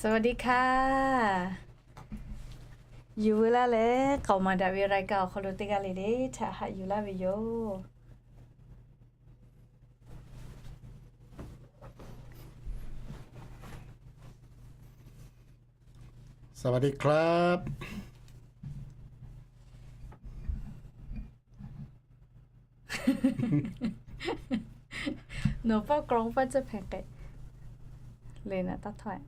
สวัสดีค่ะ Yuˬ veu laˇ leh k'aoˍ maˍ daꞈ ve รายการ awˬ hk'aw lo teˇ g'aˇ le le htaꞈ haꞈ yuˬ laˇ ve yoˬ. สวัสดีครับ Nawˬ pawˆ k'aw pawˆ cehˇ hpehꞈ k'ai le naˍ taˇ htawˇ.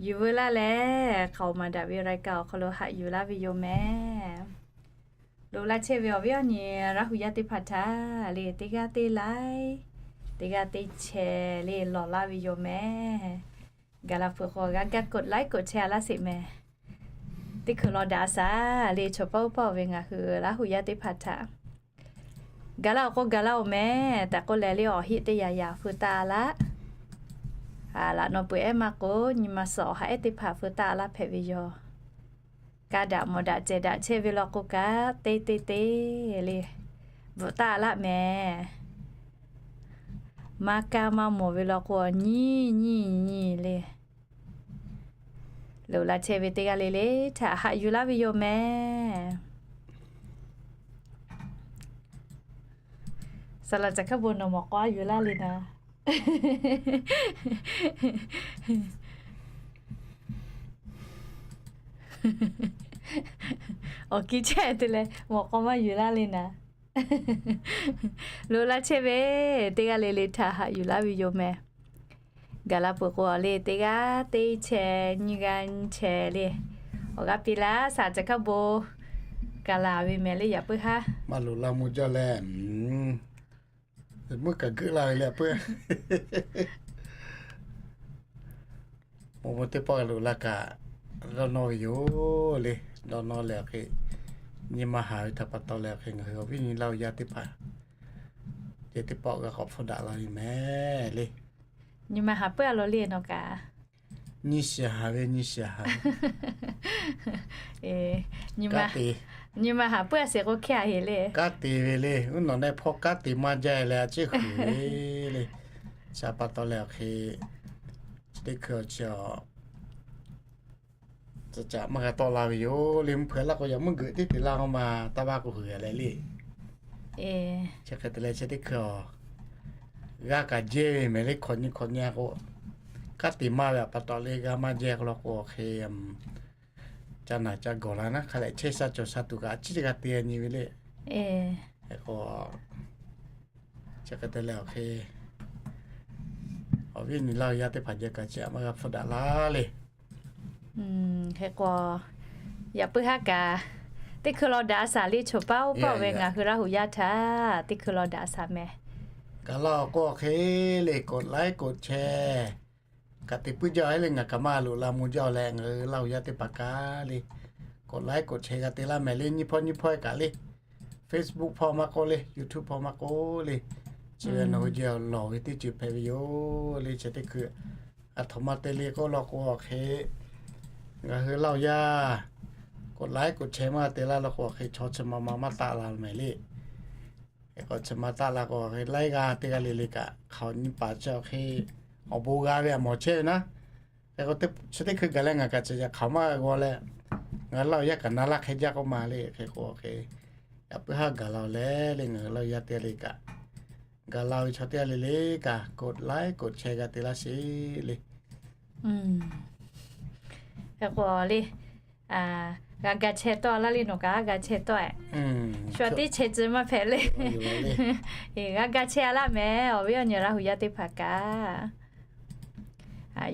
Yuˬ veu laˇ leh k'aoˍ maˍ daꞈ ve รายการ awˬ hk'aw lo haꞈ yuˬ laˇ ve yoˬ mehˍ. Loꞈ la chehˇ ve awˬ viˉ awˬ nyi Laˇ hu yaˇ teˇ hpaˍ htaꞈ le teˇ g'aˇ teˇ like, teˇ g'aˇ teˇ share le lawˬ laˇ ve yoˬ mehˍ. Gaˬ la peuˬ k'o g'a gaˇ กด like กด share laˇ sheˍ mehˍ. Teˇ hkui law daꞈ a shaˍ le chaw pawˆ uˉ pawˆ ve ngaˬ hui Laˇ hu yaˇ teˇ hpaˍ htaꞈ gaˬ la awˬ k'o gaˬ la oˬ mehˍ. Tehꞈ k'oˆ leh le awˬ heˆ teˇ yanˇ yanˇ feu taˆ laˇ. Laꞈ naw peuˬ ehˉ maˇ k'o nyi ma suhˍ awˬ ha ehˉ teˇ hpaˍ feu taˆ laˇ hpehꞈ ve yoˬ. Ka daꞈ mawˬ daꞈ cehˬ daꞈ chehˇ ve law k'o kaꞈ teˇ teˇ teˇ le bvuhꞈ taˆ laˇ mehˍ. Maˇ kaˇ maˇ mawˬ ve law k'o nyiˇ nyiˇ nyiˇ le. Loꞈ la chehˇ ve teˇ g'aˇ le le htaꞈ haꞈ yuˬ laˇ ve yoˬ mehˍ. Saˍ laꞈ caˬ hkaˉ bon nawˬ mawˬ k'aw a yuˬ laˇ le naˍ. Awˬ kiˇ chehˇ te leh mawˬ k'aw maˇ yuˬ laˇ le naˍ. Loꞈ la chehˇ ve teˇ g'aˇ le le htaꞈ haꞈ yuˬ laˇ ve yoˬ mehˍ. Gaˬ la peuˬ k'o le teˇ g'aˇ teˇ chehˇ nyiˇ g'aˇ nyiˇ chehˇ le. Awˬ g'aˇ piˇ laˇ saˍ caˬ hkaˉ bon kaˬ laˬ ve mehˍ le yaꞈ puiˉ haˉ maˇ loꞈ la mvuh jaˇ leh, mvuhˇ kaꞈ geuˆ la ve le yaꞈ puiˉ. Mvuhˇ mvuhˇ teˇ pawˆ loꞈ la kaꞈ dawˇ nawˇ ve yoˬ le. Dawˇ nawˇ leh awˬ hk'e nyi ma haˍ ve htaꞈ pa taw leh awˬ hk'e ngaˬ hui awˬ viˉ nyi Laˇ hu yaˇ teˇ hpaˍ ceh teˇ pawˆ g'a k'awꞈ hpfuhˇ daꞈ la ve mehˍ le. Nyi ma haˍ puiˉ a law le nawˬ kaꞈ. Nyi shiˍ haˍ ve nyi shiˍ haˍ ve. Nyi ma haˍ puiˉ a sheˍ k'o hkehˇ a heˍ le. Kanˉ te ve le. Uˉ nawˬ nehˆ hpawˇ kanˉ te maˇ jaˇ leh a ciˉ huiˍ ve le. Chi pa taw leh awˬ hk'e chi teˇ hkui awˬ chi a ca caꞈ maˇ g'a tawˆ la ve yoˬ le. Mvuhˇ hpeuꞈ laˇ k'o yaꞈ mvuhˇ geuꞈ teˇ te laˇ k'o ma taˇ vaˇ k'o huiˍ a leh le. Chi hk'e te leh chi teˇ hkui a g'a kaꞈ jehˇ ve mehˍ le. Hkawꞈ nyi hkawꞈ nyi a k'o kanˉ te maˇ ve pa taw le g'a maˇ jehˇ k'o law k'o awˬ hk'e ca naˬ ca gawˬ la naˉ hk'a leh chehˇ sha cawˬ sha tuˬ kaꞈ a ciˉ g'a te nyi ve le. K'o chi hk'e te leh awˬ hk'e awˬ viˉ nyi Laˇ hu yaˇ teˇ hpaˍ jeh kaꞈ chi a maˇ g'a hpfuhˇ daꞈ laˇ le. Hk'e k'o yaꞈ puiˉ haˉ kaꞈ teˇ hkui law daꞈ a shaˍ le chaw pawˆ uˉ pawˆ ve ngaˬ hui Laˇ hu yaˇ htaꞈ teˇ hkui law daꞈ a shaˍ mehˍ. Kaꞈ laˇ awˬ k'o awˬ hk'e le กด like กด share kaꞈ te puiˉ jaˇ le. Ngaˬ kaꞈ maˇ loꞈ la mvuh jaˇ leh ngaˬ hui Laˇ hu yaˇ teˇ hpaˍ kaꞈ le กด like กด share g'a te laˇ mehˍ le. Nyiˇ hpawˇ nyiˇ hpawˇ kaꞈ le Facebook hpawˇ maˇ k'oˆ le YouTube hpawˇ maˇ k'oˆ le chi ve nawˬ hui jehˬ lawˬ ve teˇ ceuˬ hpehꞈ ve yoˬ le. Chi teˇ hkui a htoꞈ ma te le k'oˆ law k'o awˬ hk'e ngaˬ hui Laˇ hu yaˇ กด like กด share maˇ te laˇ law k'o awˬ hk'e chaw chi ma ma maˇ taˆ la mehˍ le. Hk'e k'o chi ma taˆ la k'o hk'e laiˉ g'aˇ teˇ g'aˇ le le kaꞈ hk'aoˍ nyi paˍ chi awˬ hk'e awˬ bon g'a ve a mawˬ chehˇ ve naˉ. Hk'e k'o chi teˇ hkui gaˬ leh ngaˬ kaꞈ chi yaꞈ hk'aoˍ maˇ g'a g'aw leh ngaˬ hui Laˇ hu yaˇ kaꞈ na laˇ hk'e jaˇ k'oˆ ma le. Hk'e k'o hk'e yaꞈ puiˉ haˉ gaˬ la leh le ngaˬ hui Laˇ hu yaˇ teˇ g'aˇ le kaꞈ gaˬ la ve chaw teˇ g'aˇ le le kaꞈ กด like กด share g'a te laˇ sheˍ le. Hk'e k'o le g'a ga chehˇ tawˆ laˇ le nawˬ kaꞈ g'a chehˇ tawˆ e. Shu a teˇ chehˇ tcuh maˇ hpehꞈ le. G'a ga chehˇ a laˇ mehˍ awˬ viˉ awˬ nyi Laˇ hu yaˇ teˇ hpaˍ kaꞈ.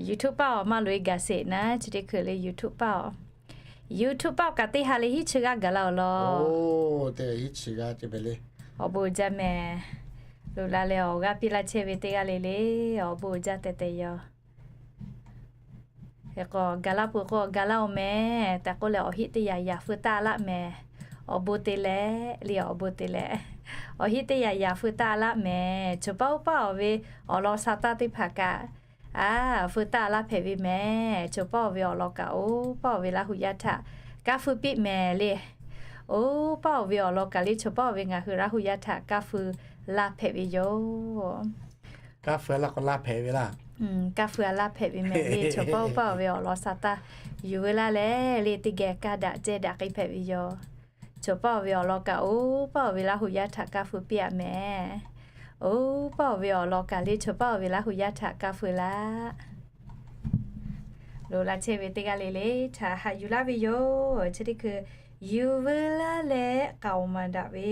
YouTube paˆ awˬ maˇ loꞈ e gaˬ sheˍ naˉ chi teˇ hkui le YouTube paˆ awˬ. YouTube paˆ awˬ kaꞈ teˇ ha le hiˉ chi g'aˇ gaˬ la awˬ lawn. Awˬ bon jaˇ mehˍ. Loꞈ la leh awˬ g'aˇ piˇ laˇ chehˇ ve teˇ g'aˇ le le awˬ bon jaˇ tehꞈ tehꞈ yoˬ. Hk'e k'o gaˬ la peuˬ k'o gaˬ la oˬ mehˍ tehꞈ k'oˆ leh awˬ heˆ teˇ yanˇ yanˇ feu taˆ laˇ mehˍ. Awˬ bon te leh le awˬ bon te leh awˬ heˆ teˇ yanˇ yanˇ feu taˆ laˇ mehˍ. Chaw pawˆ uˉ pawˆ awˬ ve awˬ lawn sha taˇ teˇ hpaˍ kaꞈ a feu taˆ laˇ hpehꞈ ve mehˍ. Chaw pawˆ awˬ ve awˬ lawn kaꞈ oˇ pawˆ awˬ ve Laˇ hu yaˇ htaꞈ kanˉ feu piˇ mehˍ le. Oˇ paˆ awˬ ve awˬ lawn kaꞈ le, chaw paˆ awˬ ve ngaˬ hui Laˇ hu yaˇ htaꞈ kaˇ feu laˇ hpehꞈ ve yoˬ. Kaˇ feu laˇ k'o laˇ hpehꞈ ve laˇ. Kaˇ feu a laˇ hpehꞈ ve mehˍ le, chaw paˆ oˇ paˆ awˬ ve awˬ lawn sa taˇ yuˬ veu laˇ leh le, teˇ geh kaˇ daꞈ cehˇ daꞈ k'ai hpehꞈ ve yoˬ. Chaw paˆ awˬ ve awˬ lawn kaꞈ oˇ paˆ awˬ ve Laˇ hu yaˇ htaꞈ kaˇ feu piˇ aꞈ mehˍ. Oˇ paˆ awˬ ve awˬ lawn kaꞈ le, chaw paˆ awˬ ve Laˇ hu yaˇ htaꞈ kaˇ feu laˇ. Loꞈ la chehˇ ve teˇ g'aˇ le le htaꞈ haꞈ yuˬ laˇ ve yoˬ. Chi teˇ hkui yuˬ veu laˇ leh k'aoˍ maˍ daꞈ ve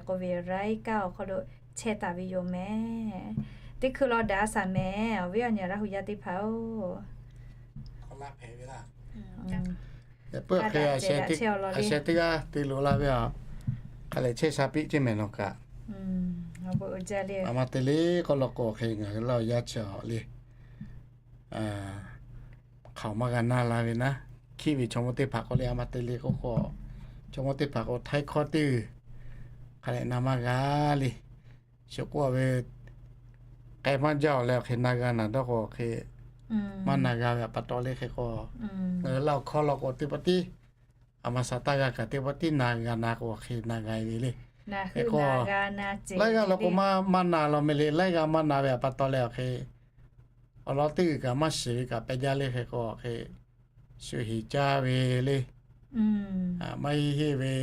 k'oˆ ve raiˉ kaˇ awˬ hk'aw lo chehˇ taˍ ve yoˬ mehˍ. Teˇ hkui law daꞈ a shaˍ mehˍ, awˬ viˉ awˬ nyi Laˇ hu yaˇ teˇ hpaˍ-oˬ. Yaꞈ puiˉ hk'e a sheh teˇ g'aˇ te loꞈ la ve a, hk'a lehˬ chehˇ sha piˇ ceˇ mehˍ nawˬ kaꞈ. A ma te le k'oˆ law k'o hk'e ngaˬ hui Laˇ hu yaˇ chi awˬ le hk'aoˍ maˇ g'a na la ve naˉ, hkiˆ ve chaw mawˇ teˇ hpaˍ k'oˆ le, a ma te le k'oˆ k'o, chaw mawˇ teˇ hpaˍ k'o htaiˇ hkawˇ teˇ g'uiˬ hk'a lehˬ na maˇ g'a le. Shu k'oˆ ve k'ai maˇ jaˇ-oˬ leh awˬ hk'e na g'a naˍ dawˇ k'o hk'e maˇ na g'a ve a pa taw le hk'e k'o, ngaˬ hui Laˇ hu hkawˇ law k'o teˇ pa tiˉ, a ma sa taˇ g'a kaꞈ teˇ pa tiˉ na g'a na k'o hk'e na g'a ve le. Hk'e k'o, laiˉ g'aˇ law k'o maˇ na law meh le, laiˉ g'aˇ maˇ na ve a pa taw leh awˬ hk'e awˬ lawn teˇ g'uiˬ kaꞈ maˇ shiˍ ve kaꞈ peh jaˇ le hk'e k'o hk'e shu heˍ caˇ ve le. Maˇ heˆ heˆ ve,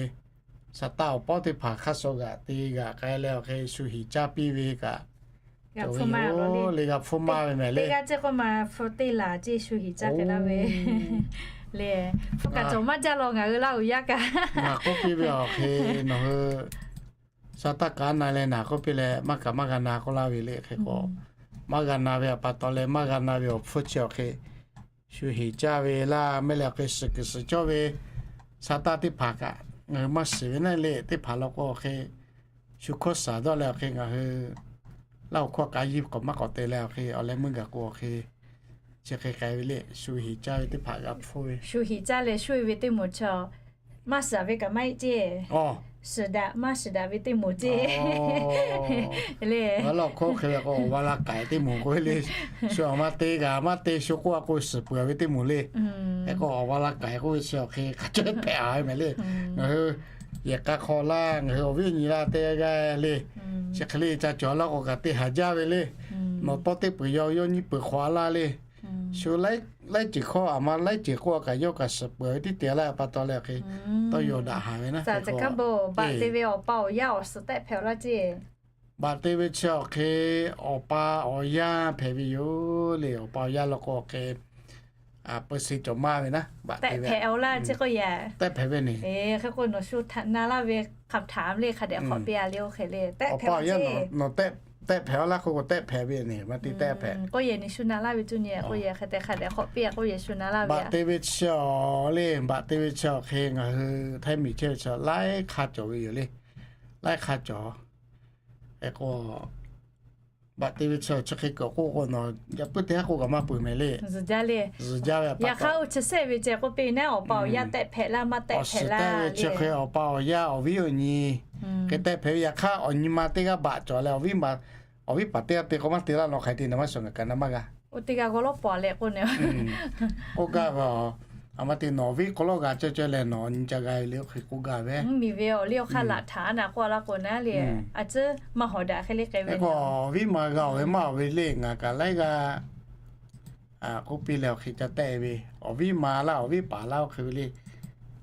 sa taˇ awˬ pawˆ teˇ hpaˍ hk'aˇ suh g'aꞈ te g'aꞈ k'ai leh awˬ hk'e shu heˍ caˇ piˇ ve kaꞈ cawˬ ve yoˬ le. G'a hpfuhˇ maˇ ve mehˍ le. Hpu kaꞈ cawˬ maˇ jaˇ law ngaˬ hui Laˇ hu yaˇ kaꞈ. Ngaˬ k'oˆ piˇ ve awˬ hk'e nawˬ hui sa taˇ kaꞈ na leh naˍ k'oˆ piˇ leh maˇ kaꞈ maˇ g'a na k'oˆ laˇ ve le hk'e k'o, maˇ g'a na ve a pa taw leh maˇ g'a na ve awˬ hpfuhˇ chi awˬ hk'e shu heˍ caˇ ve laˇ meh leh awˬ hk'e suhˍ kuiˬ suhˍ cawˇ ve sa taˇ teˇ hpaˍ kaꞈ ngaˬ hui maˇ shiˍ ve naˉ le. Teˇ hpaˍ law k'o awˬ hk'e shu hkawˇ shaˍ dawˇ leh awˬ hk'e ngaˬ hui Laˇ hu hkawˇ k'aˉ yiˇ k'awꞈ maˇ k'awꞈ te leh awˬ hk'e awˬ leh meuˇ gaˬ k'o awˬ hk'e chi hk'e k'ai ve le. Shu heˍ caˇ ve teˇ hpaˍ g'a hpfuhˇ ve, shu heˍ caˇ leh shu ve teˇ moˍ chaw maˇ shaˍ ve kaꞈ maˇ heˆ ceˇ. Shiˍ daꞈ maˇ shiˍ daꞈ ve teˇ moˍ ceˇ le. Laˇ hu hkawˇ hk'e ve k'o awˬ va la k'aiˍ teˇ moˍ k'oˆ ve le. Shu awˬ ma te g'a maˇ te shu k'oˆ a k'o shiˍ peuˬ ve teˇ moˍ le. Hk'e k'o awˬ va la k'aiˍ k'oˆ ve chi awˬ hk'e hk'a cawˇ hpehꞈ a ve mehˍ le. Ngaˬ hui yehˬ k'a hk'aw laˇ ngaˬ hui awˬ viˉ awˬ nyi laˇ teˇ g'aˇ le. Chi hk'e le ca cawˬ laˇ k'o kaꞈ te haˍ jaˇ ve le. Nawˬ tawˇ teˇ peuˬ yaw yawˇ nyiˇ peuˬ hk'awꞈ a laˇ le. Shu laiˉ ceuˬ hkawˇ a ma laiˉ ceuˬ k'oˆ a kaꞈ yawˇ kaꞈ shiˍ peuˬ ve tiˉ te laˇ a pa taw leh awˬ hk'e tawˇ yaw daꞈ haˍ ve naˉ. Baꞈ te ve chi awˬ pa awˬ yaˇ awˬ suhˍ tehˆ hpehꞈ laˇ ceˇ. Baꞈ te ve chi awˬ hk'e awˬ pa awˬ yaˇ hpehꞈ ve yoˬ le. Awˬ pa awˬ yaˇ law k'o awˬ hk'e peu se cawˬ maˇ ve naˉ. Baꞈ te ve tehˆ hpehꞈ ve ne. Hk'e k'o nawˬ shu htaꞈ na laˇ ve hk'aˬ htaꞈ le hk'a dehꞈ k'awꞈ piˇ a le oˇ hk'e le. Awˬ pa awˬ yaˇ nawˬ tehˆ hpehꞈ a laˇ k'o k'o tehˆ hpehꞈ ve ne, maˇ te tehˆ hpehꞈ. K'oˆ yehˬ ni shu na laˇ ve cuˇ nyi k'oˆ yehˬ hk'e te hk'a dehꞈ k'awꞈ piˇ a k'oˆ yehˬ shu na laˇ ve. Baꞈ te ve chi awˬ le, baꞈ te ve chi awˬ hk'e ngaˬ hui Htaiˇ miˬ chehˇ ve chi laiˉ hk'a cawˬ ve yoˬ le. Laiˉ hk'a cawˬ. Hk'e k'o baꞈ te ve chi chi hk'e k'awꞈ k'oˆ k'o nawˬ yaꞈ puiˉ teˇ haˉ k'oˆ kaꞈ maˇ peuˬ mehˍ le. Zuhˬ jaˇ le. Zuhˬ jaˇ ve a pa taw. Yaꞈ hk'aˇ oˇ chi sehˆ ve ceh k'oˆ piˇ naˉ, awˬ pa awˬ yaˇ tehˆ hpehꞈ laˇ maˇ tehˆ hpehꞈ laˇ ve chi hk'e awˬ pa awˬ yaˇ awˬ viˉ awˬ nyi hk'e tehˆ hpehꞈ ve. Yaꞈ hk'aˇ awˬ nyi ma teˇ g'aˇ baꞈ cawˬ leh awˬ viˉ ma, awˬ viˉ paˍ teˇ g'aˇ te k'o maˇ te laˇ nawˬ hk'aˬ hk'e te nawˬ maˇ shawˍ ngaˬ kaꞈ na maˇ g'a. Oˇ teˇ g'aˇ g'aw lawˉ paw leh k'oˆ ne. K'oˆ gaˇ ve, a ma te nawˬ awˬ viˉ k'aw lawˉ g'a cawˇ cawˇ leh nawˬ awˬ nyi ca g'a ve le oˇ hk'e k'oˆ gaˇ ve. Miˬ ve awˬ liˇ awˬ hk'aˇ laꞈ htaꞈ a naˬ k'oˆ a laˇ k'o naˉ le, a ciˉ maˇ hawˍ daꞈ hk'e le k'ai ve. Awˬ viˉ ma g'a awˬ ve maˇ awˬ ve le ngaˬ kaꞈ laiˉ g'aˇ k'oˆ piˇ leh awˬ hk'e ca tehˆ ve, awˬ viˉ ma laˇ awˬ viˉ paˍ laˇ oˇ hk'e ve le,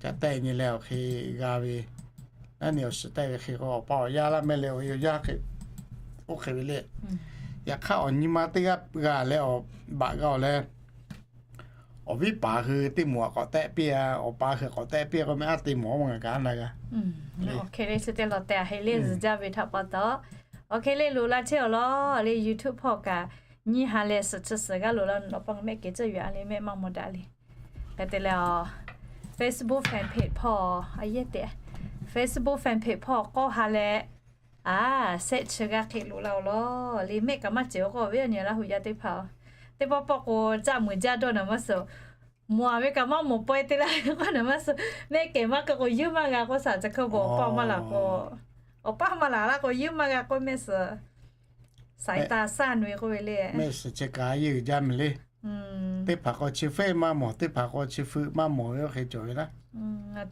ca tehˆ nyi leh awˬ hk'e g'a ve. Naˉ ni awˬ shiˍ tehˆ ve hk'e k'o awˬ pa awˬ yaˇ laˇ meh leh awˬ e awˬ yaˇ hk'e oˇ hk'e ve le. Yaꞈ hk'aˇ awˬ nyi ma teˇ g'aˇ g'a leh awˬ baꞈ g'a awˬ leh awˬ viˉ paˍ hui teˇ moˍ a k'awꞈ tehˆ piˇ a, awˬ pa hui k'awꞈ tehˆ piˇ a k'o meh a te mawˬ a ma ngaˬ kaꞈ a na g'a. Awˬ hk'e le chi te lawˬ tehꞈ a hk'e le zuhˬ jaˇ ve htaꞈ pa taw, awˬ hk'e le loꞈ la chehˇ awˬ lawn le YouTube hpawˇ kaꞈ nyi ha leh suhˍ chi suhˍ g'a loꞈ la nawˬ pa ngaˬ mehˆ kehˬ ceuˬ yuˬ a le mehˆ maˇ mawˬ daꞈ le. Hk'e te leh a Facebook fan page hpawˇ a yehˇ te Facebook fan page hpawˇ k'awˇ ha leh a sehˆ chi g'aˇ hk'e loꞈ la awˬ lawn le mehˆ kaꞈ maˇ ceuˬ k'o awˬ viˉ awˬ nyi Laˇ hu yaˇ teˇ hpaˍ-oˬ, teˇ pawˆ pawˆ k'o caˆ muiˬ jaˇ dawˇ naˬ maˇ suhˍ. Mawˬ a ve kaꞈ maˇ mawˬ pawehˇ te laˇ ve k'oˆ naˬ maˇ suhˍ. Mehˆ kehˬ maˇ k'oˆ k'o yeuˇ maˇ g'a k'oˆ saˍ ca hkawˇ bawˬ awˬ pa maˇ laˬ k'o, awˬ pa maˇ laˬ laˇ k'o yeuˇ maˇ g'a k'oˆ mehˆ suhˍ. Saiˍ taˍ saˇ nu e k'oˆ ve le. Mehˆ suhˍ chi kaꞈ yeuˇ jaˇ mehˍ le. Teˇ hpaˍ k'o chi hpfuhˇ maˇ mawˬ, teˇ hpaˍ k'o chi hpfuhˇ maˇ mawˬ ve oˇ hk'e cawˬ ve laˇ.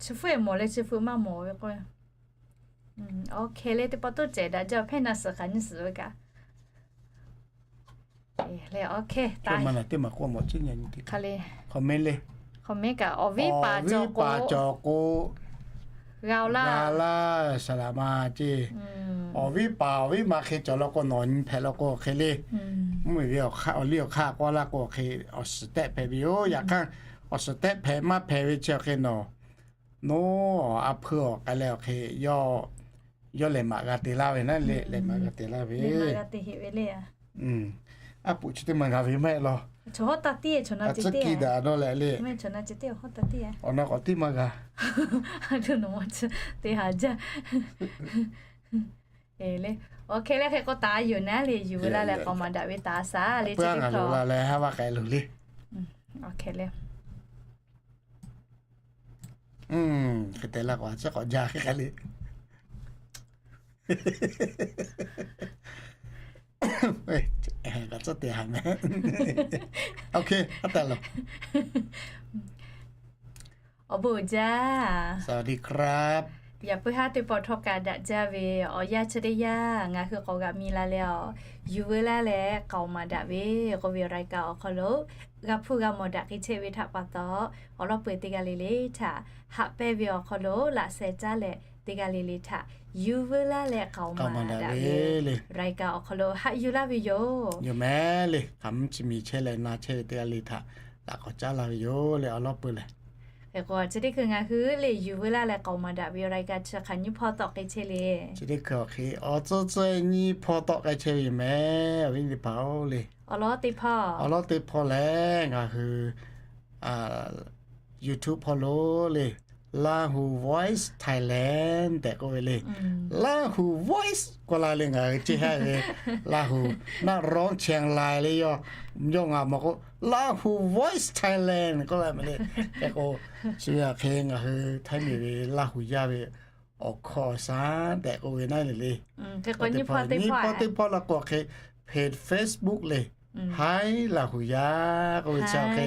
Chi hpfuhˇ mawˬ leh chi hpfuhˇ maˇ mawˬ ve k'o, awˬ hk'e le teˇ pawˆ toˇ cehˬ daꞈ jaˇ, hpehˇ na suhˍ hk'aˬ nyi suhˍ ve kaꞈ. Awˬ hk'e teˇ maˬ k'oˆ mawˬ ceˇ nyi, comment le, awˬ viˉ paˍ cawˬ k'o g'a laˇ, saˍ laˍ ma ceˇ. Awˬ viˉ paˍ awˬ viˉ ma hk'e cawˬ law k'o, nawˬ nyi hpehꞈ law k'o hk'e le. Mvuhˇmiˬ ve awˬ liˇ awˬ hk'aˇ k'oˆ laˇ k'o hk'e, awˬ shiˍ tehˆ hpehꞈ ve yoˬ. Yaꞈ hk'aˇ awˬ shiˍ tehˆ hpehꞈ maˇ hpehꞈ ve chi awˬ hk'e nawˬ, nawˬ a hpui awˬ k'ai leh awˬ hk'e yawˇ lehˬ maꞈ g'a te laˇ ve naˉ le, lehˬ maꞈ g'a te laˇ ve. Aˉ puꞈ chi teˇ maˬ g'a ve maˇ heˆ law. Tcuhˉ kiˇ daꞈ nawˇ leh le. Awˬ na k'awꞈ tiˉ maˇ g'a. Awˬ hk'e le hk'e k'o taˍ yuˬ naˉ le, yuˬ ve laˇ leh k'aoˍ maˍ daꞈ ve taˍ shaˍ le, chi teˇ hkawˇ la leh haˉ vaˇ k'ai loˬ le. Awˬ hk'e le, hk'e te laˇ k'o a ciˉ k'awꞈ jaˇ hk'e k'ai le. Kaꞈ tcuhˉ te haˍ meh. Awˬ hk'e a taˍ laˬ. Awˬ bon uiˍ jaˇ. Yaꞈ puiˉ haˉ teˇ pawˆ htawˇ kaꞈ daꞈ jaˇ ve awˬ yanˇ chi teˇ yanˇ ngaˬ hui k'awꞈ g'a mi la leh, yuˬ veu laˇ leh k'aoˍ maˍ daꞈ ve k'oˆ ve รายการ awˬ hk'aw lo g'a hpuˇ g'a mawˬ daꞈ k'ai chehˇ ve htaꞈ pa taw, awˬ lawn peuˬ teˇ g'aˇ le le htaꞈ haꞈ pehnˇ ve awˬ hk'aw lo laꞈ sheh caˉ leh teˇ g'aˇ le le htaꞈ yuˬ veu laˇ leh k'aoˍ maˍ daꞈ ve รายการ awˬ hk'aw lo haꞈ yuˬ laˇ ve yoˬ. Yoˬ meh le, hk'aˬ mvuhˇ chi miˬ chehˇ leh na chehˇ ve teˇ g'aˇ le htaꞈ laꞈ k'awꞈ caˉ laˇ ve yoˬ le, awˬ lawn peuˬ lehˬ. Hk'e k'o chi teˇ hkui ngaˬ hui le yuˬ veu laˇ leh k'aoˍ maˍ daꞈ ve รายการ chi hk'aˬ nyiˇ hpawˇ tawˆ k'ai chehˇ le. Chi teˇ hkui awˬ hk'e awˬ tcuhˉ tcuhˉ nyiˇ hpawˇ tawˆ k'ai chehˇ ve yoˬ meh, awˬ viˉ teˇ hpaˍ-oˬ le. Awˬ lawn teˇ hpawˇ, awˬ lawn teˇ hpawˇ lehˬ ngaˬ hui YouTube hpawˇ lo le, Lahu Voice Thailand tehꞈ k'oˆ ve le. Lahu Voice k'oˆ la le, ngaˬ hui ceˇ haˉ ve Lahu naˆ ronˉ Chiang Mai le yawˇ, yawˇ ngaˬ maw k'o Lahu Voice Thailand k'oˆ la meh le. Hk'e k'o chi ve aˬ hk'e ngaˬ hui Htaiˇ miˬ ve Lahu yaˇ ve awˬ hkawˇ awˬ shaˉ tehꞈ k'oˆ ve naˉ le le. Nyiˇ hpawˇ teˇ hpawˇ la k'o hk'e, page Facebook le, Htaiˇ Lahu yaˇ k'oˆ ve chi awˬ hk'e,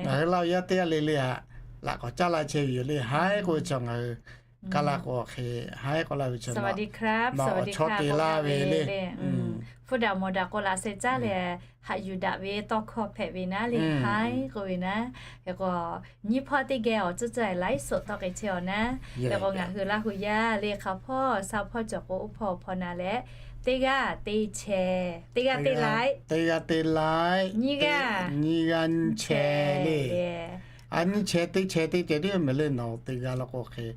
ngaˬ hui Lahu yaˇ teˇ g'aˇ le le aꞈ, laꞈ k'awꞈ caˉ la chehˇ ve yoˬ le. Htaiˇ k'oˆ ve chi ngaˬ hui Kaˇ laˇ k'o hk'e, Htaiˇ k'oˆ laˇ ve chi, nawˬ awˬ chawˇ te laˇ ve le. Hpu daꞈ mawˬ daꞈ k'o laꞈ sheh caˉ leh haꞈ yuˬ daꞈ ve tawˇ hkawˇ hpehꞈ ve naˉ le, Htaiˇ k'oˆ ve naˉ. Hk'e k'o nyiˇ hpawˇ teˇ geh awˬ tcuhˉ tcuhˉ laiˉ soꞈ tawˆ k'ai chehˇ awˬ naˉ. Hk'e k'o ngaˬ hui Lahu yaˇ le hk'a hpawˇ sha hpawˇ cawˬ k'o oˇ hpawˇ hpawˇ na leh, teˇ g'aˇ teˇ chehˇ, teˇ g'aˇ teˇ laiˉ, teˇ g'aˇ teˇ laiˉ, nyiˇ g'aˇ, nyiˇ g'aˇ nyiˇ chehˇ le. A nyiˇ chehˇ teˇ chehˇ teˇ cehˬ teˇ mehˍ le, nawˬ teˇ g'aˇ law k'o hk'e,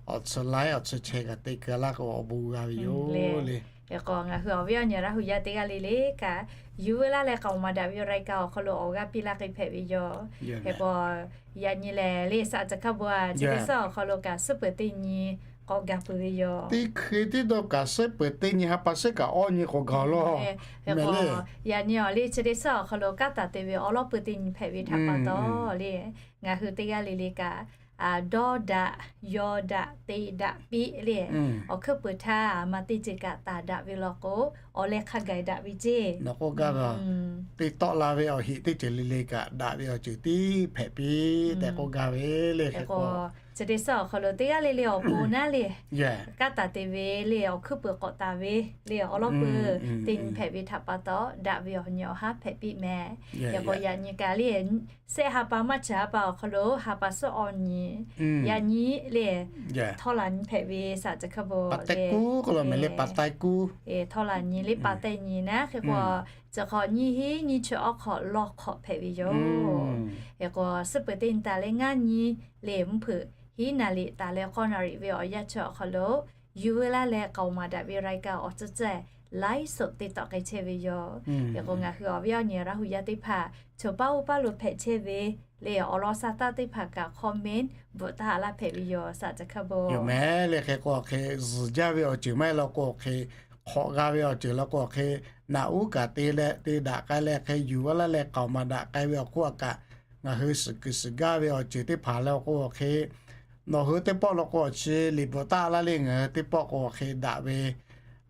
awˬ tcuhˉ laiˉ awˬ tcuhˉ chehˇ kaꞈ teˇ g'aˇ laˇ k'o awˬ bon g'a ve yoˬ le. Hk'e k'o ngaˬ hui awˬ viˉ awˬ nyi Lahu yaˇ teˇ g'aˇ le le kaꞈ, yuˬ veu laˇ leh k'aoˍ maˍ daꞈ ve awˬ รายการ awˬ hk'aw lo awˬ g'aˇ piˇ laˇ k'ai hpehꞈ ve yoˬ. Hk'e k'o yaꞈ nyi lehˬ le shaꞈ caˬ hkaˇ bon a chi teˇ suhˉ awˬ hk'aw lo kaꞈ suhˉ peuˬ teˇ nyi k'awꞈ gaˬ peuˬ ve yoˬ. Teˇ hkui tiˉ dawˇ kaꞈ suhˉ peuˬ teˇ nyi ha pa suhˉ kaꞈ awˇ nyi k'awꞈ gaˬ law. Hk'e k'o yaꞈ nyi awˬ le chi teˇ suhˉ awˬ hk'aw lo kanˉ taˍ te ve awˬ lawn peuˬ teˇ nyi hpehꞈ ve htaꞈ pa taw le, ngaˬ hui teˇ g'aˇ le le kaꞈ dawˇ daꞈ, yaw daꞈ, te daꞈ piˇ le, awˬ hkuiˉ peuˬ htaˇ maˇ teˇ ceuˬ kaꞈ taˍ daꞈ ve law k'o, awˬ leh hk'a gaˬ daꞈ ve ceˇ. Nawˬ k'oˆ gaˇ ve, teˇ tawˆ la ve awˬ heꞈ teˇ ceuˬ le le kaꞈ daꞈ ve awˬ ceuˬ tiˉ hpehꞈ piˇ tehꞈ k'oˆ gaˇ ve le. Hk'e k'o chi teˇ suhˉ awˬ hk'aw lo teˇ g'aˇ le le awˬ pon naˉ le, kanˉ taˍ te ve le, awˬ hkuiˉ peuˬ k'awꞈ taˍ ve le, awˬ lawn peuˬ teˇ nyi hpehꞈ ve htaꞈ pa taw daꞈ ve awˬ nyi awˬ haˉ hpehꞈ piˇ meh. Hk'e k'o yaꞈ nyi kaꞈ le, shehˆ ha pa maˇ chi ha pa awˬ hk'aw lo ha pa suhˉ awˇ nyi, yaꞈ nyi le, htawˇ laˬ nyi hpehꞈ ve shaꞈ caˬ hkaˇ bon, pa taiˇ kuˉ k'oˆ la meh le, pa taiˇ kuˉ, htawˇ laˬ nyi le pa taiˇ nyi naˉ. Hk'e k'o chi hk'awꞈ nyiˇ hinˉ nyiˇ chi awˬ hk'awꞈ lawˇ hk'awꞈ hpehꞈ ve yoˬ. Hk'e k'o suhˉ peuˬ teˇ nyi taˍ leh ngaˇ nyi le mvuhˇ hpeuꞈ hiˉ naˍ riˍ taˍ leh k'awˇ naˍ riˍ ve awˬ yanˇ chi awˬ hk'aw lo yuˬ veu laˇ leh k'aoˍ maˍ daꞈ ve รายการ awˬ tcuhˉ tcuhˉ laiˉ soꞈ teˇ tawˆ k'ai chehˇ ve yoˬ. Hk'e k'o ngaˬ hui awˬ viˉ awˬ nyi Lahu yaˇ teˇ hpaˍ choˬ paˉ oˇ paˉ lo hpehꞈ chehˇ ve le, awˬ lawn sha taˇ teˇ hpaˍ kaꞈ comment bvuhꞈ taˍ laˇ hpehꞈ ve yoˬ shaꞈ caˬ hkaˇ bon. Yoˬ meh le, hk'e k'o hk'e zuhˬ jaˇ ve awˬ ceuˬ maˇ heˆ law k'o hk'e, hk'awꞈ g'a ve awˬ ceuˬ law k'o hk'e, naꞈ uˉ kaꞈ te leh te daꞈ k'ai leh hk'e yuˬ veu laˇ leh k'aoˍ maˍ daꞈ k'ai ve awˬ hk'oˆ a kaꞈ, ngaˬ hui suhˍ kuiˬ suhˍ gaˇ ve awˬ ceuˬ teˇ hpaˍ law k'o hk'e, nawˬ hui teˇ pawˆ law k'o chi liꞈ bvuhꞈ taˍ laˇ le, ngaˬ hui teˇ pawˆ k'o hk'e daꞈ ve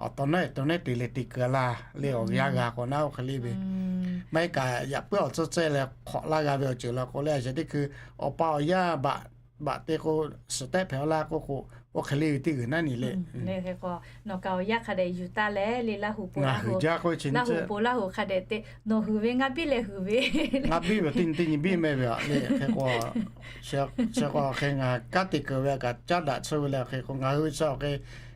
awˬ taw naˉ taw naˉ te leh te keu laˇ le, awˬ g'aˇ g'a k'awꞈ naˉ oˇ hk'e le ve. maˇ heˆ kaꞈ yaꞈ puiˉ awˬ tcuhˇ tcuhˇ leh hk'awꞈ laˇ g'a ve awˬ ceuˬ la k'o le, a shaꞈ teˇ hkui awˬ pa awˬ yaˇ baꞈ baꞈ te k'o, suhˍ tehˆ hpehꞈ a laˇ k'oˆ k'o, oˇ hk'e le ve teˇ g'uiˬ naˉ ni le. Nawˬ kaꞈ awˬ yanˇ hk'a dehꞈ yuˬ taˍ leh le, Laˇ huˍ po, Laˇ huˍ po Laˇ huˍ hk'a dehꞈ te, nawˬ huiˍ ve ngaˇ biˇ leh huiˍ ve, ngaˇ biˇ ve teˇ nyi biˇ meh ve le. Hk'e k'o, chi k'o hk'e ngaˬ kanˉ te kuiˬ ve kaꞈ caˉ daꞈ tsuhˇ ve le. Hk'e k'o ngaˬ hui chi awˬ hk'e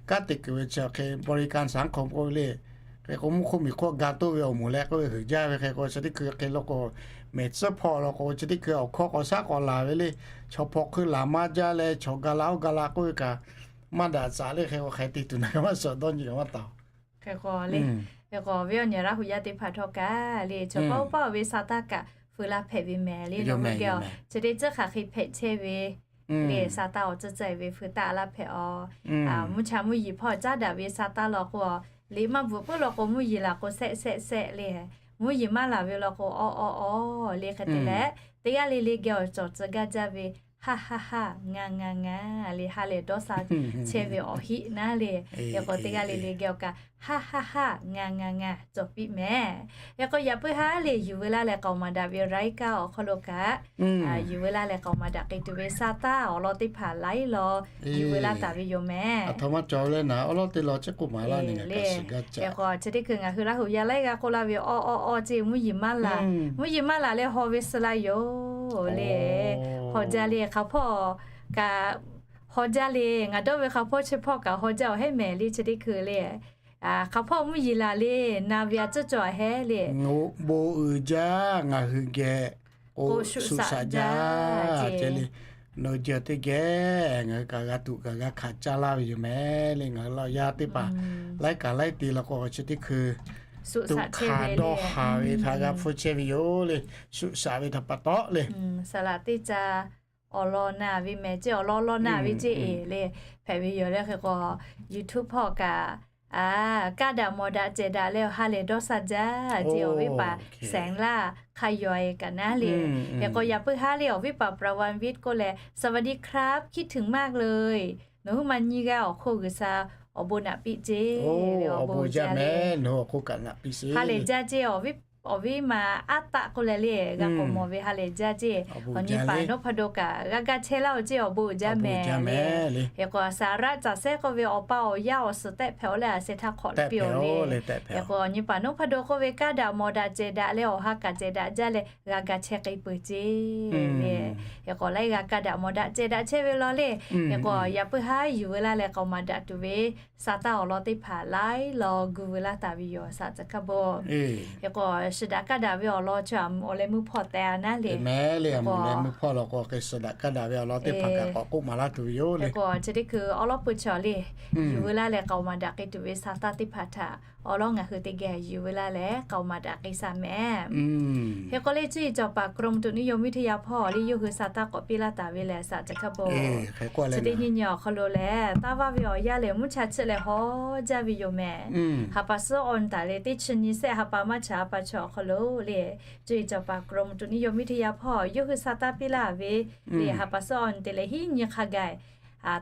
kanˉ te kuiˬ ve chi awˬ hk'e บริการสังคม k'oˆ ve le. Hk'e k'o mvuhˇ hk'oˆ miˬ hk'oˆ ga toˆ ve awˬ moˍ leh k'oˆ ve huiˍ jaˇ ve. Hk'e k'o chi teˇ hkui hk'e la k'o, mehˬ tcuhˉ hpawˇ la k'o chi teˇ hkui awˬ hkawˇ k'awꞈ shaˉ k'awꞈ laˬ ve le. Chaw hpaw hkui laˬ maˇ jaˇ leh chaw ga la oˇ ga la k'oˆ ve kaꞈ, maˇ daꞈ tcuhˉ le. Hk'e k'o hk'e te tuˬ na kaꞈ maˇ suhˍ dawˇ nyi kaꞈ maˇ taˍ. Hk'e k'o le, hk'e k'o ve awˬ nyi Laˇ huˍ yaˇ teˇ hpaˍ htawˇ kaꞈ le, chaw paˆ oˇ paˆ ve sa taˇ kaꞈ feu laˇ hpehꞈ ve mehˍ le. Nawˬ hui geh a chi teˇ tcuhˉ hk'aˬ hk'e hpehꞈ chehˇ ve le, sa taˇ awˬ tcuhˉ tcuhˉ ve feu taˆ laˇ hpehꞈ a. Mvuhˇ cha mvuhˇ yeˬ hpawˇ caˉ daꞈ ve sa taˇ law k'o, liꞈ maˇ bvuhꞈ puiˉ law k'o mvuhˇ yeˬ laˬ k'o sehˆ sehˆ sehˆ le. Mvuhˇ yeˬ maˇ laˬ ve law k'o awˬ awˬ awˬ le. Hk'e te leh teˇ g'aˇ le le geh awˬ cawˬ tcuh gaˇ jaˇ ve, haˆ haˆ haˆ, ngaˬ ngaˬ ngaˬ le, ha lehˬ dawˇ sha chehˇ ve awˬ hiˆ naˉ le. Hk'e k'o teˇ g'aˇ le le geh awˬ kaꞈ haˆ haˆ haˆ, ngaˬ ngaˬ ngaˬ cawˬ piˇ mehˍ. Hk'e k'o yaꞈ puiˉ haˉ le yuˬ veu laˇ leh k'aoˍ maˍ daꞈ ve รายการ awˬ hk'aw lo kaꞈ, yuˬ veu laˇ leh k'aoˍ maˍ daꞈ k'ai tuˬ ve sa taˇ awˬ lawn teˇ hpaˍ laiˉ law yuˬ veu laˇ taˍ ve yoˬ mehˍ. Aˬ htoꞈ ma cawˬ leh naˍ awˉ lawˉ teˇ law chi k'oˆ maˍ laˇ le. Hk'e k'o chi teˇ hkui ngaˬ hui Laˇ huˍ yaˇ laiˉ g'aˇ k'oˆ laˇ ve awˬ awˬ awˬ ce mvuhˇ yeˬ maˇ laˬ, mvuhˇ yeˬ maˇ laˬ leh haw ve suh la yoˬ le. Haw jaˇ le hk'a hpawˇ kaꞈ, haw jaˇ le, ngaˬ dawˇ ve hk'a hpawˇ chi hpawˇ kaꞈ haw jaˇ awˬ hehˉ mehˍ le chi teˇ hkui le. Hk'a hpawˇ mvuhˇ yeˬ laˬ le, na ve a tcuhˉ cawˬ a hehˉ le. Bon uiˍ jaˇ ngaˬ hui geh k'o, shuˍ shaꞈ jaˇ ce le. Nawˬ hui jehˬ teˇ geh ngaˬ hui kaꞈ g'a tuꞈ kaꞈ g'a hkanˍ caˇ laˇ ve yoˬ mehˍ le. Ngaˬ hui law yaˇ teˇ hpaˍ laiˉ kaꞈ laiˉ te la k'o chi teˇ hkui tuꞈ hkanˍ dawˇ haˍ ve htaꞈ g'a hpfuhˇ chehˇ ve yoˬ le. Shuˍ shaꞈ ve htaꞈ pa taw le. Saˍ laꞈ teˇ ca awˬ lawn na ve mehˍ ce, awˬ lawn lawn na ve ce e le. Hpehꞈ ve yoˬ le. Hk'e k'o YouTube hpawˇ kaꞈ, kaˇ daꞈ mawˬ daꞈ cehˬ daꞈ leh awˬ ha lehˬ dawˇ sha jaˇ ce awˬ viˉ paˍ Sehˍ laˇ hk'a yaw e kaꞈ naˉ le. Hk'e k'o yaꞈ puiˉ haˉ le awˬ viˉ paˍ ประวันวิทย์ k'oˆ leh สวัสดีครับ คิดถึงมากเลย nawˬ hui ma nyi g'a awˬ hk'oˆ G'uiˬsha awˬ bon naꞈ piˇ ce. Awˬ bon jaˇ mehˍ, nawˬ hui awˬ hk'oˆ kaꞈ naꞈ piˇ ce. Ha lehˬ jaˇ ce awˬ viˉ awˬ viˉ ma aˉ taˆ k'oˆ leh le, g'a k'awꞈ mawˬ ve ha lehˬ jaˇ ce. Awˬ nyi paˍ Nawˉ hpa do kaꞈ g'a ga chehˇ laˇ-oˬ ce awˬ bon uiˍ jaˇ mehˍ le. Hk'e k'o Saˍraˆ Caˬ sehˉ k'oˆ ve awˬ pa awˬ yaˇ awˬ suhˍ tehˆ hpehꞈ-oˬ leh a sheh htaˇ hk'awꞈ piˇ-oˬ le. Hk'e k'o awˬ nyi paˍ Nawˉ hpa do k'oˆ ve kaˇ daꞈ mawˬ daꞈ cehˬ daꞈ leh awˬ ha kaꞈ cehˬ daꞈ jaˇ leh g'a ga chehˇ k'ai peuˬ ce le. Hk'e k'o laiˉ g'a kaˇ daꞈ mawˬ daꞈ cehˬ daꞈ chehˇ ve law le. Hk'e k'o yaꞈ puiˉ haˉ yuˬ veu laˇ leh k'aoˍ maˍ daꞈ tuˬ ve sa taˇ awˬ lawn teˇ hpaˍ laiˉ law gu veu laˇ taˍ ve yoˬ, saˍ caˬ hkaˇ bon. Hk'e k'o shiˍ daꞈ kaˇ daꞈ ve awˬ lawn chi a mvuhˇ awˬ leh mvuhˇ hpawˇ teh a naˉ le. Mehˍ le, a mvuhˇ awˬ leh mvuhˇ hpawˇ law k'o hk'e shiˍ daꞈ kaˇ daꞈ ve awˬ lawn teˇ hpaˍ kaꞈ k'awꞈ k'oˆ maˍ laˇ tuˬ ve yoˬ le. Hk'e k'o chi teˇ hkui awˉ lawˉ pui chaw le yuˬ veu laˇ leh k'aoˍ maˍ daꞈ k'ai tuˬ ve sa taˇ teˇ hpaˍ htaꞈ awˬ lawn ngaˬ hui teˇ geh yuˬ veu laˇ leh k'aoˍ maˍ daꞈ k'ai shaˍ mehˍ. Hk'e k'o le cuˇ yiˍ cawˬ paˍ กรมอุตุนิยมวิทยา hpawˇ le yawˇ hui sa taˇ k'awꞈ piˇ laˇ taˍ ve lehˬ, saˍ caˬ hkaˇ bon. Chi teˇ nyi nyi awˬ hk'aw lo lehˬ, taˇ vaˇ ve awˬ yaˇ lehˬ mvuhˇ cha chiˆ leh haw jaˇ ve yoˬ mehˍ. Ha pa suhˉ awˬ nyi taˍ leh teˇ chi nyi sehˆ ha pa maˇ cha ha pa chi awˬ hk'aw lo le, cuˇ yiˍ cawˬ paˍ กรมอุตุนิยมวิทยา hpawˇ yawˇ hui sa taˇ piˇ laˇ ve le, ha pa suhˉ awˬ nyi te leh hiˉ nyi hk'a gaˬ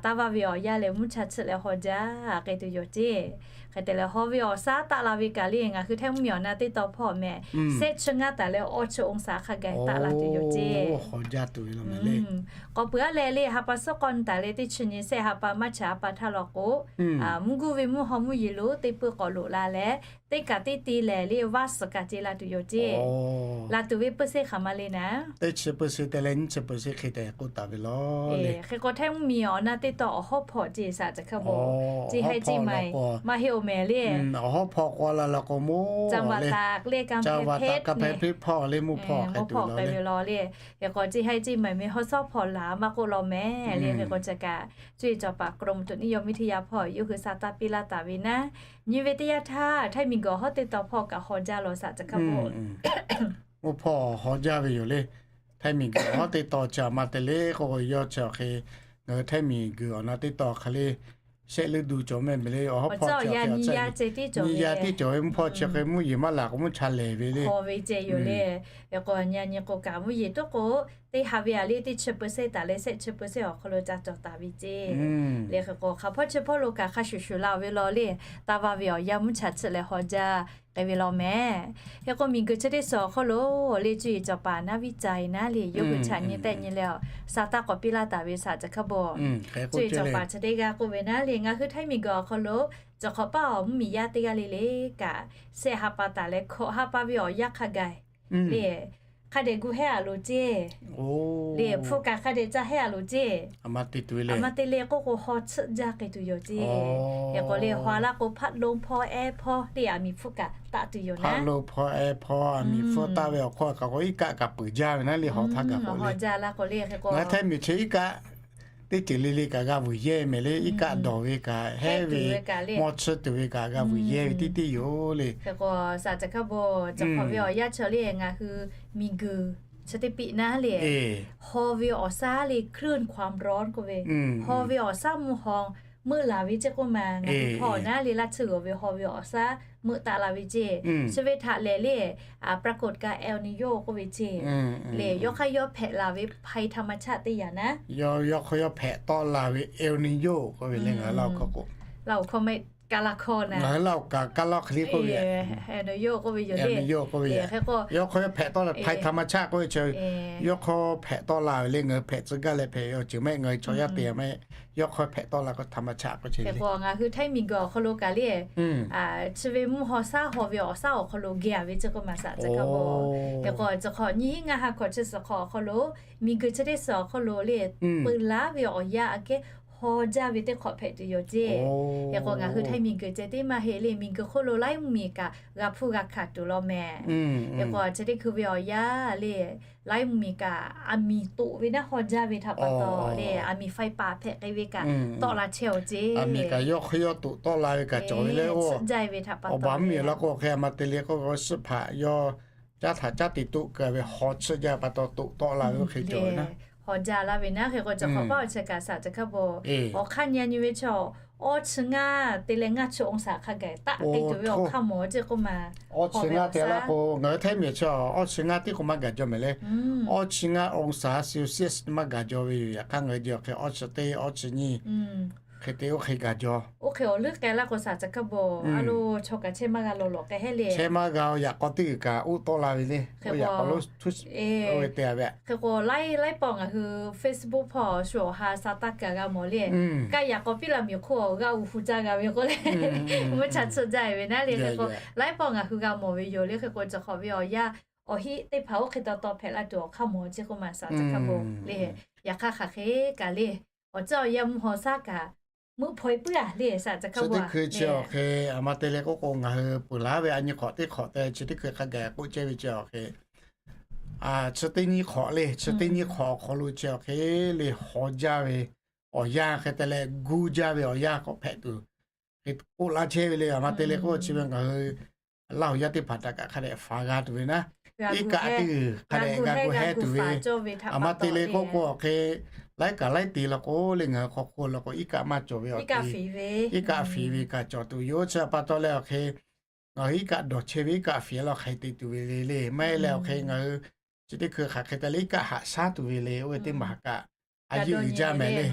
taˇ vaˇ ve awˬ yaˇ lehˬ mvuhˇ cha chiˆ leh haw jaˇ k'ai tuˬ yoˬ ce. Hk'e te leh haw ve awˬ shaˉ taˆ la ve kaꞈ le, ngaˬ hui htehˇ mvuhˇmiˬ awˬ na teˇ taw hpawˇ mehˍ, sehˆ chi ngaˇ taˍ leh awˇ chi องศา hk'a gaˬ taˆ la tuˬ yoˬ ce. K'awꞈ peuˬ aˉ leh le, ha pa suhˉ k'awˇ nyi taˍ leh teˇ chi nyi sehˆ ha pa maˇ cha ha pa htaˇ law k'o, mvuhˇ guˇ ve mvuhˇ haw mvuhˇ yeˬ lo teˇ peuˆ k'awꞈ loꞈ la leh, teˇ kaꞈ teˇ te lehˬ le vaˇ suhˍ kaꞈ ce la tuˬ yoˬ ce. Laˬ tuˬ ve เปอร์เซ็นต์ hk'aˬ ma le naˉ, teˇ chi เปอร์เซ็นต์ te leh nyiˇ chi เปอร์เซ็นต์ hk'e tehꞈ k'oˆ taˍ ve law le. Hk'e k'o htehˇ mvuhˇmiˬ awˬ na teˇ taw awˬ hawˉ hpawꞈ ce, saˍ caˬ hkaˇ bon. Chi haiˬ ce maiˍ maˇ heˆ-oˬ mehˍ le. Awˬ hawˉ hpawꞈ k'o la la k'o mawˇ le, จังหวัดตาก hpawˇ le mvuhˇ hpawˇ k'ai ve law le. Hk'e k'o chi haiˬ ce maiˍ meh haw shawˉ hpawꞈ laˬ maˇ k'oˆ law mehˍ le. Hk'e k'o chi kaꞈ cuˇ yiˍ cawˬ paˍ กรมอุตุนิยมวิทยา hpawˇ yawˇ hui sa taˇ piˇ laˇ taˍ ve naˉ, nyi ve teˇ yanˇ htaˇ htaiˇ miˬguiˬ awˬ hawˉ teˇ taw hpawˇ kaꞈ haw jaˇ law, saˍ caˬ hkaˇ bon. Mvuhˇ hpawˇ haw jaˇ ve yoˬ le. Htaiˇ miˬguiˬ awˬ hawˉ teˇ taw chi a ma te le k'o, yawˇ chi awˬ hk'e ngaˬ hui htaiˇ miˬguiˬ awˬ na teˇ taw hk'e le, shehˆ ฤดู cawˬ mehˍ mehˍ le. Awˬ hawˉ hpawˇ chi nyi yaˇ tiˉ cawˬ ve mvuhˇ hpawˇ chi hk'e mvuhˇ yeˬ maˇ laˬ k'o mvuhˇ cha lehˬ ve le. Haw ve ceh yoˬ le. Hk'e k'o nyi a nyi k'o kaꞈ mvuhˇ yeˬ tuˉ k'o teˇ ha ve a le teˇ chi เปอร์เซ็นต์ taˍ leh shehˆ chi เปอร์เซ็นต์ awˬ hk'aw lo ca cawˬ taˍ ve ceˇ. Le hk'e k'o hk'aˬ hpawˇ chi hpawˇ lo kaꞈ hk'a shuˍ shuˍ la-oˬ ve law le, taˇ va ve awˬ yanˇ mvuhˇ chaꞈ chiˆ leh haw jaˇ k'ai ve law mehˍ. Hk'e k'o miˬguiˬ chi teˇ suhˍ awˬ hk'aw lo le cuˇ yiˍ cawˬ paˍ naˉ viˉ ca-e naˉ le yawˇ hui chaꞈ nyi tehˆ nyi leh a, sa taˇ k'awꞈ piˇ laˇ taˍ ve saꞈ ca hkaˇ bawˬ. Cuˇ yiˍ cawˬ paˍ chi teˇ g'aˇ k'oˆ ve naˉ le, ngaˬ hui Htaiˇ miˬguiˬ awˬ hk'aw lo cawˬ hk'awꞈ paˇ awˬ mvuhˇmiˬ yaˇ teˇ g'aˇ le le kaꞈ, shehˆ ha pa taˍ leh hkawꞈ ha pa ve awˬ yanˇ hk'a gaˬ le hk'a dehꞈ gu hehˉ a loˬ ceˇ. Le hpfuhˆ kaꞈ hk'a dehꞈ ca hehˉ a loˬ ceˇ. A ma te le k'oˆ k'o haw tsuhˆ jaˇ k'ai tuˬ yoˬ ceˇ. Hk'e k'o le haw laˇ k'o พัดลม hpawˇ, air hpawˇ le a miˬ hpfuhˆ kaꞈ taˆ tuˬ yoˬ naˉ. พัดลม hpawˇ, air hpawˇ a miˬ hpfuhˆ taˆ ve awˬ hk'aw kaꞈ k'o iˉ kaˆ kaꞈ peuˬ jaˇ ve naˉ le haw htaˇ gaˬ k'o le. Ngaˬ hui Htaiˇ miˬ chi iˉ kaˆ teˇ ceuˬ le le kaꞈ g'a vuiˬ yehˇ mehˍ le, iˉ kaˆ dawˬ ve kaꞈ hehˉ ve, mawˇ tsuhˇ tuˬ ve kaꞈ g'a vuiˬ yehˇ ve tiˉ tiˉ yoˬ le. Hk'e k'o saꞈ ca hkaˇ bawˬ cawˬ hk'awꞈ ve awˬ yanˇ chi le ngaˬ hui miˬguiˬ chi teˇ piˆ naˉ le haw ve awˬ shaˉ le คลื่นความร้อน k'oˆ ve, haw ve awˬ shaˉ mvuhˇ haw meuˆ laˬ ve ceˇ k'oˆ ma, ngaˬ hui hpawˇ naˉ le laˇ tsuhˇ g'awˬ ve haw ve awˬ shaˉ meuˆ taˆ la ve ceˇ. Chi ve htaꞈ lehˬ le ปรากฏการณ์ El Niño k'oˆ ve ceˇ. Le yawˇ hk'aˇ yawˇ hpehꞈ laˬ ve ภัยธรรมชาติ teˇ yanˇ naˉ, yawˇ hk'aˇ yawˇ hpehꞈ tawˆ la ve El Niño k'oˆ ve le ngaˬ hui Laˇ huˍ hkawˇ k'o, Laˇ huˍ hkawˇ mehˆ kaˇ laˇ hkawˇ naˉ, ngaˬ hui Laˇ huˍ kaꞈ kaˇ laˇ hk'e le k'oˆ ve, El Niño k'oˆ ve yoˬ le. Yawˇ hk'aˇ yawˇ hpehꞈ tawˆ la ภัยธรรมชาติ k'oˆ ve chi, yawˇ hk'aˇ hpehꞈ tawˆ la ve le ngaˬ hui hpehꞈ tcuh gaˇ leh hpehꞈ ve awˬ ceuˬ mehˆ ngaˬ hui chaw yaˇ te mehˆ, yawˇ hk'aˇ hpehꞈ tawˆ la k'o ธรรมชาติ k'oˆ chi le. Hk'e k'o ngaˬ hui Htaiˇ miˬguiˬ awˬ hk'aw lo kaꞈ le chi ve mvuhˇ haw shaˉ haw ve awˬ shaˉ awˬ hk'aw lo geh a ve ceˇ k'oˆ ma saꞈ ca hkaˇ bawˬ. Hk'e k'o chi hk'awꞈ nyiˇ hinˉ ngaˇ ha hkawꞈ chi suhˍ hk'awꞈ awˬ hk'aw lo miˬguiˬ chi teˇ suhˍ awˬ hk'aw lo le peuˬ laˉ ve awˬ yanˇ aꞈ kehˉ haw jaˇ ve teˇ hk'awꞈ hpehꞈ tuˬ yoˬ ceˇ. Hk'e k'o ngaˬ hui Htaiˇ miˬguiˬ ceh tiˉ maˇ heˆ le, miˬguiˬ hk'oˆ lo laiˉ mvuhˇmiˬ kaꞈ g'a hpuˇ g'a hkanˍ tuˬ law mehˍ. Hk'e k'o chi teˇ hkui ve awˬ yanˇ le laiˉ mvuhˇmiˬ kaꞈ aˬ miˍ toꞈ ve naˉ haw jaˇ ve htaꞈ pa taw le aˬ miˍ ไฟป่า hpehꞈ k'ai ve kaꞈ tawˆ la chehˇ-oˬ ceˇ. Aˬ miˍ kaꞈ yawˇ hk'aˇ yawˇ toꞈ tawˆ la ve kaꞈ cawˬ ve le. Awˬ baˬ mvuhˇmiˬ law k'o hk'e a ma te le k'oˆ k'o suhˆ hpaꞈ yawˇ caˉ htaꞈ caˉ te toˆ kaˬ ve haw tsuhˆ jaˇ pa taw toꞈ tawˆ la ve oˇ hk'e cawˬ ve naˉ. Haw jaˇ laˇ ve naˉ. Hk'e k'o cawˬ hk'awꞈ paˇ awˬ chi kaꞈ saꞈ ca hkaˇ bawˬ. Awˬ hk'aˇ nyi nyi ve chaw awˇ chi ngaˇ te leh ngaˇ chi องศา hk'a gaˬ taˆ k'ai tuˬ ve awˬ hk'aˇ mawˬ ceˇ k'oˆ ma. Awˇ chi ngaˇ te laˇ k'o ngaˬ hui Htaiˇ miˬ chi awˇ chi ngaˇ tiˉ k'o maˇ gaˬ jaw mehˍ le. Awˇ chi ngaˇ องศาเซลเซียส maˇ gaˬ jaw ve yoˬ. Yaꞈ hk'aˇ ngaˬ hui ji awˬ hk'e awˇ chi teˇ awˇ chi nyiˇ hk'e te oˇ hk'e gaˬ jaw. Oˇ hk'e awˬ leuˉ k'ai laˇ k'o saꞈ ca hkaˇ bawˬ a lo chaw kaꞈ chehˇ maˇ g'a lawˬ lawˬ k'ai hehˉ le. Chehˇ maˇ g'a. Yaꞈ k'aw teˇ g'uiˬ kaꞈ oˇ tawˆ la ve le. Oˇ yaꞈ k'aw lo htu ve te a ve. Hk'e k'o laiˉ laiˉ pawˆ ngaˬ hui Facebook hpawˇ shu awˬ ha sa taˇ kaˬ g'a mawˬ le. Kaˇ yaꞈ k'aw piˇ la miˬ hk'oˆ awˬ g'aˇ uˬ hu caˇ g'a ve k'oˆ le, mvuhˇ cha tsuhˆ jaˇ ve naˉ le. Hk'e k'o laiˉ pawˆ ngaˬ hui g'a mawˬ ve yoˬ le. Hk'e k'o cawˬ hk'awꞈ ve awˬ yanˇ awˬ hiˆ teˇ hpaˍ oˇ hk'e taw taw hpehꞈ la tuˬ awˬ hk'aˇ mawˬ ceˇ k'oˆ ma saꞈ ca hkaˇ bawˬ le. Yaꞈ hk'aˇ hk'aˬ hk'e kaꞈ le awˬ ceuˬ awˬ yanˇ mvuhˇ haw shaˉ kaꞈ meuˆ hpaw e puiˉ a le saꞈ ca hkaˇ bawˬ. Chi teˇ hkui chi awˬ hk'e a ma te le k'oˆ k'o ngaˬ hui peuˬ laˉ ve a nyi hk'awꞈ teˇ hk'awꞈ te chi teˇ hkui hk'a gaˬ k'oˆ chehˇ ve chi awˬ hk'e chi teˇ nyiˇ hk'awꞈ le, chi teˇ nyiˇ hk'awꞈ awˬ hk'aw lo chi awˬ hk'e le haw jaˇ ve awˬ yanˇ hk'e te leh gu jaˇ ve awˬ yanˇ k'awꞈ hpehꞈ tuˬ hk'e k'oˆ laˇ chehˇ ve le. A ma te le k'oˆ chi ve ngaˬ hui Laˇ huˍ yaˇ teˇ hpaˍ htaꞈ kaꞈ hk'a dehꞈ faˍ g'a tuˬ ve naˉ, iˉ kaˆ teˇ g'uiˬ hk'a dehꞈ g'a gu hehˇ tuˬ ve, a ma te le k'oˆ k'o awˬ hk'e laiˉ kaꞈ laiˉ te law k'o le ngaˬ hui hk'aw hk'oˆ law k'o iˉ kaˆ maˇ cawˬ ve awˬ te, iˉ kaˆ fiˍ ve kaꞈ cawˬ tuˬ yoˬ. Chi pa taw leh awˬ hk'e ngaˬ hui iˉ kaˆ dawˬ chehˇ ve iˉ kaˆ fiˍ law hk'e te tuˬ ve le le maˇ heˆ leh awˬ hk'e ngaˬ hui chi teˇ hkui hk'aˬ hk'e te leh iˉ kaˆ haꞈ shaˉ tuˬ ve le oˇ ve teˇ maˬ kaꞈ a yeˇ uiˍ jaˇ mehˍ le.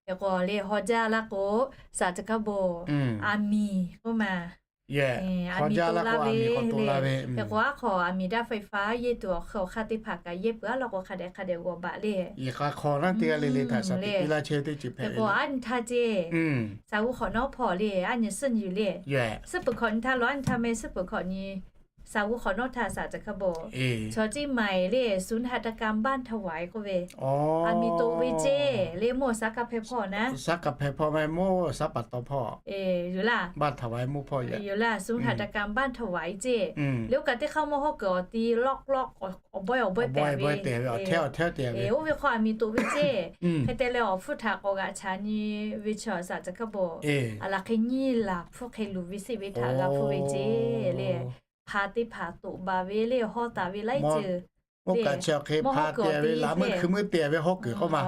Hk'e k'o le haw jaˇ laˇ k'o, saˍ ca hkaˇ bon, aˬ miˍ k'oˆ ma, aˬ miˍ to la ve le. Hk'e k'o aˉ hk'aw aˬ miˍ daˇ ไฟฟ้า yeˇ tuˬ awˬ hk'aˇ teˇ hpaˍ kaꞈ yehˇ peuˬ a law k'o hk'a dehꞈ hk'a dehꞈ g'awˬ baˬ le. Hk'e k'o aˉ nyi htaˇ ceˇ, saˍ g'uˇ hk'awꞈ nawˉ hpawˇ le, aˉ nyi suhˉ nyi le, suhˉ peuˬ hk'awꞈ nyi htaˇ law aˉ nyi htaˇ meh suhˉ peuˬ hk'awꞈ nyi saˍ g'uˇ hk'awꞈ nawˉ htaˇ saˍ ca hk'a bon, chaw ciˉ maiˍ le ศูนย์หัตถกรรมบ้านถวาย k'oˆ ve, aˬ miˍ to ve ceˇ le, mawˇ saˉ kaˇ hpehˇ hpawˇ naˉ, saˉ kaˇ hpehˇ hpawˇ meh mawˇ saˉ pa taw hpawˇ, yoˬ laˇ, บ้านถวาย mawˇ hpawˇ yoˬ laˇ, ศูนย์หัตถกรรมบ้านถวาย ceˇ le. Oˇ kaꞈ teˇ hk'aˇ mawˇ hawˉ kuiˬ awˬ ti lawˆ lawˆ awˬ bawehˇ awˬ bawehˇ tehˬ ve, awˬ hteˇ awˬ hteˇ tehˬ ve, oˇ ve hk'aw aˬ miˍ to ve ceˇ. Hk'e te leh awˬ hpfuhˇ htaꞈ k'awꞈ g'aꞈ chaꞈ nyi ve chaw saˍ ca hk'a bon, aˬ laˬ hk'e nyiˇ laˬ hpfuhˇ hk'e luˬ ve seˆ ve htaꞈ g'a hpfuhˇ ve ceˇ le. Hpa teˇ hpaˍ toꞈ baˬ ve le, hawˉ taˍ ve laiˉ ceuˬ, mawˇ kaꞈ chi awˬ hk'e hpa tehˬ ve laꞈ meuˇ hkui meuˇ tehˬ ve hawˉ kuiˬ k'oˆ ma,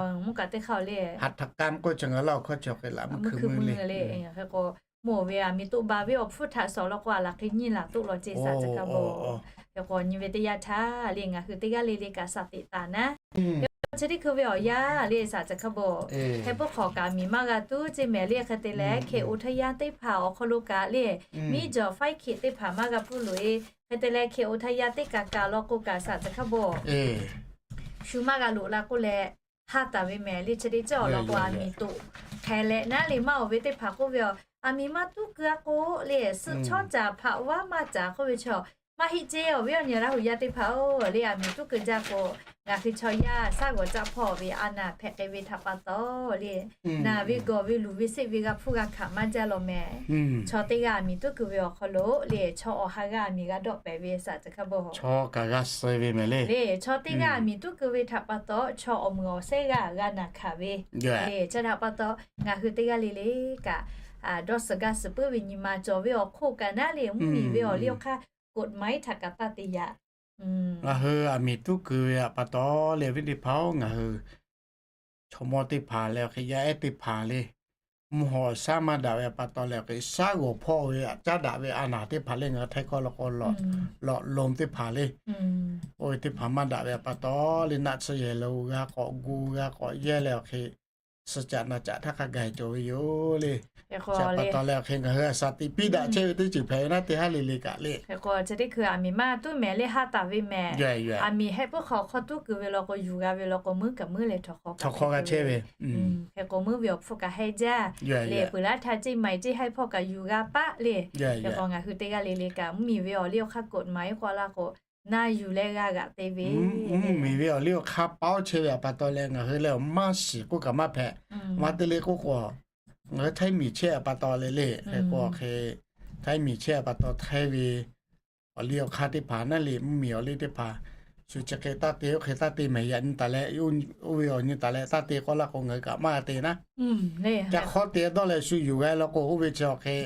หัตถกรรม k'oˆ chi ngaˬ hui laˇ awˬ hkawˇ chi awˬ hk'e laꞈ meuˇ hkui meuˇ le. Hk'e k'o mvuhˇ awˬ ve aˬ miˍ toˆ ba ve awˬ hpfuhˇ htaꞈ suh awˬ lawn k'o, a laˬ hk'e nyi laˬ toˆ law ceˇ saˍ tcuh hkaˇ bon. Hk'e k'o nyi ve teˇ yanˇ htaˇ le ngaˬ hui teˇ g'aˇ le le kaꞈ shaˍ teꞈ taˍ naˉ, chi teˇ hkui ve awˬ yanˇ le saˍ tcuh hkaˇ bon, heh puiˉ hk'awꞈ kaꞈ miˬ maˇ g'a tuˉ ceˇ mehˍ le. Hk'e te leh hkeh oˇ htaˇ yanˇ teˇ hpaˍ awˬ hk'aw lo kaꞈ le, miˇ jawˬ faiˉ hkiˆ teˇ hpaˍ maˇ g'a pfuhˇ loꞈ e. Hk'e te leh hkeh oˇ htaˇ yanˇ teˇ kaˬ kaˬ law k'o kaꞈ saˍ tcuh hkaˇ bon, shu maˇ g'a loꞈ la k'oˆ leh, haˉ taˍ ve mehˍ le. Chi teˇ ceuˬ awˬ lawn k'o, aˬ miˍ toꞈ hk'e leh naˉ le maˇ oˬ ve teˇ hpaˍ k'oˆ ve aˬ, aˬ miˍ maˇ tuˉ keu a k'o le, suhˆ chawˇ caˍ hpaꞈ vaˉ maˇ caˍ k'oˆ ve chaw, maˇ heˆ ceˇ. Awˬ viˉ awˬ nyi Laˇ huˍ yaˇ teˇ hpaˍ-oˬ le, aˬ miˍ tuˉ keu jaˇ k'o, ngaˬ hui chaw yaˇ shaˉ g'awˬ caˆ hpawˇ ve a naˍ hpehꞈ k'ai ve htaꞈ pa taw le, naˬ ve gawˬ ve luˬ ve seˆ ve g'a hpfuhˇ g'a hkanˍ maˇ jaˇ law mehˍ. Chaw teˇ g'aˇ aˬ miˍ tuˉ keu ve awˬ hk'aw lo le, chaw awˬ ha g'aˇ aˬ miˍ g'a dawˆ pehˍ ve saˍ tcuh hkaˇ bon, chaw kaꞈ g'a suh ve mehˍ le. Le chaw teˇ g'aˇ aˬ miˍ tuˉ keu ve htaꞈ pa taw, chaw awˬ meunˍ awˬ shehˉ g'aˇ g'a naˬ hkanˍ ve le. Chi htaꞈ pa taw, ngaˬ hui teˇ g'aˇ le le kaꞈ dawˇ suhˍ gaˇ suhˍ puiˉ ve nyi ma cawˬ ve awˬ hk'oˆ kaꞈ naˉ le mvuhˇ miˬ ve awˬ liˇ awˬ hk'aˇ กฎหมาย htaꞈ kaꞈ taˇ te yaꞈ. Ngaˬ hui aˬ miˍ tuˉ keu ve htaꞈ pa taw le awˬ viˉ teˇ hpaˍ-oˬ, ngaˬ hui chaw mawˇ teˇ hpaˍ leh awˬ hk'e yaˇ ehˉ teˇ hpaˍ le, mvuhˇ haw shaˉ maˇ daꞈ ve htaꞈ pa taw leh awˬ hk'e shaˉ g'awˬ hpawˇ ve caˉ daꞈ ve a naˍ teˇ hpaˍ le, ngaˬ hui Htaiˇ hkawˇ law k'o, lawꞈ lon teˇ hpaˍ le, oˇ ve teˇ hpaˍ maˇ daꞈ ve htaꞈ pa taw le, naˆ tsuhˇ yehˬ lo g'a k'awꞈ gu g'a k'awꞈ yehˇ leh awˬ hk'e suh caꞈ naˍ caꞈ htaˇ hk'a gaˬ cawˬ ve yoˬ le. Chi htaꞈ pa taw leh awˬ hk'e ngaˬ hui a shaˍ teꞈ piˇ daꞈ chehˇ ve teˇ ceuˬ hpehꞈ ve naˉ teˇ haˉ le le kaꞈ le. Hk'e k'o chi teˇ hkui aˬ miˍ maˇ tuˉ mehˍ le haˉ taˍ ve mehˍ. Aˬ miˍ heh puiˉ hk'awꞈ hk'aw tuˉ keu ve law k'o, yuˬ g'a ve law k'o, meuˉ kaꞈ meuˉ leh htawnˍ hk'aw hk'aw g'a chehˇ ve. Hk'e k'o meuˉ ve awˬ hpfuhˇ kaꞈ hehˆ jaˇ le. Peuˬ laˇ htaˇ ceˇ maiˍ ceˇ haiˇ hpawˇ kaꞈ yuˬ g'a paˆ le. Hk'e k'o ngaˬ hui teˇ g'aˇ le le kaꞈ mvuhˇ miˬ ve awˬ liˇ awˬ hk'aˇ กฎหมาย k'oˆ laˇ k'o, na yuˬ leh g'a g'aꞈ te ve. Mvuhˇ miˬ ve awˬ liˇ awˬ hk'aˇ paoˉ chehˇ ve htaꞈ pa taw leh ngaˬ hui leh maˇ shiˍ k'oˆ kaꞈ maˇ hpehꞈ. Maˇ te le k'oˆ k'o, ngaˬ hui Htaiˇ miˬ chehˇ htaꞈ pa taw le le. Hk'e k'o hk'e Htaiˇ miˬ chehˇ htaꞈ pa taw Htaiˇ ve awˬ liˇ awˬ hk'aˇ teˇ hpaˍ naˉ le mvuhˇ miˬ awˬ liˇ teˇ hpaˍ shu chi hk'e taˇ te, oˇ hk'e taˇ te mehˍ yaꞈ nyi taˍ leh, oˇ ve awˬ nyi taˍ leh taˇ te k'oˆ laˇ k'o ngaˬ hui kaꞈ maˇ g'a te naˉ. Ca hk'awˇ te dawˇ leh shu yuˬ g'a law k'o, oˇ ve chi awˬ hk'e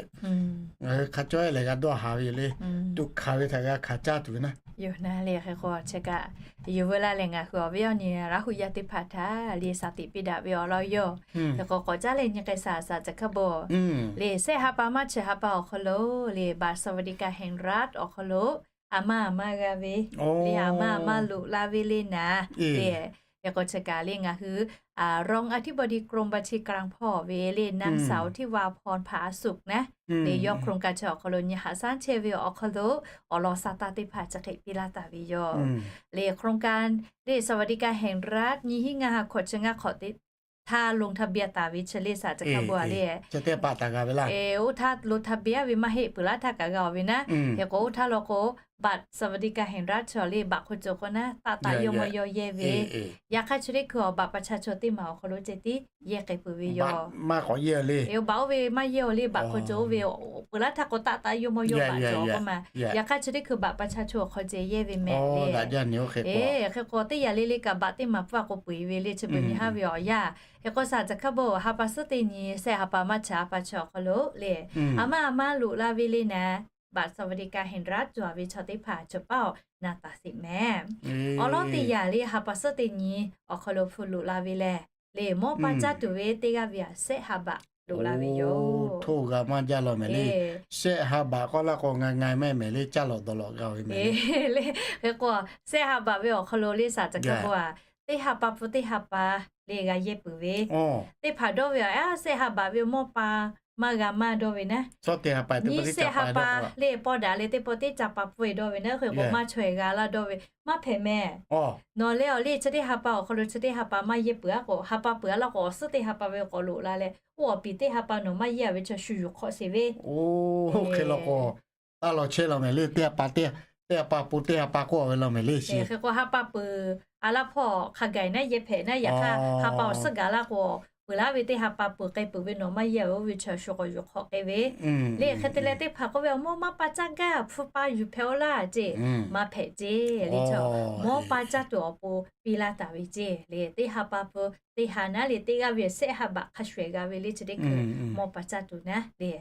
ngaˬ hui hk'a cawˇ leh g'a dawˇ haˍ ve yoˬ le. Tuꞈ hkanˍ ve htaꞈ g'a hkanˍ caˇ tuˬ ve naˉ. Yoˬ naˉ le. Hk'e k'o chi kaꞈ yuˬ veu laˇ leh ngaˬ hui awˬ viˉ awˬ nyi Laˇ huˍ yaˇ teˇ hpaˍ htaꞈ le shaˍ teꞈ piˇ daꞈ ve awˬ lawn yoˬ. Hk'e k'o k'awꞈ caˉ leh nyi k'ai shaˍ shaˍ tcuh hkaˇ bon le, shehˆ ha pa maˇ chi ha pa awˬ hk'aw lo le บัตรสวัสดิการแห่งรัฐ awˬ hk'aw lo aˬ maˇ aˬ maˇ g'a ve le, aˬ maˇ aˬ maˇ loꞈ la ve le naˉ le. Hk'e k'o chi kaꞈ le ngaˬ hui รองอธิบดีกรมบัญชีกลาง hpawˇ ve le นางสาว ธิวาพร ผาสุก naˉ le, yawˇ โครงการ chi awˬ hk'aw lo nyi haꞈ shaˉ chehˇ ve awˬ hk'aw lo awˬ lawn shaˉ taˇ teˇ hpaˍ chi hk'e piˇ laˇ taˍ ve yoˬ. Le โครงการ le สวัสดิการแห่งรัฐ nyiˇ hinˉ ngaˇ ha hkawꞈ chi ngaˇ hk'awꞈ teˇ htaˇ ลงทะเบียน taˍ ve chi le shaˍ tcuh hkaˇ bon le. Oˇ htaˇ ลงทะเบียน ve maˇ heˆ, peuˬ laˇ htaˇ kaꞈ g'a-oˬ ve naˉ. Hk'e k'o oˇ htaˇ law k'o บัตรสวัสดิการแห่งรัฐ chi le บัตรคนจน k'o naˉ taˆ taˆ yawˇ mawˇ yawˇ yehˇ ve. Yaꞈ hk'aˇ chi teˇ hkui awˬ บัตรประชาชน teˇ maˬ awˬ hk'aw lo ceh tiˉ yehˇ k'ai peuˬ ve yoˬ. Baꞈ oˇ ve maˇ yehˇ-oˬ le, บัตรคนจน oˇ ve peuˬ laˇ htaˇ k'o taˆ taˆ yawˇ mawˇ yawˇ baꞈ cawˬ k'oˆ ma. Yaꞈ hk'aˇ chi teˇ hkui บัตรประชาชน awˬ hk'aw ceh yehˇ ve mehˍ le. Hk'e k'o teˇ yanˇ le le kaꞈ บัตร teˇ maˬ pfuhˇ a k'o peu-eˬ ve le chi beuꞈ nyi haˉ ve awˬ yanˇ. Hk'e k'o shaˍ tcuh hkaˇ bon ha pa suhˉ teˇ nyi, shehˆ ha pa maˇ chi ha pa chi awˬ hk'aw lo le, aˬ maˇ aˬ maˇ loꞈ la ve le naˉ, บัตรสวัสดิการแห่งรัฐ cawˬ ve chaw teˇ hpaˍ chaw paˉ awˬ naˍ taˍ sheˍ mehˍ. Awˬ lawn teˇ yanˇ le ha pa suhˉ teˇ nyi awˬ hk'aw lo hpu loꞈ la ve lehˬ, le mawˇ paˇ caˇ tuˬ ve teˇ g'aˇ ve aꞈ shehˆ ha บาท loꞈ la ve yoˬ. Htoˇ g'a maˇ jaˇ law mehˍ le. Shehˆ ha บาท k'oˆ laˇ k'o ngaˬ ngaˬ mehˆ mehˍ le caˇ lawꞈ dawˬ lawꞈ g'a ve mehˍ le. Le hk'e k'o shehˆ ha บาท ve awˬ hk'aw lo le shaˍ tcuh hkaˇ bon aꞈ, teˇ ha pa pfuhˇ teˇ ha pa le g'a yehˇ peuˬ ve. Teˇ hpaˍ dawˇ ve aꞈ, shehˆ ha บาท ve mawˇ paˇ maˇ g'a maˇ dawˇ ve naˉ. Nyiˇ shehˆ ha pa le pawˇ daꞈ leh teˇ pawˆ teˇ ca pa pfuhˇ e dawˇ ve naˉ. Hk'e k'o maˇ chaweh g'a laˇ dawˇ ve, maˇ hpehꞈ mehˍ. Nawˬ leh awˬ le chi teˇ ha pa awˬ hk'aw lo chi teˇ ha pa maˇ yehˇ peuˬ a k'o, ha pa peuˬ a laˇ k'o awˬ suhˉ teˇ ha pa ve k'awꞈ loꞈ la leh, oˇ awˬ piˍ teˇ ha pa nawˬ maˇ yehˇ a ve chi shu yuˬ hk'awꞈ sheˍ ve. Oˇ hk'e law k'o, taˇ law chehˇ law mehˍ le. Teˇ ha pa, teˇ ha pa pfuhˇ teˇ ha pa k'oˆ ve law mehˍ le. Hk'e k'o ha pa peuˬ a laˇ hpawˇ hk'a gaˬ naˉ yehˇ hpehꞈ naˉ. Yaꞈ hk'aˇ ha pa awˬ suhˉ gaˬ laˇ k'o, peuˬ laˇ ve teˇ ha pa peuˬ k'ai peuˬ ve nawˬ maˇ yehˇ a ve oˇ ve chi shu k'awꞈ yuˬ hk'awꞈ k'ai ve le. Hk'e te leh teˇ hpaˍ k'oˆ ve, Mawˇ maˇ pa caˇ gaˇ, hpu pa yuˬ hpehꞈ-oˆ laˇ ceˇ. Maˇ hpehꞈ ceˇ le. Chaw mawˇ pa caˇ tuˬ awˬ pon piˇ laˇ taˍ ve ceˇ le. Teˇ ha pa pfuhˇ teˇ ha naˉ le, teˇ g'aˇ ve shehˆ ha บาท hk'a shuˍ ehˍ g'a ve le chi teˇ hkui mawˇ pa caˇ tuˬ naˉ le.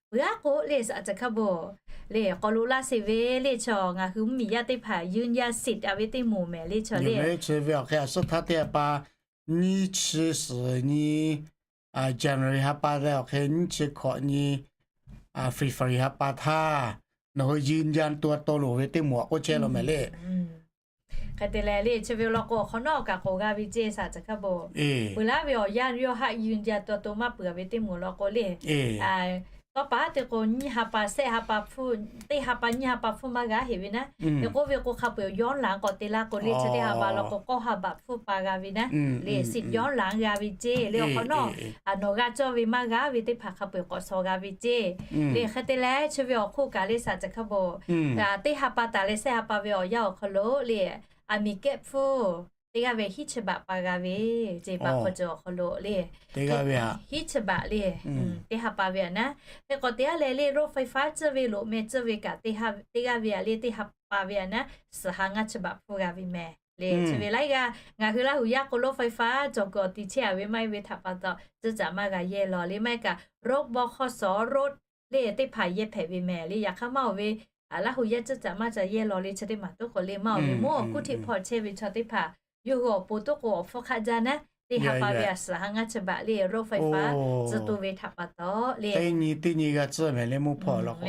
Peuˬ a k'o le shaˍ tcuh hkaˇ bon le k'awꞈ loꞈ la sheˍ ve le. Chaw ngaˬ hui mvuhˇ miˬ yaˇ teˇ hpaˍ ยืนยันสิทธิ์ a ve teˇ moˍ mehˍ le. Chaw le chi ve awˬ hk'e aˬ suhˉ htaˇ teˇ ha pa nyiˇ chi suhˍ nyi, January ha pa leh awˬ hk'e nyiˇ chi hkawꞈ nyi, Free Fire ha pa htaˇ, nawˬ hui ยืนยันตัวตน loˍ ve teˇ moˍ a k'oˆ chehˇ law mehˍ le. Hk'e te leh le, chi ve law k'o awˬ hk'awꞈ nawˉ kaꞈ k'awꞈ g'a ve ceˇ, shaˍ caˬ hkaˇ bon. Peuˬ laˉ ve awˬ yanˇ yawˇ haˆ ยืนยันตัวตน maˇ peuˬ ve teˇ moˍ law k'o le, tawˇ pa te k'o nyiˇ ha pa, shehˆ ha pa hpfuhˇ, teˇ ha pa nyiˇ ha pa hpfuhˇ maˇ g'a heˆ ve naˉ. Hk'e k'oˆ ve k'o hk'a peu-eˬ ย้อนหลัง k'awꞈ te laˇ k'o le, chi teˇ ha pa law k'o k'awˇ ha baꞈ hpfuhˇ pa g'a ve naˉ. Le สิทธิ์ย้อนหลัง g'a ve ceˇ le. Awˬ hk'awꞈ nawˉ a nawˬ g'a cawˇ ve maˇ g'a ve teˇ hpaˍ hk'a peu-eˬ k'awꞈ shaw g'a ve ceˇ. Le hk'e te leh chi ve awˬ hk'oˆ kaꞈ le, shaˍ caˬ hkaˇ bon, teˇ ha pa taˍ leh shehˆ ha pa ve awˬ yanˇ awˬ hk'aw lo le, aˬ miˍ kehˉ hpfuhˇ teˇ g'aˇ ve hiˉ chi baꞈ pa g'a ve ceˇ, baꞈ hk'aw cawˬ awˬ hk'aw lo le, hiˉ chi baꞈ le, teˇ ha pa ve aꞈ naˉ. Hk'e k'awꞈ te aˉ leh le, รถไฟฟ้า tcuhˇ ve loꞈ meh tcuhˇ ve kaꞈ teˇ g'aˇ ve aꞈ le, teˇ ha pa ve aꞈ naˉ, suhˍ ha ngaˇ chi baꞈ hpfuhˇ g'a ve mehˍ le. Chi ve laiˉ g'aˇ ngaˬ hui Laˇ huˍ yaˇ k'o รถไฟฟ้า cawˬ kuiˬ awˬ ti chehˇ a ve maˇ heˆ ve htaꞈ pa taw, tcuhˇ caꞈ maˇ g'a yehˇ law le. Maˇ heˆ kaꞈ รถบขส. Road le teˇ hpaˍ yehˇ hpehꞈ ve mehˍ le. Yaꞈ hk'aˇ maˇ oˬ ve, Laˇ huˍ yaˇ ceuˇ caꞈ maˇ ca yehˇ law le. Chi teˇ maˬ toˉ k'o le maˇ oˬ ve, mvuhˇ awˬ kuˉ hteꞈ hpaw chehˇ ve chaw teˇ hpaˍ yawˇ hui awˬ pon toˉ k'o awˬ hpfuhˇ hk'aˆ jaˇ naˉ, teˇ ha pa ve aꞈ suhˍ ha ngaˇ chi baꞈ le, รถไฟฟ้า tcuh to ve htaꞈ pa taw le. Teˇ nyi teˇ nyi g'a tcuhˇ mehˍ le, mvuhˇ hpawˇ law k'o.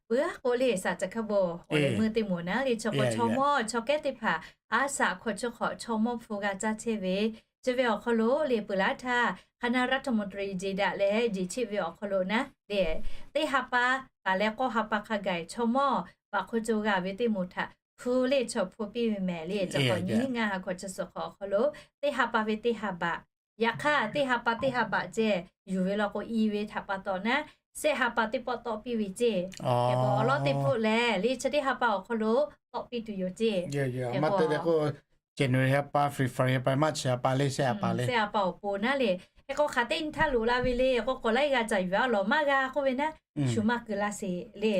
Peuˬ aˉ k'o le, shaˍ caˬ hkaˇ bon, awˬ lehˬ meuˇ teˇ moˍ naˉ le, chi k'o chaw mawˇ chaw kehˉ teˇ hpaˍ aˉ shaꞈ hkawꞈ chi hk'awꞈ chaw mawˇ hpu g'a caˇ chehˇ ve, chi ve awˬ hk'aw lo le peuˬ laˉ htaˇ คณะรัฐมนตรี jeˬ daꞈ leh jeˬ cheˆ ve awˬ hk'aw lo naˉ le, teˇ ha pa taˍ leh k'awˇ ha pa hk'a gaˬ chaw mawˇ baꞈ hk'aw cawˬ g'a ve teˇ moˍ htaꞈ hpu le chaw hpu piˇ ve mehˍ le. Chi k'awꞈ nyiˇ ngaˇ ha hkawꞈ chi suhˍ hk'awꞈ awˬ hk'aw lo teˇ ha pa ve teˇ ha baꞈ, yaꞈ hk'aˇ teˇ ha pa teˇ ha baꞈ ceh yuˬ ve law k'o i ve htaꞈ pa taw naˉ, shehˆ ha pa teˇ pawˆ tawˆ piˇ ve ceˇ. Awˬ lawn teˇ hpfuhˆ lehˬ le, chi teˇ ha pa awˬ hk'aw lo tawˆ piˇ tuˬ yoˬ ceˇ. Maˇ te leh k'o, January ha pa, February ha pa, March ha pa le, shehˆ ha pa le, shehˆ ha pa awˬ pon naˉ le. Hk'e k'o hk'aˬ teˇ nyi htaˇ loꞈ la ve le k'o, k'awꞈ laiˉ g'a caˬ yuˬ ve a lawˬ maˇ g'a k'oˆ ve naˉ, shu maˇ keu laˇ sheˍ le.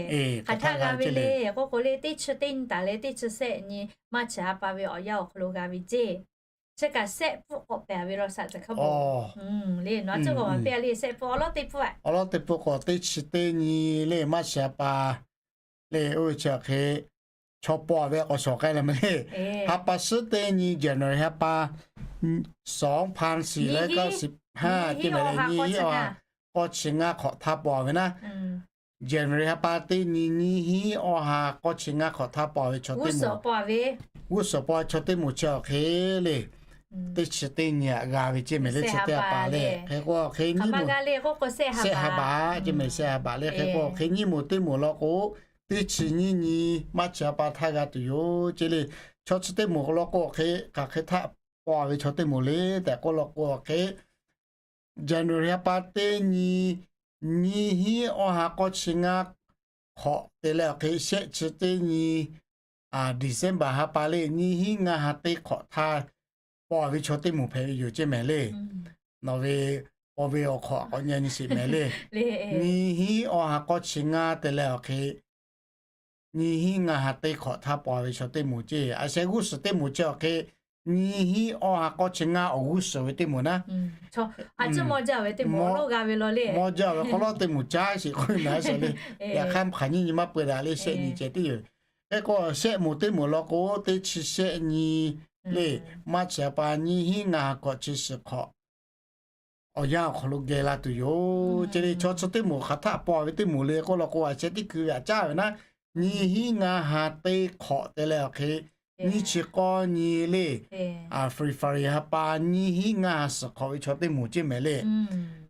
Hk'aˬ htaˇ g'a ve le k'o, k'o le teˇ chi teˇ nyi taˍ leh teˇ chi shehˆ nyi March ha pa ve awˬ yanˇ awˬ hk'aw lo g'a ve ceˇ. Chi kaꞈ shehˆ pfuhˆ k'awꞈ pehˍ ve law, shaˍ caˬ hkaˇ bon. Le nawˬ a ciˉ k'awꞈ maˍ piˇ a le, shehˆ pfuhˆ awˬ lawn teˇ pfuhˆ a. Awˬ lawn teˇ pfuhˆ k'awꞈ teˇ chi teˇ nyi le, March ha pa le, oˇ ve chi awˬ hk'e chaw paw ve k'awꞈ shawˍ k'ai la mehˍ le. Ha pa suhˉ teˇ nyi January ha pa, สองพันสี่ร้อยเก้าสิบห้า teˇ mehˍ le, nyiˇ hiˉ awˬ ha k'awˇ chi ngaˇ hk'awꞈ htaˇ paw ve naˉ. January ha pa teˇ nyi, nyiˇ hiˉ awˬ ha k'awˇ chi ngaˇ hk'awꞈ htaˇ paw ve chaw teˇ moˍ, g'uˇ suhˍ paw chaw teˇ moˍ chi awˬ hk'e le, teˇ chi teˇ nyi aꞈ g'a ve ceˇ mehˍ le, chi teˇ ha pa le. Hk'e k'o hk'e nyiˇ moˍ, shehˆ ha pa ceˇ mehˍ, shehˆ ha pa le. Hk'e k'o hk'e nyiˇ moˍ teˇ moˍ law k'o, teˇ chi nyiˇ nyi March ha pa htaˇ g'a tuˬ yoˬ ceˇ le. Chaw chi teˇ moˍ law k'o hk'e hk'aˬ hk'e htaˇ paw ve chaw teˇ moˍ le tehꞈ k'oˆ law k'o hk'e, January ha pa teˇ nyi, nyiˇ hiˉ awˬ ha k'awˇ chi ngaˇ hk'awꞈ te leh awˬ hk'e shehˆ chi teˇ nyi, December ha pa le, nyiˇ hiˉ ngaˇ ha teˇ hk'awꞈ htaˇ paw ve chaw teˇ moˍ hpehꞈ ve yoˬ ceˇ mehˍ le. Nawˬ ve paw ve awˬ hk'awꞈ k'awꞈ nyi nyi sheˍ mehˍ le. Nyiˇ hiˉ awˬ ha k'awˇ chi ngaˇ te leh awˬ hk'e nyiˇ hiˉ ngaˇ ha teˇ hk'awꞈ htaˇ paw ve chaw teˇ moˍ ceˇ. A sheh g'uˇ suhˍ teˇ moˍ chi awˬ hk'e, nyiˇ hiˉ awˬ ha k'awˇ chi ngaˇ awˬ g'uˇ suhˍ ve teˇ moˍ naˉ, mawˇ jaˇ ve k'aw lawˉ teˇ moˍ caˉ sheˍ k'oˆ ve naˉ sheˍ le. Yaꞈ hk'aˇ hk'aˬ nyiˇ nyi maˇ peu daꞈ le, shehˆ nyi ceh tiˉ yoˬ. Hk'e k'o shehˆ moˍ teˇ moˍ law k'o teˇ chi shehˆ nyi le, March ha pa nyiˇ hiˉ ngaˇ ha k'awꞈ chi suhˍ hk'awꞈ awˬ yanˇ awˬ hk'aw lo geh la tuˬ yoˬ ceˇ le. Chaw chi teˇ moˍ hk'aˬ htaˆ paw ve teˇ moˍ le k'oˆ law k'o, a sheh teˇ hkui ve aꞈ caˉ ve naˉ, nyiˇ hiˉ ngaˇ ha teˇ hk'awꞈ te leh awˬ hk'e, nyiˇ chi k'awˇ nyi le, February ha pa nyiˇ hiˉ ngaˇ ha suhˍ hk'awꞈ ve chaw teˇ moˍ ceˇ mehˍ le.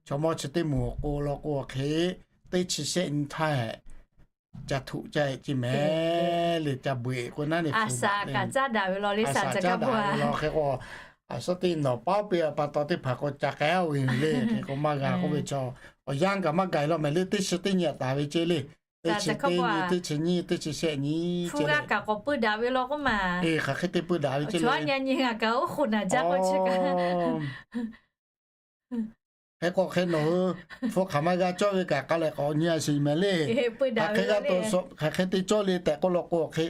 Chaw mawˇ chi teˇ moˍ k'o law k'o hk'e, teˇ chi shehˆ nyi htaˇ ca htoꞈ caˇ ceˇ mehˍ le, ca beuꞈ k'o naˉ le, a shaꞈ kaꞈ caˉ daꞈ ve law le, a shaꞈ caˉ daꞈ ve law hk'e k'o, a suhˉ teˇ nawˬ paˉ piˇ a pa taw teˇ hpaˍ k'o ca k'ai a ve le. Hk'e k'o maˇ g'a k'oˆ ve chaw, awˬ yanˇ kaꞈ maˇ g'a law mehˍ le, teˇ chi teˇ nyi aꞈ taˍ ve ceˇ le. Teˇ chi teˇ nyi, teˇ chi nyiˇ, teˇ chi shehˆ nyi, hpu g'a kaꞈ k'awꞈ peu daꞈ ve law k'oˆ maˬ. Hk'aˬ hk'e te peu daꞈ ve ceˇ le. Nyi g'a kaꞈ oˇ k'oˍ naˬ jaˇ k'o chi kaꞈ Hk'e k'o hk'e nawˬ hui hpu hk'aˬ ma g'a cawˇ ve kaꞈ k'ai leh k'awꞈ nyi a sheˍ mehˍ le. Hk'aˬ hk'e g'a tuˬ, hk'aˬ hk'e te cawˇ le tehꞈ k'oˆ law k'o hk'e,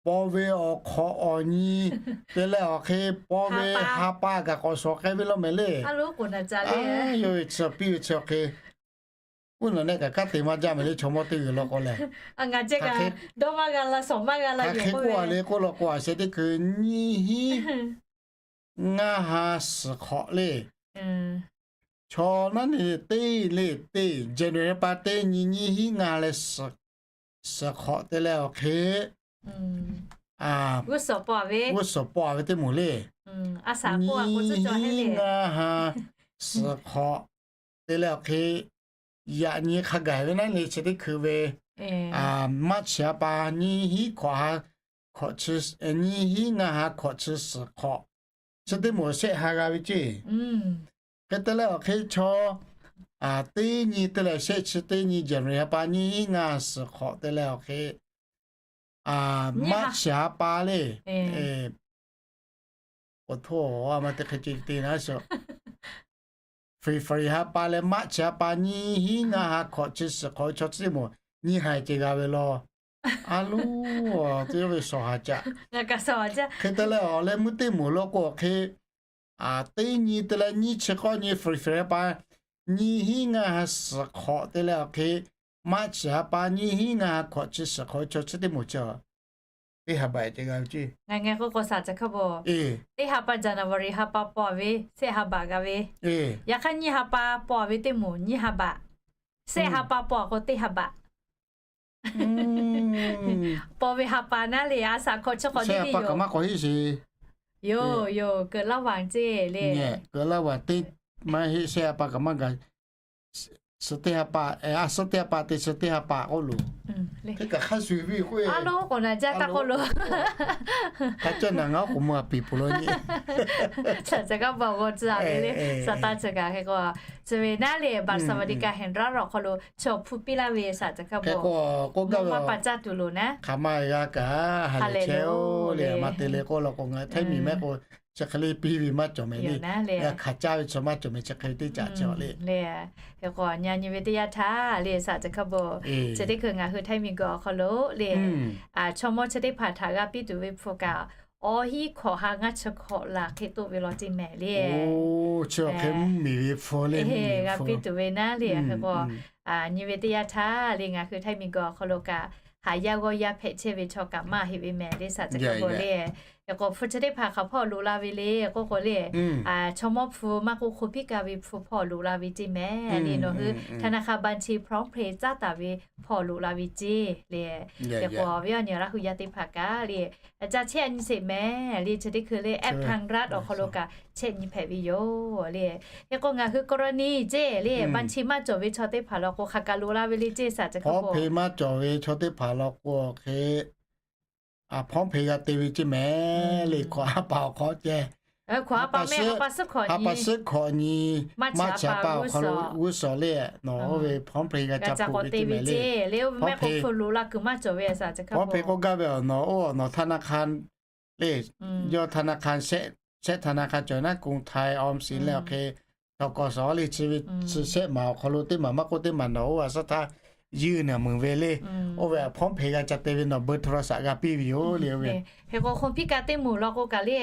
paw ve awˬ hk'awꞈ awˬ nyi te leh awˬ hk'e paw ve ha pa kaꞈ k'awꞈ shawˍ k'ai ve law mehˍ le. Yawˇ ve chi piˇ ve chi awˬ hk'e, uˉ nawˬ nehˆ kaꞈ kanˉ te maˇ jaˇ mehˍ le, chaw mawˇ teˇ g'uiˬ law k'o lehˬ. Hk'aˬ hk'e k'oˆ a le k'oˆ law k'o, a sheh teˇ hkui nyiˇ hiˉ ngaˇ ha suhˍ hk'awꞈ le. Chaw naˉ neˇ teˇ le teˇ January pa teˇ nyi nyiˇ hinˉ ngaˇ leh suhˍ hk'awꞈ te leh awˬ hk'e, g'uˇ suhˍ paw ve teˇ moˍ le. Nyiˇ hinˉ ngaˇ ha suhˍ hk'awꞈ te leh awˬ hk'e, yaꞈ nyi hk'a gaˬ ve naˉ neˇ chi teˇ hkui ve March ha pa nyiˇ hinˉ hkawꞈ ha hkawꞈ chi, nyiˇ hinˉ ngaˇ ha hkawꞈ chi suhˍ hk'awꞈ chi teˇ moˍ shehˆ ha g'a ve ceˇ. Hk'e te leh awˬ hk'e chaw teˇ nyi te leh shehˆ chi teˇ nyi January ha pa nyiˇ hinˉ ngaˇ ha suhˍ hk'awꞈ te leh awˬ hk'e, March ha pa le. Awˬ htoˇ a ma te hk'e ce te naˉ shuˍ, February ha pa leh March ha pa nyiˇ hinˉ ngaˇ ha hkawꞈ chi suhˍ hk'awꞈ ve chaw chi teˇ moˍ nyiˇ ha ceh g'a ve law. A loˉ, teˇ ve shawˍ ha caꞈ. Hk'e te leh awˬ leh mvuhˇ teˇ moˍ law k'o hk'e, teˇ nyi te leh nyiˇ chi k'awˇ nyi February ha pa nyiˇ hinˉ ngaˇ ha suhˍ hk'awꞈ te leh awˬ hk'e, March ha pa nyiˇ hinˉ ngaˇ ha hkawꞈ chi suhˍ hk'awꞈ ve chaw chi teˇ moˍ chi teˇ ha baꞈ ceh g'a ve ceˇ. Ngaˬ k'o k'o shaˍ ca hk'a bo, teˇ ha pa January ha pa paw ve shehˆ ha baꞈ g'a ve, yaꞈ hk'aˇ nyiˇ ha pa paw ve teˇ moˍ nyiˇ ha baꞈ, shehˆ ha pa paw k'o teˇ ha baꞈ paw ve ha pa naˉ le, a shaꞈ hk'awꞈ chi hk'awꞈ teˇ ve yoˬ. Yoˬ yoˬ, เกิดระหว่าง ceˇ le. เกิดระหว่าง teˇ maˇ heˆ shehˆ ha pa kaꞈ maˇ gaˬ. Suh teˇ ha pa, a suh teˇ ha pa te suh teˇ ha pa k'oˆ loˬ. Teˇ kaꞈ hk'a shuˍ ve k'o, a loˉ k'oꞈ na jaˇ taˇ k'oˆ loˬ. Hk'a caˇ naˬ ngaˬ k'oꞈ mvuh a piˍ peuˬ lo nyi. Shaˍ ca hk'a bo g'aw tcuh a ve le, shaˍ taˇ chi kaꞈ hk'e k'o, chi ve naˉ le บัตรสวัสดิการแห่งรัฐ awˬ hk'aw lo chaw hpu piˇ laˇ ve shaˍ ca hk'a bo, k'oˆ gaˇ ve maˇ pa caˇ tuˬ loˬ naˉ. Hk'aˬ ma g'a kaꞈ ha lehˬ chehˇ-oˬ le, maˇ te le k'oˆ law k'o ngaˬ hui Htaiˇ miˬ mehˆ k'o chi hk'e le piˇ ve maˇ cawˬ mehˍ le. Hk'aˬ caˇ ve chaw maˇ cawˬ mehˍ chi hk'e ve teˇ caꞈ chi le. Hk'e k'o nyi nyi ve teˇ yanˇ htaˇ le shaˍ ca hk'a bo, chi teˇ hkui ngaˬ hui Htaiˇ miˬ guiˬ awˬ hk'aw lo le, chaw mawˇ chi teˇ hpaˍ htaꞈ g'a piˇ tuˬ ve hpu kaꞈ, awˬ hinˉ hkawꞈ ha ngaˇ chi hkawꞈ laˬ hk'e toˆ ve law ceˇ mehˍ le. Chi hk'e mvuhˇ miˬ ve hpu le, g'a piˇ tuˬ ve naˉ le. Hk'e k'o nyi ve teˇ yanˇ htaˇ le ngaˬ hui Htaiˇ miˬ guiˬ awˬ hk'aw lo kaꞈ, haꞈ yaˇ g'awˇ yaˇ hpehꞈ chehˇ ve chaw kaꞈ maˇ heˆ ve mehˍ le shaˍ ca hk'a bo le. Hk'e k'o hpu chi teˇ hpaˍ hk'aˬ hpawˇ loꞈ la ve le k'oˆ k'o le, chaw mawˇ hpu maˇ k'oˆ hk'oˆ piˇ kaˇ ve hpu hpawˇ loꞈ la ve ceˇ mehˍ le. Nawˬ hui ธนาคาร บัญชี PromptPay caˉ taˍ ve hpawˇ loꞈ la ve ceˇ le. Hk'e k'o ve awˬ nyi Laˇ hu yaˇ teˇ hpaˍ kaꞈ le, ca chehˇ a nyi sheˍ mehˍ le. Chi teˇ hkui le แอปธนาคาร awˬ hk'aw lo kaꞈ chehˇ nyi hpehꞈ ve yoˬ le. Hk'e k'o ngaˬ hui กรณี ceˇ le, บัญชี maˇ cawˬ ve chaw teˇ hpaˍ law k'o hk'aˬ kaꞈ loꞈ la ve le ceˇ shaˍ ca hk'a bo. Phone pay maˇ cawˬ ve chaw teˇ hpaˍ law k'o hk'e, phone pay g'a te ve ceˇ mehˍ le. Hkawꞈ ha pa awˬ hk'aw ceh, hkawꞈ ha pa mehˍ, ha pa suhˉ hkawꞈ nyi, March ha pa awˬ hk'aw lo g'uˇ suhˍ le, nawˬ oˇ ve phone pay g'a ca k'awꞈ te ve ceˇ le. Oˇ ve mehˆ k'o hpu loꞈ la kuiˬ maˇ cawˬ ve shaˍ ca hk'a bo. Phone pay k'oˆ gaˇ ve awˬ nawˬ oˇ awˬ nawˬ ธนาคาร le, yawˇ ธนาคาร shehˆ, shehˆ ธนาคาร cawˬ naˉ กรุงไทย ออมสิน leh awˬ hk'e, chaw k'awꞈ shawˍ le chi ve chi shehˆ maˬ awˬ hk'aw lo teˇ maˬ maˇ k'oˆ teˇ maˬ nawˬ oˇ a suhˉ htaˇ yuˇ naˬ meuˍ ve le. Oˇ ve phone pay g'a ca te ve nawˬ เบอร์โทรศัพท์ g'a piˇ ve yoˬ le oˇ ve. Hk'e k'o hk'oˆ piˇ kaˇ teˇ moˍ law k'o kaꞈ le,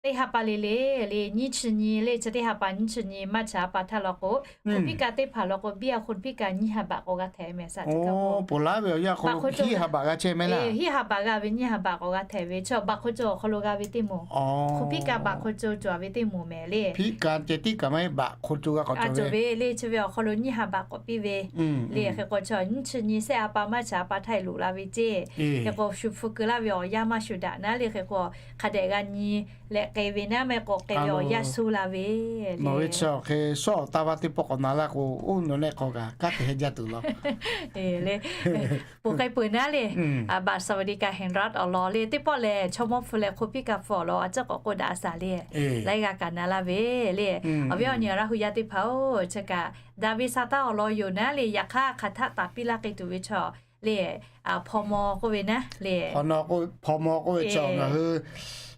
teˇ ha pa le le, le nyiˇ chi nyi le, chi teˇ ha pa nyiˇ chi nyi March ha pa htaˇ law k'o, hk'oˆ piˇ kaˇ teˇ hpaˍ law k'o biˇ a hk'oˆ piˇ kaˇ nyiˇ ha baꞈ k'awꞈ g'a htehꞈ mehˍ shaˍ ca hk'a bo. Ponˬ laˇ ve awˬ yanˇ k'o hiˉ ha baꞈ g'a chehˇ mehˍ laˇ. Hiˉ ha baꞈ g'a ve nyiˇ ha baꞈ k'awꞈ g'a htehꞈ ve chaw baꞈ hk'oˆ co awˬ hk'aw lo g'a ve teˇ moˍ, hk'oˆ piˇ kaˇ baꞈ hk'oˆ co cawˬ ve teˇ moˍ mehˍ le. Piˇ kaˇ ceh tiˉ kaꞈ maˇ heˆ, baꞈ hk'oˆ co g'a k'awꞈ cawˬ ve le. Chi ve awˬ hk'aw lo nyiˇ ha baꞈ k'awꞈ piˇ ve le. Hk'e k'o chaw nyiˇ chi nyi shehˆ ha pa March ha pa htaˇ loꞈ la ve ceˇ. Hk'e k'o shu hpu keu laˇ ve awˬ yanˇ maˇ shu daꞈ naˉ le. Hk'e k'o hk'a dehꞈ g'a nyi leh k'ai ve naˉ mehˍ k'o k'ai ve awˬ yanˇ shu la ve le. Nawˬ ve chi awˬ hk'e shawˉ awˬ taˇ vaˇ teˇ pawˆ k'awꞈ na laˇ k'o, oˇ nawˬ neˆ hk'aw kaꞈ kanˉ te heh jaˇ tuˬ law. Ponˬ k'ai peuˬ naˉ le, บัตรสวัสดิการแห่งรัฐ awˬ lawn le teˇ pawˆ lehˬ chaw mawˇ hpu leh hk'oˆ piˇ kaˇ hpu awˬ lawn a ciˉ k'awꞈ k'oˆ daꞈ a shaˍ le. Laiˉ g'a kaꞈ na laˇ ve le. Awˬ viˉ awˬ nyi Laˇ hu yaˇ teˇ hpaˍ-oˬ, chi kaꞈ daꞈ ve sa taˇ awˬ lawn yoˬ naˉ le. Yaꞈ hk'aˇ hk'aˬ htaˆ taˍ piˇ laˇ k'ai tuˬ ve chaw le, hpaw maw k'oˆ ve naˉ le, hpaw maw k'oˆ ve chaw ngaˬ hui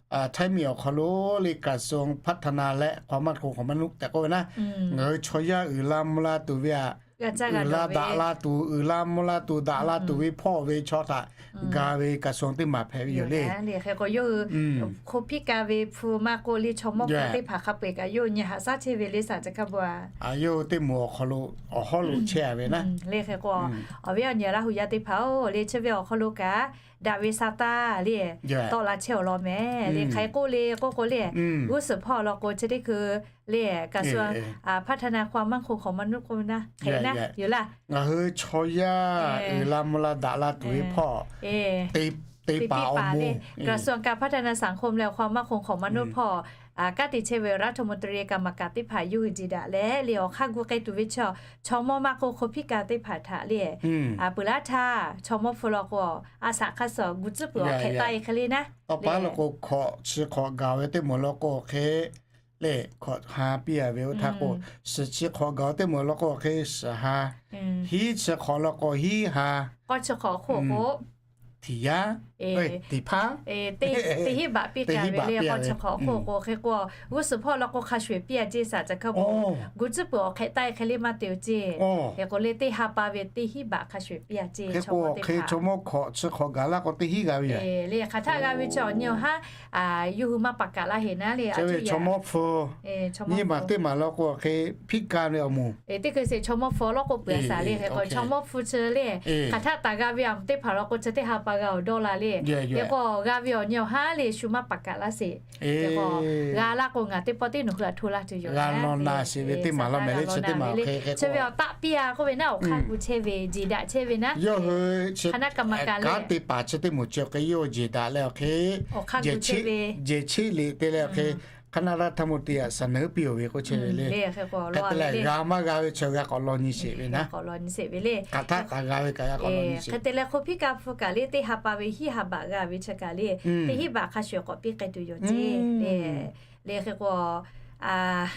Htaiˇ miˬ awˬ hk'aw lo le กระทรวงพัฒนาและความมั่นคงของมนุษย์ tehꞈ k'oˆ ve naˉ, ngaˬ hui chaw yaˇ uiˍ la mvuh la tuˬ ve a, uiˍ la daꞈ la tuˬ, uiˍ la mvuh la tuˬ, daꞈ la tuˬ ve hpawˇ ve chaw htaꞈ ga ve กระทรวง teˇ maˬ hpehꞈ ve yoˬ le. Hk'e k'o yawˇ hui hk'oˆ piˇ kaˇ ve hpu maˇ k'oˆ le chaw mawˇ hpu teˇ hpaˍ hk'a peu-eˬ kaꞈ yawˇ hui nyi haꞈ shaˉ chehˇ ve le shaˍ ca hk'a bo a. Yawˇ hui teˇ moˍ awˬ hk'aw lo awˬ hawˉ lo chehˇ a ve naˉ. Hk'e k'o awˬ viˉ awˬ nyi Laˇ hu yaˇ teˇ hpaˍ-oˬ le, chi ve awˬ hk'aw lo kaꞈ daꞈ ve sa taˇ le, tawˆ la chehˇ awˬ lawn mehˍ le. Hk'aˬ hk'e k'oˆ le k'oˆ k'o le, g'uˇ suhˍ hpawˇ law k'o chi teˇ hkui le กระทรวง พัฒนาความมั่นคงของมนุษย์ k'oˆ ve naˇ hk'e naˇ yoˬ laˇ. Ngaˬ hui chaw yaˇ uiˍ la mvuh la daꞈ la tuˬ ve hpawˇ te paˍ awˬ moˍ le กระทรวงการพัฒนาสังคม leh ความมั่นคงของมนุษย์ hpawˇ kanˉ te chehˇ ve รัฐมนตรี กรรมการ teˇ hpaˍ yawˇ hui jeˬ daꞈ leh le awˬ hk'aˇ gu k'ai tuˬ ve chaw, chaw mawˇ maˇ k'oˆ คนพิการ teˇ hpaˍ htaꞈ le peuˬ laˇ htaˇ, chaw mawˇ hpu law k'o, a shaꞈ hk'aˇ suh gu tcuhˉ peuˬ awˬ hk'ehꞈ taˆ e hk'e le naˇ. Awˬ paˉ law k'o, hkawꞈ chi hk'awꞈ gaˬ ve teˇ moˍ law k'o hk'e le, hkawꞈ ha piˇ a ve oˇ htaˇ k'o, suhˍ chi hk'awꞈ gaˬ teˇ moˍ law k'o hk'e suhˍ ha, hiˉ chi hk'awꞈ law k'o hiˉ ha, k'awˇ chi hk'awꞈ hk'oˆ k'o, tiˍ yaˇ, tiˍ hpaˇ, teˇ hinˉ baꞈ piˇ k'ai ve le. K'awˇ chi hk'awꞈ hk'oˆ k'o hk'e k'o, g'uˇ suhˍ hpawˇ law k'o hk'a shuˍ eˬ piˇ a ceˇ, shaˍ caˬ hk'a bvuhꞈ gu tcuhˉ peuˬ awˬ hk'ehꞈ taˆ e hk'e le maˇ te oˬ ceˇ. Hk'e k'o le teˇ ha pa ve teˇ hinˉ baꞈ hk'a shuˍ eˬ piˇ a ceˇ. Hk'e k'o hk'e chaw mawˇ hkawꞈ chi hk'awꞈ gaˬ laˇ k'o teˇ hinˉ g'a ve yaˇ le. Hk'aˬ htaˆ g'a ve chaw awˬ nyi awˬ haˉ yawˇ hui maˇ paˍ kaꞈ laˇ heˍ naˉ le. Chaw mawˇ hpu nyiˇ maˬ teˇ maˬ law k'o hk'e พิการ ve awˬ moˍ teˇ hkui sheˍ chaw mawˇ hpu law k'o peuˬ a shaˍ le. Hk'e k'o chaw mawˇ hpu chi le hk'aˬ htaˆ taˍ g'a ve a teˇ hpaˍ law k'o chi teˇ ha pa g'a awˬ dawˇ la le. Hk'e k'o g'a ve awˬ nyi awˬ haˉ le shu maˇ paˍ kaꞈ laˇ sheˍ. Hk'e k'o g'a laˇ k'o ngaˬ teˇ pawˆ teˇ nawˬ hui a hto laˇ tuˬ yoˬ. G'a law na sheˍ ve teˇ maˬ law mehˍ le chi teˇ maˬ hk'e k'o chi ve awˬ taˆ piˇ a k'oˆ ve naˉ awˬ hk'aˇ gu chehˇ ve, jeˬ daꞈ chehˇ ve naˉ. Yawˇ hui chi kanˉ te paˍ chi teˇ moˍ chi awˬ hk'e yawˇ jeˬ daꞈ leh awˬ hk'e, jeˬ cheˆ liꞈ te leh awˬ hk'e คณะรัฐมนตรี a shaˍ neˉ piˇ oˬ ve k'oˆ chehˇ ve le. Hk'e te leh g'a maˇ g'a ve chi g'a k'awꞈ law nyi sheˍ ve naˉ. Hk'aˬ htaˆ kaꞈ g'a ve kaꞈ g'a k'awꞈ law nyi sheˍ. Hk'e te leh คนพิการ hpu kaꞈ le teˇ ha pa ve hiˉ ha baꞈ g'a ve chi kaꞈ le teˇ hinˉ baꞈ hk'a shuˍ k'awꞈ piˇ k'ai tuˬ yoˬ ceˇ le. Le hk'e k'o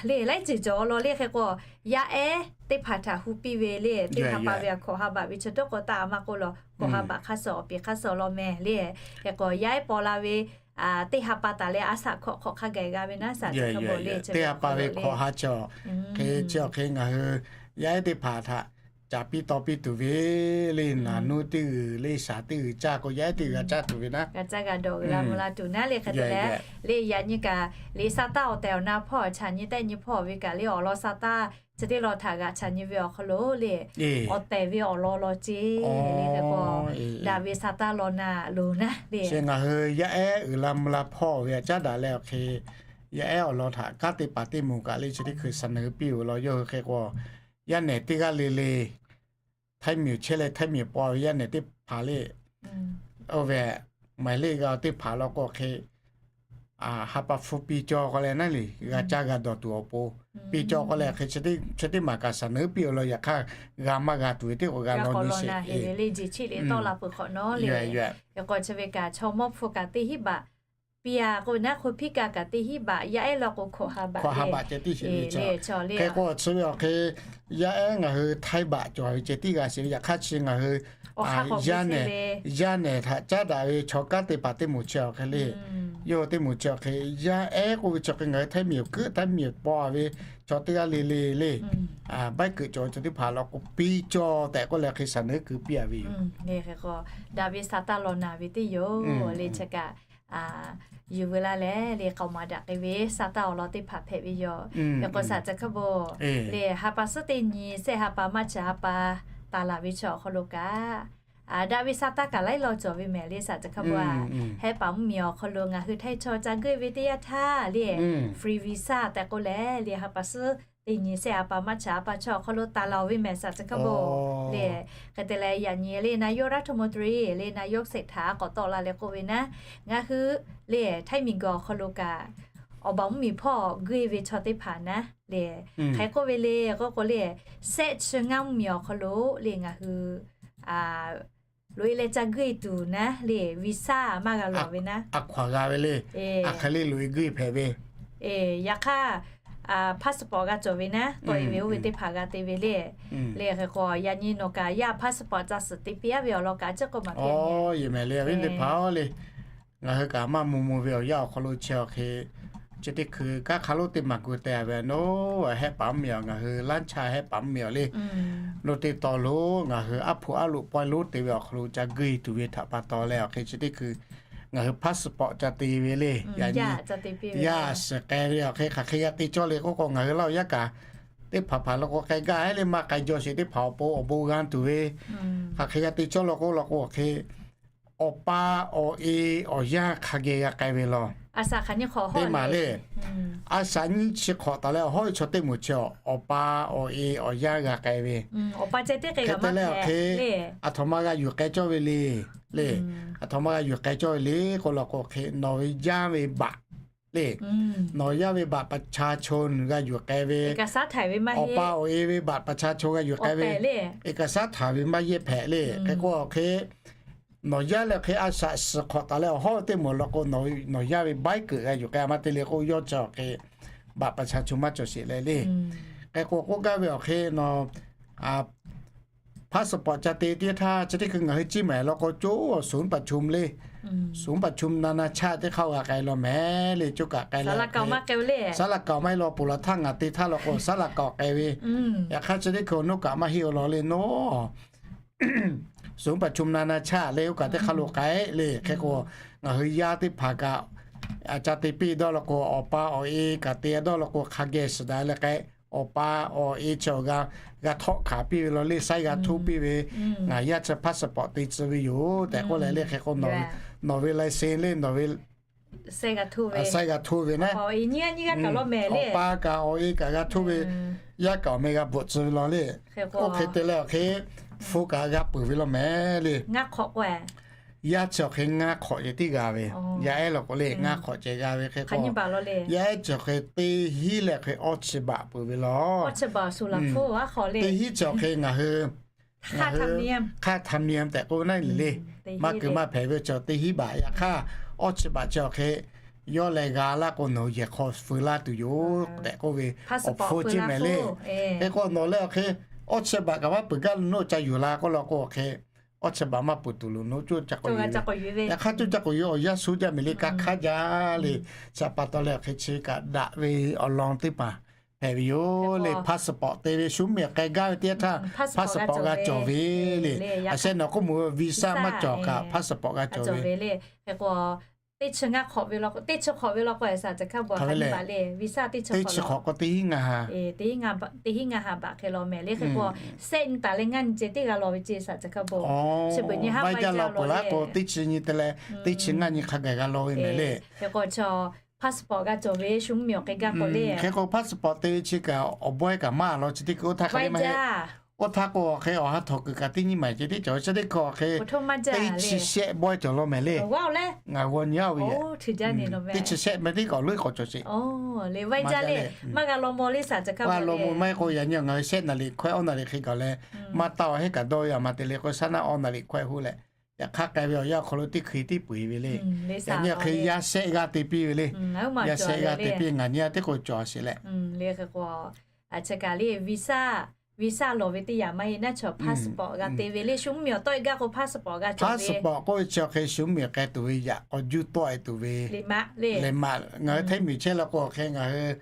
le laiˉ ceuˬ cawˬ law le hk'e k'o, yaˇ ehˉ teˇ hpaˍ htaꞈ hu piˇ ve le teˇ ha pa ve a hkawꞈ ha baꞈ ve chi teˇ k'o taˆ a maˇ k'oˆ law, hkawꞈ ha baꞈ hk'a shuˍ awˬ piˍ hk'a shuˍ law mehˍ le. Hk'e k'o yaˇ ehˉ paw la ve teˇ ha pa taˍ leh a shaꞈ hkawꞈ hk'awꞈ hk'a gaˬ g'a ve naˉ shaˍ chi hk'a bvuhꞈ le chi teˇ ha pa ve hkawꞈ ha chi hk'e chi awˬ hk'e ngaˬ hui yaˇ ehˉ teˇ hpaˍ htaꞈ caˍ piˇ taw piˇ tuˬ ve le. Naˍ nuˇ teˇ g'uiˬ le shaˍ teˇ g'uiˬ caˇ k'o yaˇ ehˉ teˇ g'uiˬ g'a caˇ tuˬ ve naˉ. G'a caˇ g'a dawˬ g'a mvuh la tuˬ naˉ le. Hk'e te leh le yaꞈ nyi kaꞈ le sa taˇ awˬ tehˬ awˬ na hpawˇ chaꞈ nyi tehˆ nyi hpawˇ ve kaꞈ le awˬ lawn sa taˇ chi teˇ lawn htaꞈ g'aꞈ chaꞈ nyi ve awˬ hk'aw lo le awˬ tehˬ ve awˬ lawn law ceˇ le. Hk'e k'o daꞈ ve sa taˇ law na loˬ naˉ le. Chi ngaˬ hui yaˇ ehˉ uiˍ la mvuh la hpawˇ ve a caˉ daꞈ leh awˬ hk'e yaˇ ehˉ awˬ lawn htaꞈ kanˉ te paˍ teˇ moˍ kaꞈ le chi teˇ hkui shaˍ neˉ piˇ oˬ law. Yawˇ hui hk'e k'o yaˇ nehˬ teˇ g'aˇ le le ไทย miˬ chehˇ leh ไทย miˬ paw ve yaˇ nehˬ teˇ hpaˍ le oˇ ve maˍ le g'a teˇ hpaˍ law k'o hk'e ha pa hpu piˇ cawˇ k'o leh naˉ le g'a caˇ g'a dawˬ tuˬ awˬ pon piˇ cawˇ k'o leh hk'e chi teˇ maˬ kaꞈ shaˍ neˉ piˇ oˬ law. Yaꞈ hk'aˇ g'a maˇ g'a tuˬ ve teˇ k'o g'a law nyi sheˍ le. Jeˬ cheˆ le tawˆ la peuˬ hk'awꞈ nawˉ le. K'o chi ve kaꞈ chaw mawˇ hpu kaꞈ teˇ hinˉ baꞈ piˇ a k'oˆ ve naˉ, คนพิการ kaꞈ teˇ hinˉ baꞈ, yaˇ ehˉ law k'o hkawꞈ ha baꞈ le. Hk'e k'o chi ve awˬ hk'e yaˇ ehˉ ngaˬ hui ไทย baꞈ cawˬ ve ceh tiˉ g'a sheˍ ve. Yaꞈ hk'aˇ chi ngaˬ hui yaˇ nehˬ, yaˇ nehˬ htaꞈ caˉ daꞈ ve chaw kanˉ te paˍ teˇ moˍ chi awˬ hk'e le. Yawˇ teˇ moˍ chi awˬ hk'e yaˇ ehˉ k'oˆ ve chi hk'e ngaˬ hui ไทย miˬ kuiˉ ไทย miˬ paw ve chaw teˇ g'aˇ le le le baiˉ kuiˬ cawˬ ve chaw teˇ hpaˍ law k'o piˇ cawˇ tehꞈ k'oˆ leh hk'e shaˍ neˉ keu piˇ a ve yoˬ. Daꞈ ve sa taˇ law na ve teˇ yoˬ le. Chi kaꞈ yuˬ veu laˇ leh le k'aoˍ maˍ daꞈ k'ai ve sa taˇ awˬ lawn teˇ hpaˍ hpehꞈ ve yoˬ. Hk'e k'o shaˍ caˬ hk'a bvuhꞈ le ha pa suhˉ teˇ nyi shehˆ ha pa March ha pa taˍ laˬ ve chi awˬ hk'aw lo kaꞈ daꞈ ve sa taˇ kaꞈ laiˉ law cawˬ ve mehˍ le. Shaˍ caˬ hk'a bvuhꞈ a hehˉ paˍ mvuhˇmiˬ awˬ hk'aw lo ngaˬ hui ไทย chaw ca geuˆ ve teˇ yanˇ htaˇ le free visa tehꞈ k'oˆ leh le ha pa suhˉ teˇ nyi shehˆ ha pa March ha pa chi awˬ hk'aw lo taˍ laˬ ve mehˍ shaˍ caˬ hk'a bvuhꞈ le. Hk'e te leh yaꞈ nyi le นายกรัฐมนตรี le นายกเศรษฐา k'awꞈ tawˆ la leh k'oˆ ve naˉ, ngaˬ hui le ไทย miˬ guiˬ awˬ hk'aw lo kaꞈ awˬ baˬ mvuhˇmiˬ hpawˇ geuˆ ve chaw teˇ hpaˍ naˉ le hk'e k'oˆ ve le k'oˆ k'o le, shehˆ chi ngaˇ mvuhˇmiˬ awˬ hk'aw lo le ngaˬ hui loꞈ e leh ca geuˆ e tuˬ naˉ le visa maˇ g'a lawˬ ve naˉ. A hkaw a g'a ve le, a hk'e le loꞈ e geuˆ e hpehꞈ ve. Yaꞈ hk'aˇ passport g'a cawˬ ve naˉ tawˆ e ve oˇ ve teˇ hpaˍ g'a te ve le. Le hk'e k'o yaꞈ nyi nawˬ kaꞈ yaˇ passport ca suhˍ te piˇ a ve awˬ lawn kaꞈ a ciˉ k'oˆ maˍ piˇ a. Yeˬ mehˍ le, a viˉ teˇ hpaˍ le, ngaˬ hui kaꞈ maˇ mvuh mvuh ve awˬ yanˇ awˬ hk'aw lo chi awˬ hk'e chi teˇ hkui kanˉ hk'a lonˉ teˇ maˬ gu te a ve a nawˉ, hehˉ paˍ mvuhˇmiˬ awˬ ngaˬ hui laˇ chaˇ hehˉ paˍ mvuhˇmiˬ awˬ le, nawˬ te taw lo ngaˬ hui aˉ hpu aˉ loꞈ pawehˇ lonˉ te ve awˬ hk'aw lo ca geuˆ e tuˬ ve htaꞈ pa taw leh awˬ hk'e chi teˇ hkui ngaˬ hui passport ca te ve le. Yaꞈ nyi yaˇ suhˍ k'ai ve awˬ hk'e hk'aˬ hk'e g'a te cawˇ le k'oˆ k'o ngaˬ hui laˇ awˬ yaˇ kaꞈ teˇ hpaˍ hpaˍ law k'o k'ai gaˇ heˆ le maˇ k'ai jaw sheˍ teˇ hpaˍ awˬ pon awˬ bon g'a tuˬ ve hk'aˬ hk'e g'a te cawˇ law k'o law k'o awˬ hk'e awˬ pa awˬ e awˬ yanˇ hk'a geh g'a k'ai ve law. Teˇ maˬ le. A shaꞈ nyiˇ chi hk'awꞈ taˍ leh awˬ hawˉ ve chaw teˇ moˍ chi awˬ pa awˬ e awˬ yanˇ g'a k'ai ve. Hk'e te leh awˬ hk'e, aˬ htoꞈ ma g'a yuˬ k'ai cawˇ ve le. Le, aˬ htoꞈ ma g'a yuˬ k'ai cawˇ ve le k'oˆ law k'o hk'e, nawˬ ve yanˇ ve baꞈ le. Nawˬ yanˇ ve บัตรประชาชน g'a yuˬ k'ai ve, awˬ pa awˬ e ve บัตรประชาชน g'a yuˬ k'ai ve, เอกสาร htaˍ ve maˇ yehˇ hpehꞈ le. Hk'e k'o hk'e, nawˬ yanˇ leh awˬ hk'e a shaꞈ shiˍ hk'awꞈ taˍ leh awˬ hawˉ teˇ moˍ law k'o, nawˬ yanˇ ve ใบเกิด g'a yuˬ k'ai a ma te le k'o, yawˇ chi awˬ hk'e บัตรประชาชน maˇ cawˬ sheˍ leh le. Hk'e k'o k'oˆ gaˇ ve awˬ hk'e, nawˬ passport ca te teˇ htaˇ, chi teˇ hkui ngaˬ hui ciˇ mehˍ law k'o, coˇ awˬ ศูนย์ประชุม le, ศูนย์ประชุมนานาชาติ teˇ hk'aˇ g'a k'ai law mehˍ le. Coˇ kaꞈ k'ai leh, saˍ laꞈ kaoˬ maˇ heˆ law, ponˬ laˬ htaˇ ngaˬ te htaˇ law k'o, saˍ laꞈ kaoˬ k'ai ve. Yaꞈ hk'aˇ chi teˇ hkui awˬ nawˉ kaꞈ maˇ heˆ law le nawˉ. ศูนย์ประชุมนานาชาติ le, oˇ kaꞈ teˇ hk'aˇ lo k'ai le. Hk'e k'o, ngaˬ hui yaˇ teˇ hpaˍ kaꞈ ca te piˇ dawˇ law k'o, awˬ pa awˬ e kaꞈ te dawˇ law k'o, hk'a geh shiˍ daꞈ leh k'ai, awˬ pa awˬ e chi awˬ g'a, g'a htawˆ hkanˍ piˇ ve law le, saiˉ g'a htuˇ piˇ ve. Ngaˬ yaˇ chi passport te tcuh ve yoˬ tehꞈ k'oˆ leh le. Hk'e k'o, nawˬ ve license le, nawˬ ve saiˉ g'a htuˇ ve naˉ, awˬ pa kaꞈ awˬ e kaꞈ g'a htuˇ ve, yaˇ kaꞈ awˬ meh g'a bvuhꞈ tcuh ve law le. Oˇ hk'e te leh awˬ hk'e, hpu kaꞈ g'a peuˬ ve law mehˍ le. Yaˇ chi awˬ hk'e ngaˇ hk'awꞈ ceh tiˉ g'a ve. Yaˇ ehˉ law k'o le, ngaˇ hk'awꞈ ceh g'a ve. Hk'e k'o, yaˇ ehˉ chi awˬ hk'e teˇ hinˉ leh hk'e awˇ chi baꞈ peuˬ ve law. Teˇ hinˉ chi awˬ hk'e ngaˬ hui, ngaˬ hui ค่าธรรมเนียม tehꞈ k'oˆ ve naˉ le. Maˇ keu maˇ hpehꞈ ve chi teˇ hinˉ baꞈ. Yaꞈ hk'aˇ, awˇ chi baꞈ chi awˬ hk'e yawˇ leh g'a laˇ k'o, nawˬ yehˬ hk'aw feu laˇ tuˬ yoˬ tehꞈ k'oˆ ve, awˬ hpu ceˇ mehˍ le. Hk'e k'o, nawˬ leh awˬ hk'e, awˇ chi baꞈ kaꞈ maˇ peuˬ gaˇ lo nawˉ ca yuˬ la k'oˆ law k'o, awˬ hk'e, awˇ chi baꞈ maˇ peuˬ tuˬ lo nawˉ coˇ ca k'awꞈ yuˬ ve. Yaꞈ hk'aˇ coˇ ca k'awꞈ yuˬ awˬ yanˇ shu jaˇ mehˍ le, kanˇ hk'aˇ jaˇ le. Chi pa taw leh awˬ hk'e chi kaꞈ daꞈ ve awˬ lawn teˇ hpaˍ hpehꞈ ve yoˬ le. Passport te ve shu mvuhˇ miˬ awˬ k'ai gaˇ ve teˇ yanˇ htaˇ, passport g'a cawˬ ve le. Aˬ sheh nawˬ k'oˆ mvuh visa maˇ cawˬ kaꞈ, passport g'a cawˬ ve. Teˇ chi ngaˇ hk'awꞈ ve law k'o, teˇ chi hk'awꞈ ve law k'o, a shaꞈ teꞈ hk'aˇ bon a le, visa teˇ chi hk'awꞈ k'o teˇ hinˉ ngaˇ ha, teˇ hinˉ ngaˇ ha baꞈ hk'e law mehˍ le. Hk'e k'o, shehˆ nyi taˍ leh ngaˇ nyi ceh teˇ g'aˇ law ve ceˇ, a shaꞈ teꞈ hk'aˇ bon. Chi beuꞈ nyi haˉ vaˇ jaˇ law peuˬ laˇ k'o, teˇ chi nyi te leh teˇ chi ngaˇ nyi hk'a gaˬ g'a law ve mehˍ le. Hk'e k'o, chaw passport g'a cawˬ ve shu mvuhˇ miˬ awˬ k'ai gaˇ k'o le. Hk'e k'o, passport te ve chi kaꞈ awˬ bawehˇ kaꞈ maˇ law, chi teˇ hkui oˇ htaˇ hk'e le maˇ heˆ. Oˇ htaˇ k'o, awˬ hk'e awˬ ha htawnˍ kuiˬ kaꞈ teˇ nyiˇ maˬ ceh tiˉ cawˬ. Chi teˇ hkui awˬ hk'e teˇ chi shehˆ bawehˇ cawˬ law mehˍ le. Ngaˬ g'aw nyi a ve, teˇ chi shehˆ meh teˇ k'awꞈ loˉ k'awꞈ cawˬ sheˍ. Maˇ g'a law mvuh maˇ heˆ k'o, yaꞈ nyi ngaˬ hui shehˆ naˍ riˍ hkawehˇ awˇ naˍ riˍ hk'e gaˬ leh, maˇ taˇ awˬ heˆ kaꞈ dawˇ ve a ma te le k'o, shaˉ naˆ awˇ naˍ riˍ hkawehˇ hoˆ leh, yaꞈ hk'aˇ k'ai ve awˬ yanˇ awˬ hk'aw lo teˇ hkui tiˉ peu eˬ ve le. Yaꞈ nyi awˬ hk'e yaˇ shehˆ g'aˇ te piˇ ve le. Yaˇ shehˆ g'aˇ te piˇ, ngaˬ nyi a teˇ k'o cawˬ sheˍ leh. Chi kaꞈ le, visa, visa lawˬ ve teˇ yanˇ maˇ heˆ, naˆ chaw passport g'a te ve le. Shu mvuhˇ miˬ awˬ tawˆ e gaˇ k'o passport g'a cawˬ ve. Passport k'oˆ ve chi awˬ hk'e shu mvuhˇ miˬ k'ai tuˬ ve yaꞈ k'awꞈ juˇ tawˆ e tuˬ ve le maꞈ. Ngaˬ hui hteˇ miˬ chehˇ law k'o, awˬ hk'e ngaˬ hui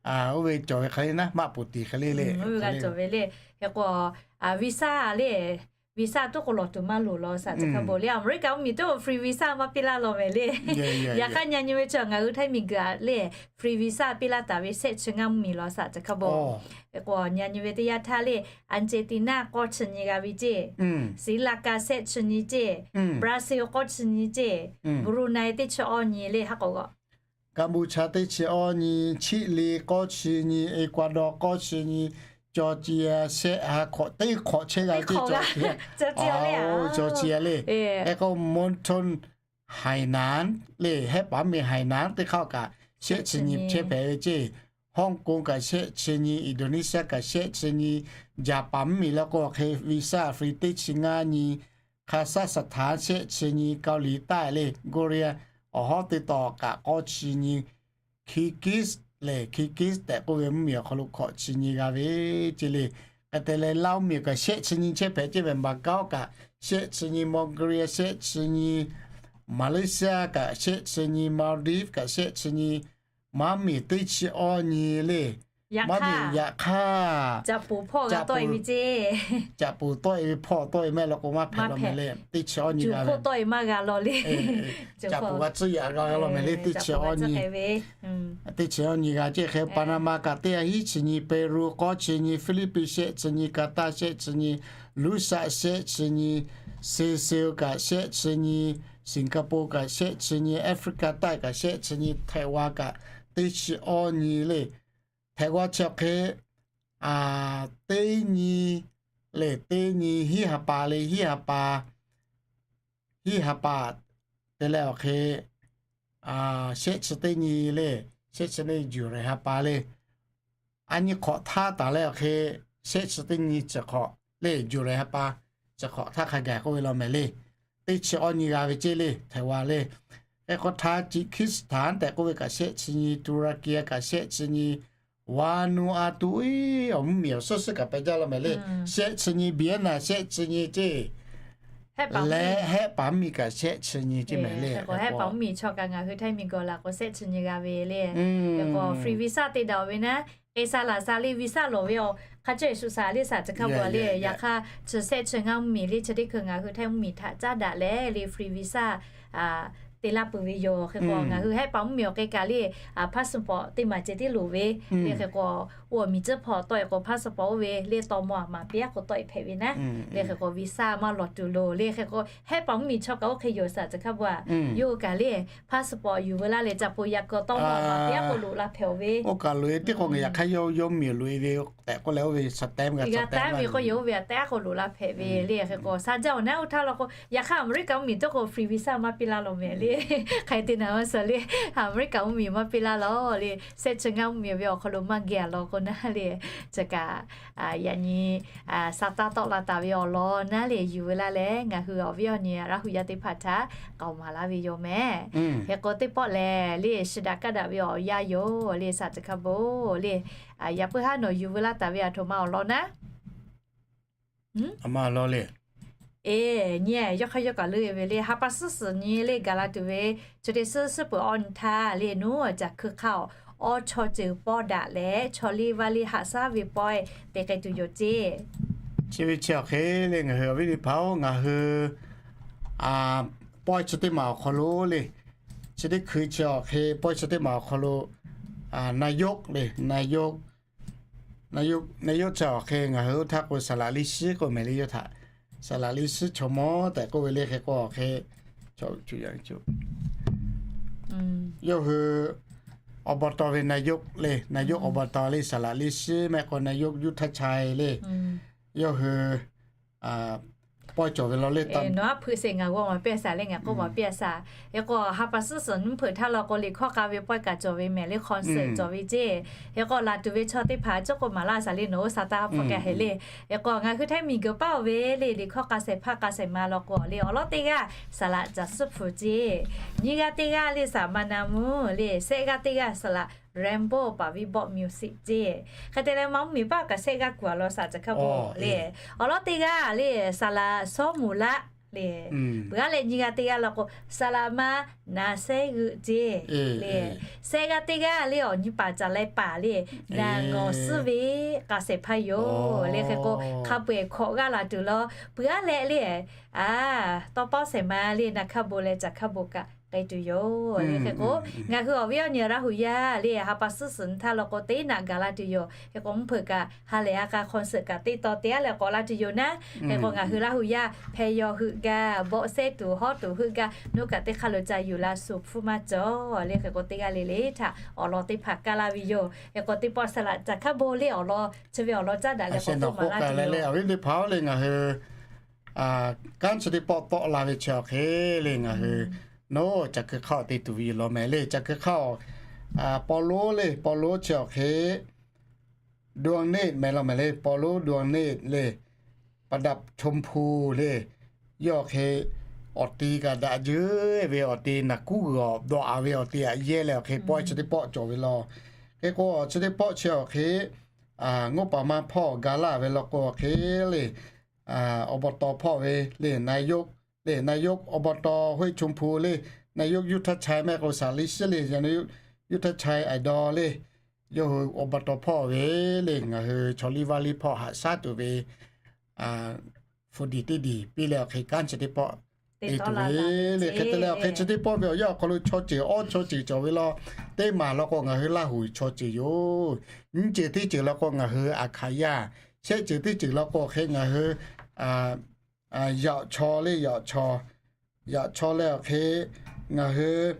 oˇ ve cawˬ ve hk'e le naˉ, maˆ poˍ tiˍ hk'e le le, g'a cawˬ ve le. Hk'e k'o, visa le, visa tuˉ k'o lawˬ tuˬ maˇ loˍ law, a shaꞈ teꞈ hk'aˇ bon le. Aˍmeˍriˆkaꞈ mvuhˇ miˬ tuˉ free visa maˇ piˇ laˇ law mehˍ le. Yaꞈ hk'aˇ nyi nyi ve chi ngaˬ hui hteˇ miˬ guiˬ a le, free visa piˇ laˇ taˍ ve shehˆ chi ngaˇ mvuhˇ miˬ law, a shaꞈ teꞈ hk'aˇ bon. Hk'e k'o, nyi nyi ve teˇ yanˇ htaˇ le, Argentina k'awˇ chi nyi g'a ve ceˇ, Sri Lanka shehˆ chi nyi ceˇ, Brazil k'awˇ chi nyi ceˇ, Brunei teˇ chi awˇ nyi le, haˉ k'awꞈ g'aw. Kampuchea teˇ chi awˇ nyi, Chile k'awˇ chi nyi, Ecuador k'awˇ chi nyi, Georgia shehˆ ha hk'awꞈ teˇ hk'awꞈ chehˇ g'a ve ceˇ. Georgia le, Georgia le. Hk'e k'o, Monton, Hainan le, hehˆ paˍ mvuhˇ miˬ Hainan teˇ hk'aˇ kaꞈ shehˆ chi nyi chehˇ hpehꞈ ve ceˇ. Hong Kong kaꞈ shehˆ chi nyi, Indonesia kaꞈ shehˆ chi nyi, Japan mvuhˇ miˬ law k'o, awˬ hk'e visa free teˇ chi ngaˇ nyi, Kazakhstan shehˆ chi nyi, Kaoˍliˍtaˆ le, Korea awˬ hawˉ teˇ taw kaꞈ k'awˇ chi nyi, Kyrgyz le, Kyrgyz tehꞈ k'oˆ ve mvuhˇ miˬ awˬ hk'aw lo hkawꞈ chi nyi g'a ve ceˇ le. Hk'e te leh Laoˬ mvuhˇ miˬ kaꞈ shehˆ chi nyi chehˇ hpehꞈ ceˇ mehˍ, Macau kaꞈ shehˆ chi nyi, Mongolia shehˆ chi nyi, Malaysia kaꞈ shehˆ chi nyi, Maldives kaꞈ shehˆ chi nyi, maˇ miˬ teˇ chi awˇ nyi le. Maˇ miˬ yaꞈ hk'aˇ, caꞈ puˍ tawˆ e ve hpawˇ tawˆ e mehˆ law k'o maˇ hpehꞈ law mehˍ le. Teˇ chi awˇ nyi g'a ve, caꞈ puˍ g'a tcuhˉ yaꞈ g'a law mehˍ le. Teˇ chi awˇ nyi, teˇ chi awˇ nyi g'a ceˇ. Hk'e Panama kaꞈ teˇ ha hiˉ chi nyi, Peru k'awˇ chi nyi, Philippines shehˆ chi nyi, Qatar shehˆ chi nyi, Russia shehˆ chi nyi, Seychelles kaꞈ shehˆ chi nyi, Singapore kaꞈ shehˆ chi nyi, Africa ใต้ kaꞈ shehˆ chi nyi, Taiwan kaꞈ teˇ chi awˇ nyi le. Taiwan chi awˬ hk'e teˇ nyi le, teˇ nyi hiˉ ha pa le, hiˉ ha pa, hiˉ ha pa te leh awˬ hk'e shehˆ chi teˇ nyi le, shehˆ chi teˇ nyi juˬ rehˬ ha pa le. A nyi hk'awꞈ htaˇ taˍ leh awˬ hk'e shehˆ chi teˇ nyi chi hk'awꞈ le, juˬ rehˬ ha pa chi hk'awꞈ htaˇ hk'a gaˬ k'oˆ ve law mehˍ le. Teˇ chi awˇ nyi g'a ve ceˇ le, Taiwan le. Hk'e k'o Tajikistan tehꞈ k'oˆ ve kaꞈ shehˆ chi nyi, Turkey kaꞈ shehˆ chi nyi, Vanuatu iˉ awˬ mvuhˇ miˬ awˬ suhˉ suhˉ kaꞈ peh jaˇ law mehˍ le. Shehˆ chi nyi, Vietnam shehˆ chi nyi ceˇ. Leh hehˆ paˍ mvuhˇ miˬ kaꞈ shehˆ chi nyi ceˇ mehˍ le. Hehˆ paˍ mvuhˇ miˬ chaw kaꞈ ngaˬ hui htaiˇ miˬ gawˬ laˬ k'o shehˆ chi nyi g'a ve le. Hk'e k'o free visa te daꞈ ve naˉ, k'ai sha laˬ sha le visa lawˬ ve awˬ hk'a cawˇ shuˍ sha le shaˍ chi hk'a bvuhꞈ le. Yaꞈ hk'aˇ chi shehˆ chi ngaˇ mvuhˇ miˬ le chi teˇ hkui ngaˬ hui htaiˇ mvuhˇ miˬ htaꞈ caˉ daꞈ leh le free visa te laˇ peuˬ ve yoˬ. Hk'e k'o ngaˬ hui hehˆ paˍ mvuhˇ miˬ awˬ k'ai kaꞈ le passport teˇ maˬ ceh tiˉ loˍ ve le. Hk'e k'o oˇ awˬ miˬ tcuhˉ hpawˇ tawˆ e k'o passport oˇ ve le tawˇ mawˇ a maˍ piˇ a k'o tawˆ e hpehꞈ ve naˉ. Le hk'e k'o visa maˇ lawˬ tuˬ loˍ le. Hk'e k'o hehˆ paˍ mvuhˇ miˬ chaw kaꞈ oˇ hk'e yoˬ shaˍ chi hk'a bvuhꞈ. Yawˇ hui kaꞈ le passport yuˬ veu laˇ leh ca po yaꞈ k'aw tawˇ mawˇ a maˍ piˇ a k'o loꞈ la hpehꞈ ve. Oˇ kaꞈ loꞈ e tiˉ k'o ngaˬ yaꞈ hk'aˇ yawˇ yawˇ miˬ loꞈ e ve tehꞈ k'oˆ leh oˇ ve sha teh g'a g'a teh ve k'o yawˇ oˇ ve a teh a k'o loꞈ la hpehꞈ ve le. Hk'e k'o sha jaˇ awˬ naˉ oˇ htaˇ law k'o yaꞈ hk'aˇ America mvuhˇ miˬ teˇ k'o free visa maˇ piˇ laˇ law mehˍ le. Hk'aˬ hk'e te naˍ ma suhˍ le America mvuhˇ miˬ maˇ piˇ laˇ law le. Shehˆ chi ngaˇ mvuhˇ miˬ ve awˬ hk'aw lo maˇ geh a law k'o naˉ le. Chi kaꞈ yaꞈ nyi sha taˇ tawˆ la taˍ ve awˬ lawn naˉ le yuˬ veu laˇ leh ngaˬ hui awˬ viˉ awˬ nyi Laˇ hu yaˇ teˇ hpaˍ htaꞈ k'aoˍ maˍ laˇ ve yoˬ mehˍ. Hk'e k'o teˇ pawˆ lehˬ le shi daꞈ kaˇ daꞈ ve awˬ yanˇ yoˬ le shaˍ chi hk'a bvuhꞈ le. Yaꞈ puiˉ haˉ nawˬ yuˬ veu laˇ taˍ ve aˬ htoꞈ ma awˬ lawn naˉ, a ma law le. Eˬ, nyi yawˇ hk'aˇ yawˇ kaꞈ leuˆ e ve le ha pa suhˉ suhˍ nyi le gaˬ la tuˬ ve chi teˇ suhˉ suhˉ peuˬ awˬ nyi htaˇ le nuˉ caˬ hkui hk'aˇ awˬ chaw ceuˬ pawˇ daꞈ leh chaw liˇ vaˇ liˇ haꞈ shaˉ ve pawehˇ te k'ai tuˬ yoˬ ceˇ. Chi ve chi awˬ hk'e le ngaˬ hui awˬ viˉ teˇ hpaˍ-oˬ, ngaˬ hui pawehˇ chi teˇ maˬ awˬ hk'aw lo le, chi teˇ hkui chi awˬ hk'e pawehˇ chi teˇ maˬ awˬ hk'aw lo นายก le นายก นายก นายก chi awˬ hk'e ngaˬ hui oˇ htaˇ k'o saˍ laꞈ liˇ shiˉ k'oˆ mehˍ le. Yawˇ htaꞈ saˍ laꞈ liˇ shiˉ chaw mawˇ tehꞈ k'oˆ ve le. Hk'e k'o awˬ hk'e yawˇ hui awˬ baw taw ve นายก le นายก awˬ baw taw le saˍ laꞈ liˇ shiˉ mehˆ k'o นายก ยุทธชัย le, yawˇ hui pawehˇ cawˬ ve law le. Nawˬ aˉ hpeuꞈ sheˍ ngaˬ g'aw maˍ piˇ a shaˍ le ngaˬ k'oˆ maˍ piˇ a shaˍ. Hk'e k'o ha pa suhˉ suhˍ nyiˇ hpeuꞈ htaˇ law k'o liꞈ hkawˇ k'a ve pawehˇ kaꞈ cawˬ ve mehˍ le concert cawˬ ve ceˇ. Hk'e k'o laˬ tuˬ ve chaw teˇ hpaˍ cawˇ k'o maˍ laˇ shaˍ le nawˬ oˇ sha taˇ hpawˇ kaˇ heˍ le. Hk'e k'o ngaˬ hui htaiˇ miˬ guiˬ paˇ oˬ ve le liꞈ hkawˇ k'a shehˍ hpaˇ k'a shehˍ ma law k'o le awˬ lawn teˇ g'aˇ saˍ laꞈ caˬ suhˉ hpu ceˇ. Nyiˇ g'aˇ teˇ g'aˇ le saˍ laꞈ ma na mvuhˇ le, shehˆ g'aˇ teˇ g'aˇ saˍ laꞈ Rainbow paˍ viˉ bawˆ music ceˇ. Hk'e te leh ma mvuhˇ miˬ paˇ kaꞈ shehˆ g'aˇ kuˬ a law shaˍ caˬ hk'a bvuhꞈ le. Awˬ lawn teˇ g'aˇ le saˍ laꞈ sawˉ moˍ laˆ le. Peuˬ g'aˇ leh nyiˇ g'aˇ teˇ g'aˇ law k'o saˍ laꞈ ma na sehˉ g'euꞈ ceˇ le. Shehˆ g'aˇ teˇ g'aˇ le awˬ nyi paˍ caˍ leh paˍ le na ngawˬ suhˉ ve k'a shehˍ hpaˇ yoˬ le. Hk'e k'o hk'a peu-eˬ hkawꞈ g'aˇ laˬ tuˬ law peuˬ g'aˇ leh le a tawˇ pawˆ shehˍ ma le na hk'a bon leh caˬ hk'a bon kaꞈ k'ai tuˬ yoˬ le. Hk'e k'o ngaˬ hui awˬ viˉ awˬ nyi Laˇ hu yaˇ le ha pa suhˉ suhˍ nyi htaˇ law k'o teˇ naꞈ gaˬ la tuˬ yoˬ. Hk'e k'o mvuhˇ hpeuꞈ kaꞈ ha lehˬ a k'a concert kaꞈ teˇ taw te a leh k'awꞈ la tuˬ yoˬ naˉ. Hk'e k'o ngaˬ hui Laˇ hu yaˇ hpeh yaw heuˆ gaˇ, bawˆ sehˉ tuˬ hawˉ tuˬ heuˆ gaˇ, nuˇ kaꞈ teˇ hk'aˇ lo ca yuˬ la shuˍ hpfuhˇ maˇ cawˬ le. Hk'e k'o teˇ g'aˇ le le htaꞈ awˬ lawn teˇ hpaˍ kaˇ laˇ ve yoˬ. Hk'e k'o teˇ pawˆ saˍ laꞈ caˬ hk'a bon le awˬ lawn chi ve awˬ lawn caˉ daꞈ leh k'awꞈ toˇ maˍ laˇ tuˬ yoˬ le. Awˬ viˉ teˇ hpaˍ-oˬ le ngaˬ hui kanˉ chi teˇ pawˆ tawˆ la ve chi awˬ hk'e le ngaˬ hui nawˬ caˬ hkui hk'aˇ te tuˬ ve yoˬ law mehˍ le. Caˬ hkui hk'aˇ paw lonˉ le paw lonˉ chi awˬ hk'e ดวงเนตร mehˍ law mehˍ le, paw lonˉ ดวงเนตร le, ประดับชมพู le, yawˇ hk'e awˬ te kaꞈ daꞈ jeuˬ ve awˬ te naˬ kuˉ g'uiˬ awˬ dawꞈ a ve awˬ te aꞈ yehˇ leh awˬ hk'e pawehˇ chi teˇ pawˆ cawˬ ve law. Hk'e k'o chi teˇ pawˆ chi awˬ hk'e งบประมาณ hpawˇ ga laˇ ve law k'o awˬ hk'e le awˬ baw taw hpawˇ ve le นายก le นายก อบต. ห้วยชมพู le, นายก ยุทธชัย mehˆ k'o saˍ laꞈ liˇ shiˉ le, นายก ยุทธชัย ไอดอล le, yawˇ hui awˬ baw taw hpawˇ ve le ngaˬ hui chaw liˇ vaˇ liˇ hpawˇ haꞈ shaˉ tuˬ ve hpu diˍ teˇ diˍ piˇ leh awˬ hk'e kanˉ chi teˇ pawˆ te tuˬ ve le. Hk'e te leh awˬ hk'e chi teˇ pawˆ ve awˬ yanˇ awˬ hk'aw lo chaw ceuˬ awˇ chaw ceuˬ cawˬ ve law. Teˇ maˬ law k'o ngaˬ hui Laˇ hu chaw ceuˬ yoˬ. Nyiˇ ceuˬ teˇ ceuˬ law k'o ngaˬ hui a hkaˍ yaˇ, shehˆ ceuˬ teˇ ceuˬ law k'o hk'e ngaˬ hui a yaꞈ chaw le, yaꞈ chaw, yaꞈ chaw leh awˬ hk'e ngaˬ hui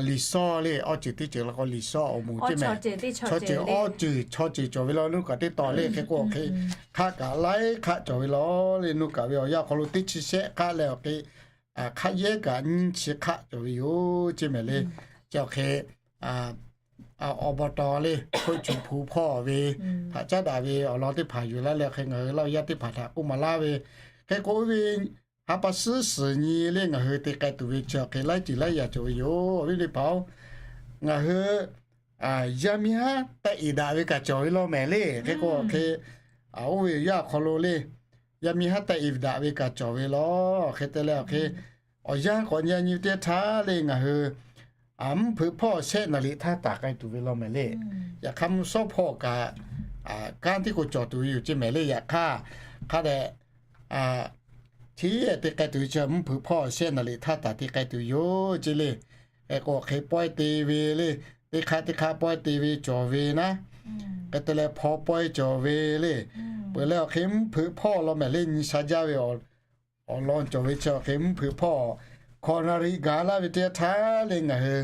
liꞈ sawˇ le, awˇ ceuˬ teˇ ceuˬ la k'o liꞈ sawˇ awˬ moˍ ceˇ mehˍ. Chaw ceuˬ awˇ ceuˬ chaw ceuˬ cawˬ ve law, nuˇ kaꞈ teˇ taw le hk'e k'o awˬ hk'e hk'aˆ kaꞈ laiˉ hk'aˆ cawˬ ve law le, nuˇ kaꞈ ve awˬ yanˇ awˬ hk'aw lo teˇ chi shehˆ hk'aˆ leh awˬ hk'e hk'aˆ yehˉ kaꞈ nyiˇ chi hk'aˆ cawˬ ve yoˬ ceˇ mehˍ le. Chi awˬ hk'e awˬ baw taw le, Hkoˆ Choˬ Hpu hpawˇ ve htaꞈ caˉ daꞈ ve awˬ lawn teˇ hpaˍ yuˬ laˇ leh awˬ hk'e ngaˬ hui Laˇ huˍ yaˇ teˇ hpaˍ htaꞈ k'oˆ maˍ laˇ ve hk'e k'o, oˇ ve ha pa suhˉ suhˍ nyi le ngaˬ hui te k'ai tuˬ ve chi awˬ hk'e laiˉ ceuˬ laiˉ yaꞈ cawˬ ve yoˬ. Awˬ viˉ teˇ hpaˍ-oˬ, ngaˬ hui yaˇ miˇ haˉ tehꞈ iˍ daꞈ ve kaꞈ cawˬ ve law mehˍ le. Hk'e k'o awˬ hk'e oˇ ve awˬ yanˇ awˬ hk'aw lo le, yaˇ miˇ haˉ tehꞈ iˍ daꞈ ve kaꞈ cawˬ ve law. Hk'e te leh awˬ hk'e awˬ yanˇ k'awꞈ nyi nyi teˇ htaˇ le ngaˬ hui mvuhˇ hpeuꞈ hpawˇ shehˆ naˍ riˍ htaˇ taˍ k'ai tuˬ ve law mehˍ le. Yaꞈ hk'aˇ mvuhˇ shawˉ hpawˇ kaꞈ kanˉ tiˉ k'o cawˬ tuˬ ve yoˬ ceˇ mehˍ le. Yaꞈ hk'aˇ hk'a dehꞈ chi te k'ai tuˬ ve chi mvuhˇ hpeuꞈ hpawˇ shehˆ naˍ riˍ htaˇ taˍ te k'ai tuˬ yoˬ ceˇ le. Hk'e k'o hk'e pawehˇ te ve le, teˇ hk'aˆ teˇ hk'aˆ pawehˇ te ve cawˬ ve naˉ. Hk'e te leh hpaw pawehˇ cawˬ ve le. Peuˬ leh awˬ hk'e mvuhˇ hpeuꞈ hpawˇ law mehˍ le, nyi sha jaˇ ve awˬ lawn cawˬ ve chi awˬ hk'e mvuhˇ hpeuꞈ hpawˇ hkawꞈ naˍ riˍ gaˬ laˇ ve teˇ htaˇ le ngaˬ hui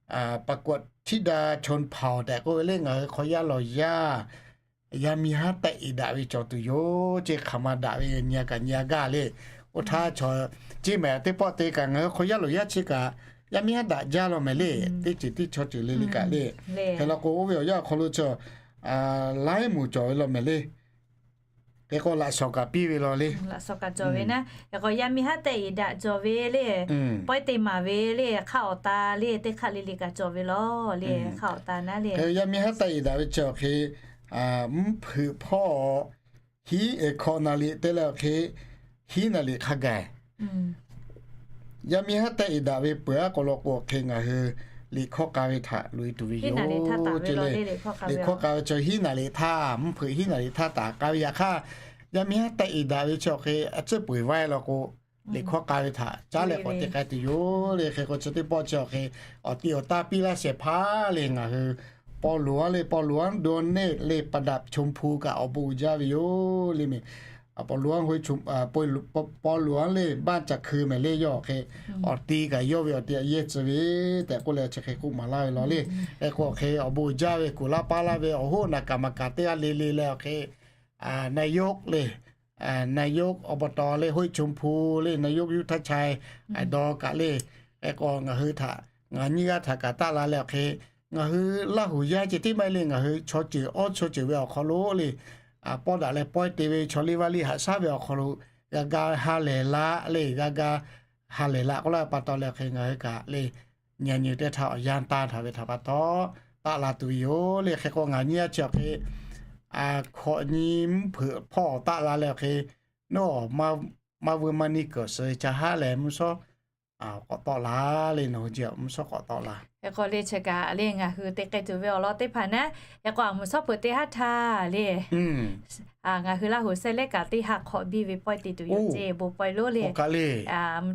ประกวดธิดาชนเผ่า tehꞈ k'oˆ ve le, ngaˬ hui hk'aw yaˇ lawˬ yaˇ yaˇ miˇ haˉ tehꞈ iˍ daꞈ ve cawˬ tuˬ yoˬ ceˇ. Hk'aˬ ma daꞈ ve nyi a kaꞈ nyi a gaˇ le. Oˇ htaˇ chaw ceˇ mehˍ teˇ pawˆ te kaꞈ ngaˬ hui hk'aw yaˇ lawˬ yaˇ chi kaꞈ yaˇ miˇ haˉ daꞈ jaˇ law mehˍ le. Teˇ ceuˬ teˇ chaw ceuˬ le le kaꞈ le. Hk'e la k'o oˇ ve awˬ yanˇ awˬ hk'aw lo chaw laiˉ moˍ cawˬ ve law mehˍ le. Hk'e k'o laꞈ shawnˍ kaꞈ piˇ ve law le. Laꞈ shawnˍ kaꞈ cawˬ ve naˉ. Hk'e k'o yaˇ miˇ haˉ tehꞈ iˍ daꞈ cawˬ ve le. Pawehˇ te maˍ ve le, hk'aˆ awˬ ta le, teˇ hk'aˆ le le kaꞈ cawˬ ve law le, hk'aˆ awˬ ta naˉ le. Yaˇ miˇ haˉ tehꞈ iˍ daꞈ ve chi awˬ hk'e mvuhˇ hpeuꞈ hpawˇ hiˉ hkawꞈ naˍ riˍ te leh awˬ hk'e hiˉ naˍ riˍ hk'a gaˬ Yaˇ miˇ haˉ tehꞈ iˍ daꞈ ve peuˬ aˉ k'aw lo k'o hk'e ngaˬ hui liꞈ hkawˇ k'a ve htaꞈ loꞈ e tuˬ ve yoˬ ceˇ le. Liꞈ hkawˇ k'a ve chaw hiˉ naˍ riˍ htaˇ, mvuhˇ hpeuꞈ hiˉ naˍ riˍ htaˇ taˍ k'a ve yaꞈ hk'aˇ, yaˇ miˇ haˉ tehꞈ iˍ daꞈ ve chi awˬ hk'e a tcuhˉ peu eˬ vaiˇ law k'o, liꞈ hkawˇ k'a ve htaꞈ caˉ leh k'awꞈ te k'ai tuˬ yoˬ le. Hk'e k'o chi teˇ pawˆ chi awˬ hk'e awˬ ti awˬ taˇ piˇ laˇ shehˍ hpaˇ le ngaˬ hui paw loˍ aˉ le, paw loˍ aˉ โดเนท le ประดับชมพู kaꞈ awˬ bon uiˍ jaˇ ve yoˬ le mehˍ. Paw loˍ aˉ hoi paw loˍ aˉ le บ้านจ๋าคือ mehˍ le, yawˇ awˬ hk'e awˬ ti kaꞈ yawˇ ve awˬ ti a yehˇ tcuh ve tehꞈ k'oˆ leh chi hk'e k'oˆ maˍ laˇ ve law le. Hk'e k'o hk'e awˬ bon uiˍ jaˇ ve kuˬ laˇ paˇ laˇ ve awˬ hoˉ naˍ kaˍ maˍ kaˍ teˇ g'aˇ le le leh awˬ hk'e นายก le, นายก อบต le, ห้วยชมพู le, นายก ยุทธชัย dawˇ kaꞈ le. Hk'e k'o ngaˬ hui htaꞈ ngaˬ nyiˇ g'aˇ htaꞈ kaꞈ taˆ la leh awˬ hk'e, ngaˬ hui Laˇ huˍ yaˇ ceh tiˉ maˇ heˆ le, ngaˬ hui chaw ceuˬ awˇ chaw ceuˬ ve awˬ hk'aw lo le, pawˇ daꞈ leh pawehˇ te ve chaw liˇ vaˇ liˇ haꞈ shaˉ ve awˬ hk'aw lo g'a ga ha lehˬ la le, g'a ga ha lehˬ la k'oˆ laˇ ve pa taw leh awˬ hk'e ngaˬ hui kaꞈ le, nyi nyi teˇ htaˇ awˬ yanˇ tanˇ htaꞈ ve htaꞈ pa taw taˆ la tuˬ ve yoˬ le. Hk'e k'o ngaˬ nyiˇ g'aˇ chi awˬ hk'e hkawꞈ nyi mvuhˇ hpeuꞈ hpawˇ taˆ la leh awˬ hk'e, nawˬ maˇ vuiˇ maˇ niˇ kuiˬ suh ca haˉ lehˬ mvuhˇ shawˉ k'awꞈ tawˆ la le, nawˬ hui ji mvuhˇ shawˉ k'awꞈ tawˆ la. Hk'e k'o le chi kaꞈ le ngaˬ hui te k'ai tuˬ ve awˬ lawn teˇ hpaˍ naˉ, hk'e k'o a mvuhˇ shawˉ peuˬ teˇ haˉ htaˇ le ngaˬ hui Laˇ huˍ sehˉ lehˉ kaꞈ teˇ ha hk'awꞈ biˇ ve pawehˇ te tuˬ yoˬ ceˇ, bon pawehˇ lonˉ le.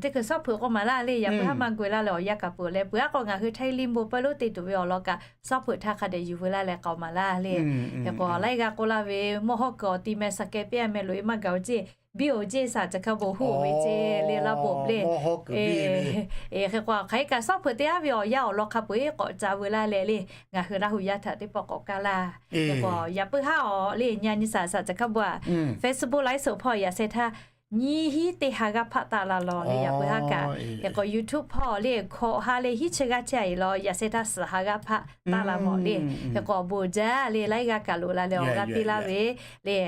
Teˇ hkui shawˉ hpeuꞈ k'o maˍ laˇ le, yaꞈ puiˉ haˉ maˇ gu e laˇ leh awˬ yanˇ kaꞈ peuˬ leh peuˬ aˉ k'o ngaˬ hui Htaiˇ liˇ bon pawehˇ lonˉ te tuˬ ve awˬ lawn kaꞈ shawˉ hpeuꞈ htaˇ hk'a dehꞈ yuˬ veu laˇ leh k'awꞈ maˍ laˇ le. Hk'e k'o laiˉ g'aˇ k'oˆ laˇ ve mawˇ hawˉ kuiˬ awˬ ti meh สแกน piˇ a meh loꞈ e maˇ gaˬ oˬ ceˇ, biˇ oˬ ceˇ สามสิบ kaˇ bon huˆ ve ceˇ le Laˇ bon le. Hk'e k'o hk'aˬ hk'e kaꞈ shawˉ hpeuꞈ teˇ haˉ ve awˬ yanˇ awˬ lawn hk'a peu eˬ k'awꞈ ca veu laˇ leh le, ngaˬ hui Laˇ huˍ yaˇ htaꞈ teˇ pawˆ k'awꞈ kaˇ laˇ. Hk'e k'o yaꞈ puiˉ haˉ awˬ le nyi nyi สามสิบ kaˇ bon a Facebook ไลฟ์สด hpawˇ yaꞈ sheh htaˇ nyiˇ hinˉ teˇ ha g'aˇ hpaˆ taˆ la law le yaꞈ puiˉ haˉ kaꞈ. Hk'e k'o YouTube hpawˇ le hkawꞈ ha le hinˉ chi g'aˇ chehˇ a e law yaꞈ sheh htaˇ suhˍ ha g'aˇ hpaˆ taˆ la mawˬ le. Hk'e k'o awˬ bon uiˍ jaˇ le laiˉ g'aˇ kaꞈ loꞈ la leh awˬ g'aˇ piˇ laˇ ve le.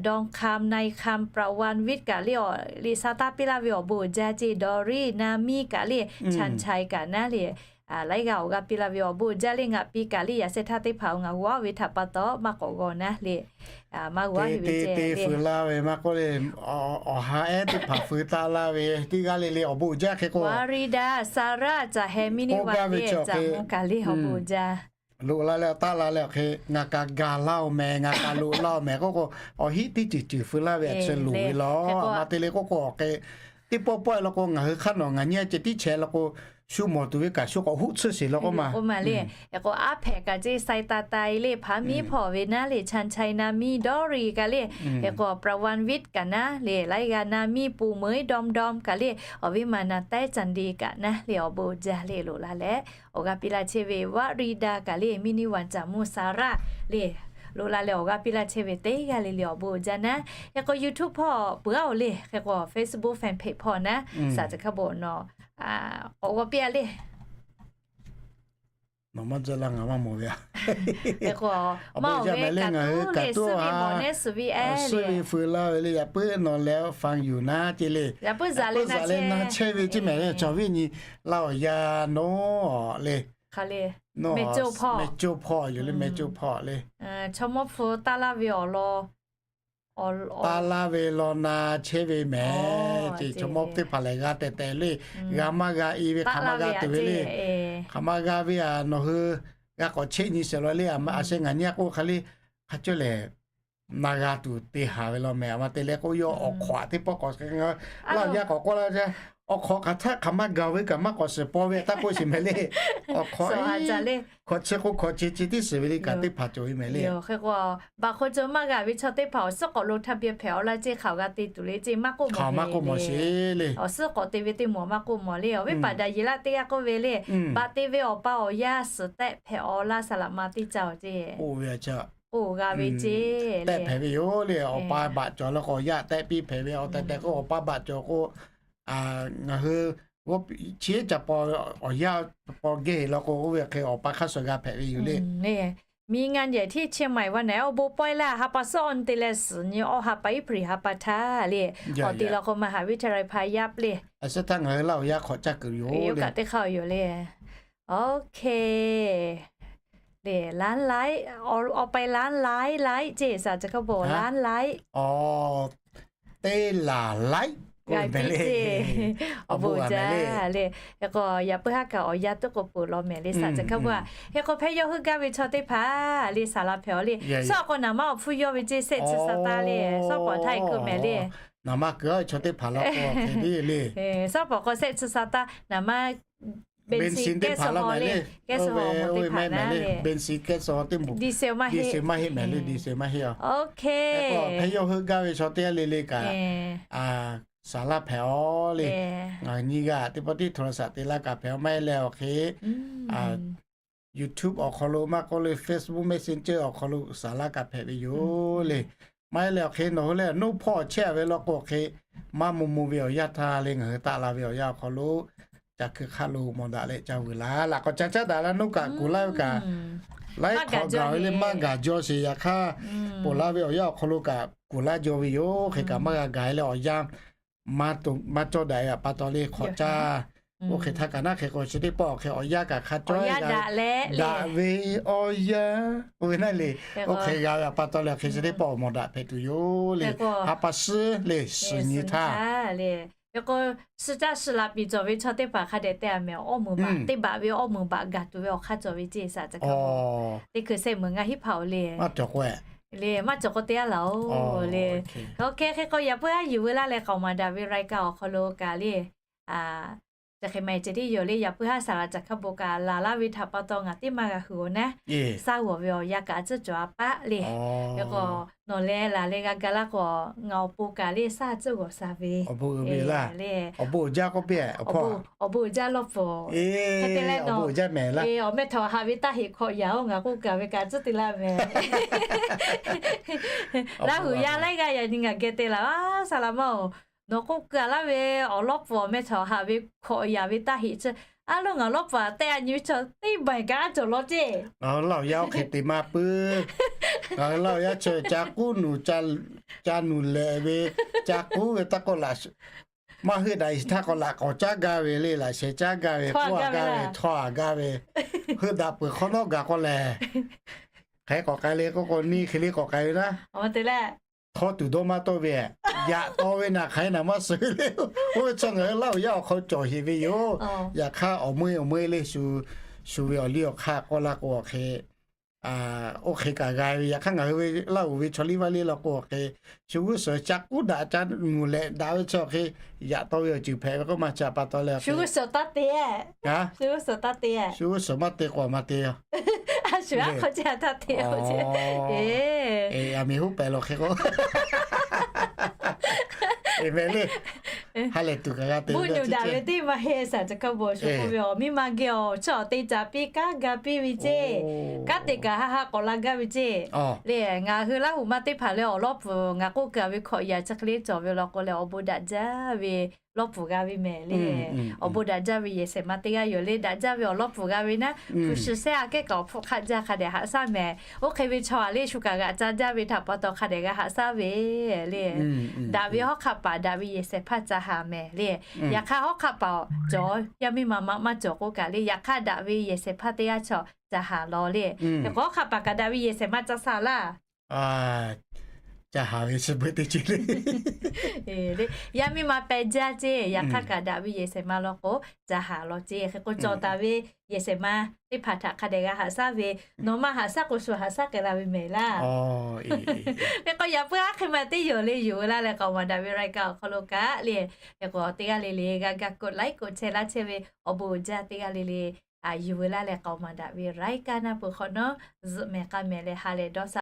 Dawˇ hkam na e hkam ประวันวิทย์ kaꞈ le awˬ liꞈ sha taˇ piˇ laˇ ve awˬ bon uiˍ jaˇ ceˇ, Dawˇ riˉ na miˇ kaꞈ le, Chaˇ chaˇ kaꞈ naˉ le, laiˉ g'aˇ awˬ g'aˇ piˇ laˇ ve awˬ bon uiˍ jaˇ le. Ngaˬ piˇ kaꞈ le yaꞈ sheh htaˇ teˇ hpaˍ ngaˬ g'aw ve htaꞈ pa taw maˇ k'awꞈ g'aw naˉ le. Maˇ g'aw te te feu laˇ ve maˇ k'oˆ le, awˬ ha ehˉ teˇ hpaˍ feu taˆ laˇ ve teˇ g'aˇ le le awˬ bon uiˍ jaˇ. Hk'e k'o Warida, Sarah, caˬ heh miˇ niˇ va le caˬ mvuh kaꞈ le awˬ bon uiˍ jaˇ. Loꞈ la leh taˆ la leh awˬ hk'e ngaˬ kaꞈ gaˬ laˇ oˬ mehˍ, ngaˬ kaꞈ loꞈ laˇ oˬ mehˍ k'oˆ k'o, awˬ hiˉ teˇ ceuˬ ceuˬ feu laˇ ve a chi loˍ ve law. Maˇ te le k'oˆ k'o awˬ hk'e teˇ pawˆ pawˆ e law k'o, ngaˬ hui hk'aˇ nawˬ ngaˬ nyi a ceh tiˉ chehˇ law k'o, shu mawˬ tuˬ ve kaꞈ shu k'awꞈ huˆ tsuhˇ sheˍ law k'oˆ ma le. K'o aˉ hpehꞈ kaꞈ ceˇ, sai ta tai le, hpaˍ miˉ hpawˇ ve naˉ le, Chanchaina miˉ Dawˇ ri kaꞈ le, hk'e k'o Prawanvit kaꞈ naˉ le, laiˉ g'aˇ naˉ miˉ Pu Meuˉ Dawˇ Dawˇ kaꞈ le, awˬ viˉ ma na taiˉ Candi kaꞈ naˉ le, awˬ bon jaˇ le, loꞈ la leh awˬ g'aˇ piˇ laˇ chehˇ ve Vaˇ riˇ daˇ kaꞈ le, miˇ niˇ Vanˍ caˍ muˇ Saˍraˆ le, loꞈ la leh awˬ g'aˇ piˇ laˇ chehˇ ve teˇ g'aˇ le le, awˬ bon jaˇ naˉ. Hk'e k'o YouTube hpawˇ peuˬ aˉ oˬ le, hk'e k'o Facebook fan page hpawˇ naˉ, saˍ caˬ hkaˇ bon nawˬ k'awꞈ g'aw piˇ a le. Nawˬ maˇ tcuh la ngaˬ maˇ mawˬ ve a. K'o maˇ awˬ ve kaꞈ kaꞈ tuˬ le, suh ve bon nehˉ suh ve e, suh ve feu laˇ ve le, yaꞈ puiˉ nawˬ leh awˬ fan yuˬ naˉ ce le. Yaꞈ puiˉ zaꞈ leh na chehˇ ve ceˇ mehˍ le, chaw viˉ nyi laˇ awˬ yanˇ nawˉ le. Mehˬ coˇ hpawˇ yoˬ le, mehˬ coˇ hpawˇ le. Chaw mawˇ hpu taˇ laˇ ve awˬ lawn, taˇ laˇ ve law na chehˇ ve mehˍ ce. Chaw mawˇ teˇ hpaˍ lehˬ g'a tehˬ tehˬ le, g'a maˇ g'a e ve hk'aˬ ma g'a tuˬ ve le. Hk'aˬ ma g'a ve a, nawˬ hui g'a k'awꞈ cheˆ nyi sheˍ law le. A sheh ngaˬ nyi a k'oˆ hk'a le, hk'a cawˇ lehˬ na g'a tuˬ te haˍ ve law mehˍ. A ma te leh k'oˆ, yawˇ awˬ hk'awꞈ teˇ pawˆ k'awꞈ laˇ yaˇ k'awꞈ k'oˆ laˇ, awˬ hk'awꞈ hk'aˬ htaˆ hk'aˬ ma gaˬ ve kaꞈ maˇ k'awꞈ shiˍ paw ve taˇ k'oˆ sheˍ mehˍ le. Awˬ hk'awꞈ hk'awꞈ chi k'o hk'awꞈ chi chi tiˉ shiˍ ve le kaꞈ teˇ hpaˍ cawˬ ve mehˍ le. Hk'e k'o, baˬ hk'o co maˇ g'a ve chaw teˇ hpaˍ awˬ suhˉ k'awꞈ lo htaˇ biˇ hpehꞈ aw laˇ ceˇ, hk'aˬ g'a te tuˬ le ceˇ maˇ k'oˆ mawˬ, maˇ k'oˆ mawˬ sheˍ le. Awˬ suhˉ k'awꞈ te ve teˇ moˍ maˇ k'oˆ mawˬ le. Awˬ viˉ paˍ daꞈ yeˬ laˇ teˇ g'aˇ k'oˆ ve le, baˬ te ve awˬ pa awˬ yanˇ suhˍ tehˆ hpehꞈ aw laˇ saˍ laꞈ ma teˇ ca awˬ ceˇ, k'oˆ g'a ve ceˇ le. Tehˆ hpehꞈ ve yoˬ le. Awˬ pa baꞈ cawˬ law k'o awˬ yanˇ tehˆ piˇ hpehꞈ ve, awˬ tehˬ tehˬ k'o awˬ pa baꞈ cawˬ k'o, ngaˬ hui chi ca paw awˬ yanˇ paw gehˇ law k'o, oˇ ve hk'e awˬ pa hk'aˇ suh g'a hpehꞈ ve yoˬ le. มีงานใหญ่ที่เชียงใหม่วันไหน awˬ bon pawehˇ laˇ, ha pa suhˉ awˬ nyi te leh suhˍ nyi awˬ ha pa April ha pa htaˇ le, awˬ te law k'o มหาวิทยาลัยพายัพเลย a suhˉ htaˇ ngaˬ hui laˇ awˬ yanˇ hk'awꞈ caˇ kuiˬ yoˬ le. Kaꞈ teˇ hk'aˇ yoˬ le. Okay. Le, ล้านไลค์ awˬ pa ล้านไลค์ ไลค์ ceˇ saˍ caˬ hkaˇ bon ล้านไลค์ teˇ laˬ laiˉ k'oˆ mehˍ le. Awˬ bon jaˇ le. Hk'e k'o yaꞈ puiˉ haˉ kaꞈ awˬ yanˇ tuˉ k'o peuˬ law mehˍ le, saˍ caˬ hkaˇ bon a. Hk'e k'o hpehˇ yawˇ hui gaˇ ve chaw teˇ hpaˍ le, saˍ laꞈ hpehꞈ aw le. Suhˉ awˬ k'o naˍ ma awˬ hpfuhˇ yawˇ ve ceˇ, shehˆ chi sa taˇ le, suhˉ pawˍ htaˇ e kuˬ mehˍ le. Naˍ ma kuˬ a ve chaw teˇ hpaˍ law k'o hk'e le. Suhˉ pawˍ k'o shehˆ chi sa taˇ, naˍ ma เบนซิน teˇ hpaˍ laˇ mehˍ le. Diesel maˇ heˆ, diesel maˇ heˆ mehˍ le, diesel maˇ heˆ a. Hk'e k'o hpehˇ yawˇ hui gaˇ ve chaw teˇ g'aˇ le le kaꞈ, saˍ laꞈ hpehꞈ aw le. Ngaˬ nyi g'aˇ teˇ pawˆ tiˉ โทรศัพท์ te laˇ kaꞈ hpehꞈ aw maˇ heˆ leh awˬ hk'e YouTube awˬ hk'aw lo maˇ k'oˆ le, Facebook Messenger awˬ hk'aw lo saˍ laꞈ kaꞈ hpehꞈ ve yoˬ le. Maˇ heˆ leh awˬ hk'e nawˬ hui leh noˉ hpawˇ chehˇ a ve law k'o awˬ hk'e maˇ mo mo ve awˬ yanˇ htaˇ le, ngaˬ hui taˆ la ve awˬ yanˇ awˬ hk'aw lo ca hkui hk'aˆ lo mawˬ daꞈ leh ca vuiˬ la laꞈ k'awꞈ ca caˉ daꞈ la noˉ kaꞈ kuˬ laˇ ve kaꞈ, laiˉ hk'awꞈ gaˬ ve le maˇ gaˬ jaw sheˍ. Yaꞈ hk'aˇ ponˬ laˇ ve awˬ yanˇ awˬ hk'aw lo kaꞈ kuˬ laˇ jaw ve yoˬ. Hk'e kaꞈ maˇ g'a gaˬ leh awˬ yanˇ maˇ cawˇ daꞈ ve pa taw le hk'awꞈ caˇ. Oˇ hk'e htaˇ kaꞈ naˉ hk'e k'o chi teˇ pawˆ awˬ hk'e awˬ yanˇ kaꞈ hk'a cawˇ daꞈ ve awˬ yanˇ k'oˆ ve naˉ le. Oˇ hk'e g'a ve pa taw le awˬ hk'e chi teˇ pawˆ awˬ mawˬ daꞈ hpehꞈ tuˬ yoˬ le. Ha pa suhˉ le suhˍ nyi htaˇ le k'o, suh caˇ suh laꞈ piˍ cawˬ ve chaw teˇ hpaˍ hk'a dehꞈ te a mehˍ, awˬ meuˍ baꞈ teˇ baꞈ ve awˬ meuˍ baꞈ gaˬ tuˬ ve awˬ hk'aˇ cawˬ ve ceˇ saˍ caˬ hkaˇ bon. Teˇ hkui shehˆ meuꞈ ngaˇ hinˉ hpaˍ oˬ le. Maˇ cawˬ k'o, le maˇ cawˬ k'o teˇ g'aˇ laˬ oˬ le. Oˇ hk'e hk'e k'o yaꞈ puiˉ haˉ yuˬ veu laˇ leh k'aoˍ maˍ daꞈ ve รายการ awˬ hk'aw lo kaꞈ le, ca hk'e ma e ceh tiˉ yoˬ le. Yaꞈ puiˉ haˉ saˍ laꞈ caˬ hkaˇ bon kaꞈ laˬ laˇ ve htaꞈ pa taw ngaˬ teˇ maˇ g'a hui oˬ naˉ, saˇ g'awˬ ve awˬ yanˇ kaꞈ a tcuhˉ cawˬ a paˆ le. Hk'e k'o nawˬ leh laˬ leh g'a ga laˇ k'o, ngaˬ awˬ pon kaꞈ le saˇ tcuhˉ g'awˬ sha ve, awˬ bon uiˍ jaˇ lawˇ pfuhˍ, hk'e te leh nawˬ awˬ mehˆ htaꞈ haꞈ ve taˇ heꞈ hkawꞈ yaꞈ oˬ, ngaˬ k'oˆ gaˬ ve kaꞈ tcuhˉ te laˇ mehˍ. Laˇ huˍ yaˇ laiˉ g'aˇ yaꞈ nyi ngaˬ geh te laˬ a, saˍ laꞈ ma oˬ, nawˬ k'oˆ gaˬ laˇ ve awˬ lawˇ pfuhˍ awˬ mehˆ htaꞈ haꞈ ve hkawꞈ yaꞈ ve taˇ heꞈ chi, a loˬ ngaˬ lawˇ pfuhˍ tehꞈ a nyi ve chaw teˇ baiˬ kaꞈ a cawˬ law ceˇ. Ngaˬ hui laˇ awˬ yanˇ oˇ hk'e te maˇ puiˉ. Ngaˬ hui laˇ awˬ yanˇ chi ca k'uˉ nuˬ, ca nuˬ lehꞈ ve, ca k'uˉ ve taˇ k'oˆ laꞈ maˇ heuˆ daꞈ e htaˇ k'awꞈ laꞈ k'awꞈ caˉ gaˇ ve le, laꞈ sheh caˉ gaˇ ve, k'oˆ a gaˇ ve, htawˇ a gaˇ ve, heuˆ daꞈ peuˬ hk'awꞈ nawˉ gaˬ k'o lehˬ, hk'e k'awꞈ k'ai le k'oˆ k'o, neˇ hk'e le k'awꞈ k'ai ve naˉ, htawˇ tuˬ dawˇ maˇ tawˆ ve, yaꞈ taw ve naˬ hk'aˬ hk'e naˬ maˇ suh ve le. Oˇ ve chaw ngaˬ hui laˇ awˬ yanˇ awˬ hk'aw cawˬ heˍ ve yoˬ. Yaꞈ hk'aˇ awˬ meuˇ awˬ meuˇ le shu, shu ve awˬ liˇ awˬ hk'aˇ k'oˆ laˇ k'o awˬ hk'e oˇ hk'e kaꞈ g'a ve. Yaꞈ hk'aˇ ngaˬ hui ve Laˇ huˍ ve chaw liˇ vaˇ liˇ law k'o, awˬ hk'e shu g'uˇ suhˍ ca k'uˉ daꞈ ca nuˬ leh daꞈ ve chaw hk'e yaꞈ taw ve awˬ ceuˬ hpehꞈ ve k'oˆ maˇ ca pa taw leh, shu g'uˇ suhˍ taˇ te, shu g'uˇ suhˍ maˇ te k'o maˇ te yoˬ. Shu aˉ hk'aw ce taˇ te k'o ce, aˬ miˬ huˉ pehˍ lawˬ hk'e k'o, e meh le, ha lehˬ tuˬ kaꞈ g'a te, bon nyuˬ daꞈ ve teˇ maˇ heˆ saˍ ca kaˇ bon shu k'oˆ ve, awˬ miˇ ma geh awˬ chaw awˬ te caˍ piˇ kanˉ ga piˇ ve ce. Kanˉ te kaꞈ ha ha k'awꞈ la gaˇ ve ce. Le, ngaˬ hui Laˇ huˍ ma teˇ hpaˍ leh awˬ lawˉ pfuhˍ ngaˬ k'oˆ kaꞈ ve hkawꞈ yaꞈ chi hk'e le cawˬ ve law k'o leh awˬ bon daꞈ jaˇ ve lawˉ pfuhˍ g'a ve mehˍ le. Awˬ bon daꞈ jaˇ ve yehˬ shehˍ ma teˇ g'aˇ yoˬ le. Daꞈ jaˇ ve awˬ lawˉ pfuhˍ g'a ve naˉ, hpu shi shehˉ a kehˉ kaꞈ awˬ hpfuhˇ hk'aˆ jaˇ hk'a dehꞈ haꞈ shaˉ mehˍ. Oˇ hk'e ve chaw a le shu kaꞈ g'aꞈ ca jaˇ ve htaꞈ pa taw hk'a dehꞈ g'a haꞈ shaˉ ve le. Daꞈ ve hawˉ hk'aˆ paˍ daꞈ ve yehˬ shehˍ hpaˇ ca haˍ mehˍ le. Yaꞈ hk'aˇ hawˉ hk'aˆ paˍ cawˬ, yaˇ miˇ ma ma maˇ cawˬ k'oˆ kaꞈ le, yaꞈ hk'aˇ daꞈ ve yehˬ shehˍ hpaˇ teˇ g'aˇ chaw ca haˍ law le. Hk'e k'o hawˉ hk'aˆ paˍ kaꞈ daꞈ ve yehˬ shehˍ ma ca haˍ laˇ. Ca haˍ ve chi beuꞈ teˇ ceuˬ le. Yaˇ miˇ ma peh jaˇ ce, yaꞈ hk'aˇ kaꞈ daꞈ ve yehˬ shehˍ ma law k'o ca haˍ law ce. Hk'e k'o cawˬ taˍ ve yehˬ shehˍ ma teˇ hpaˍ htaꞈ hk'a dehꞈ g'a haꞈ shaˉ ve, nawˬ maˇ haꞈ shaˉ k'o shu haꞈ shaˉ k'ai la ve mehˍ laˇ. Hk'e k'o yaꞈ puiˉ aˉ hk'e ma teˇ yoˬ le, yuˬ ve laˇ leh k'aoˍ maˍ daꞈ ve รายการ awˬ hk'aw lo kaꞈ le. Hk'e k'o teˇ g'aˇ le le g'a ga กดไลค์ กดแชร์ laˇ chehˇ ve awˬ bon uiˍ jaˇ teˇ g'aˇ le le yuˬ ve laˇ leh k'aoˍ maˍ daꞈ ve รายการ naˇ peuˬ hk'awꞈ nawˉ zuhꞈ mehˍ k'a mehˍ leh ha lehˬ dawˇ sha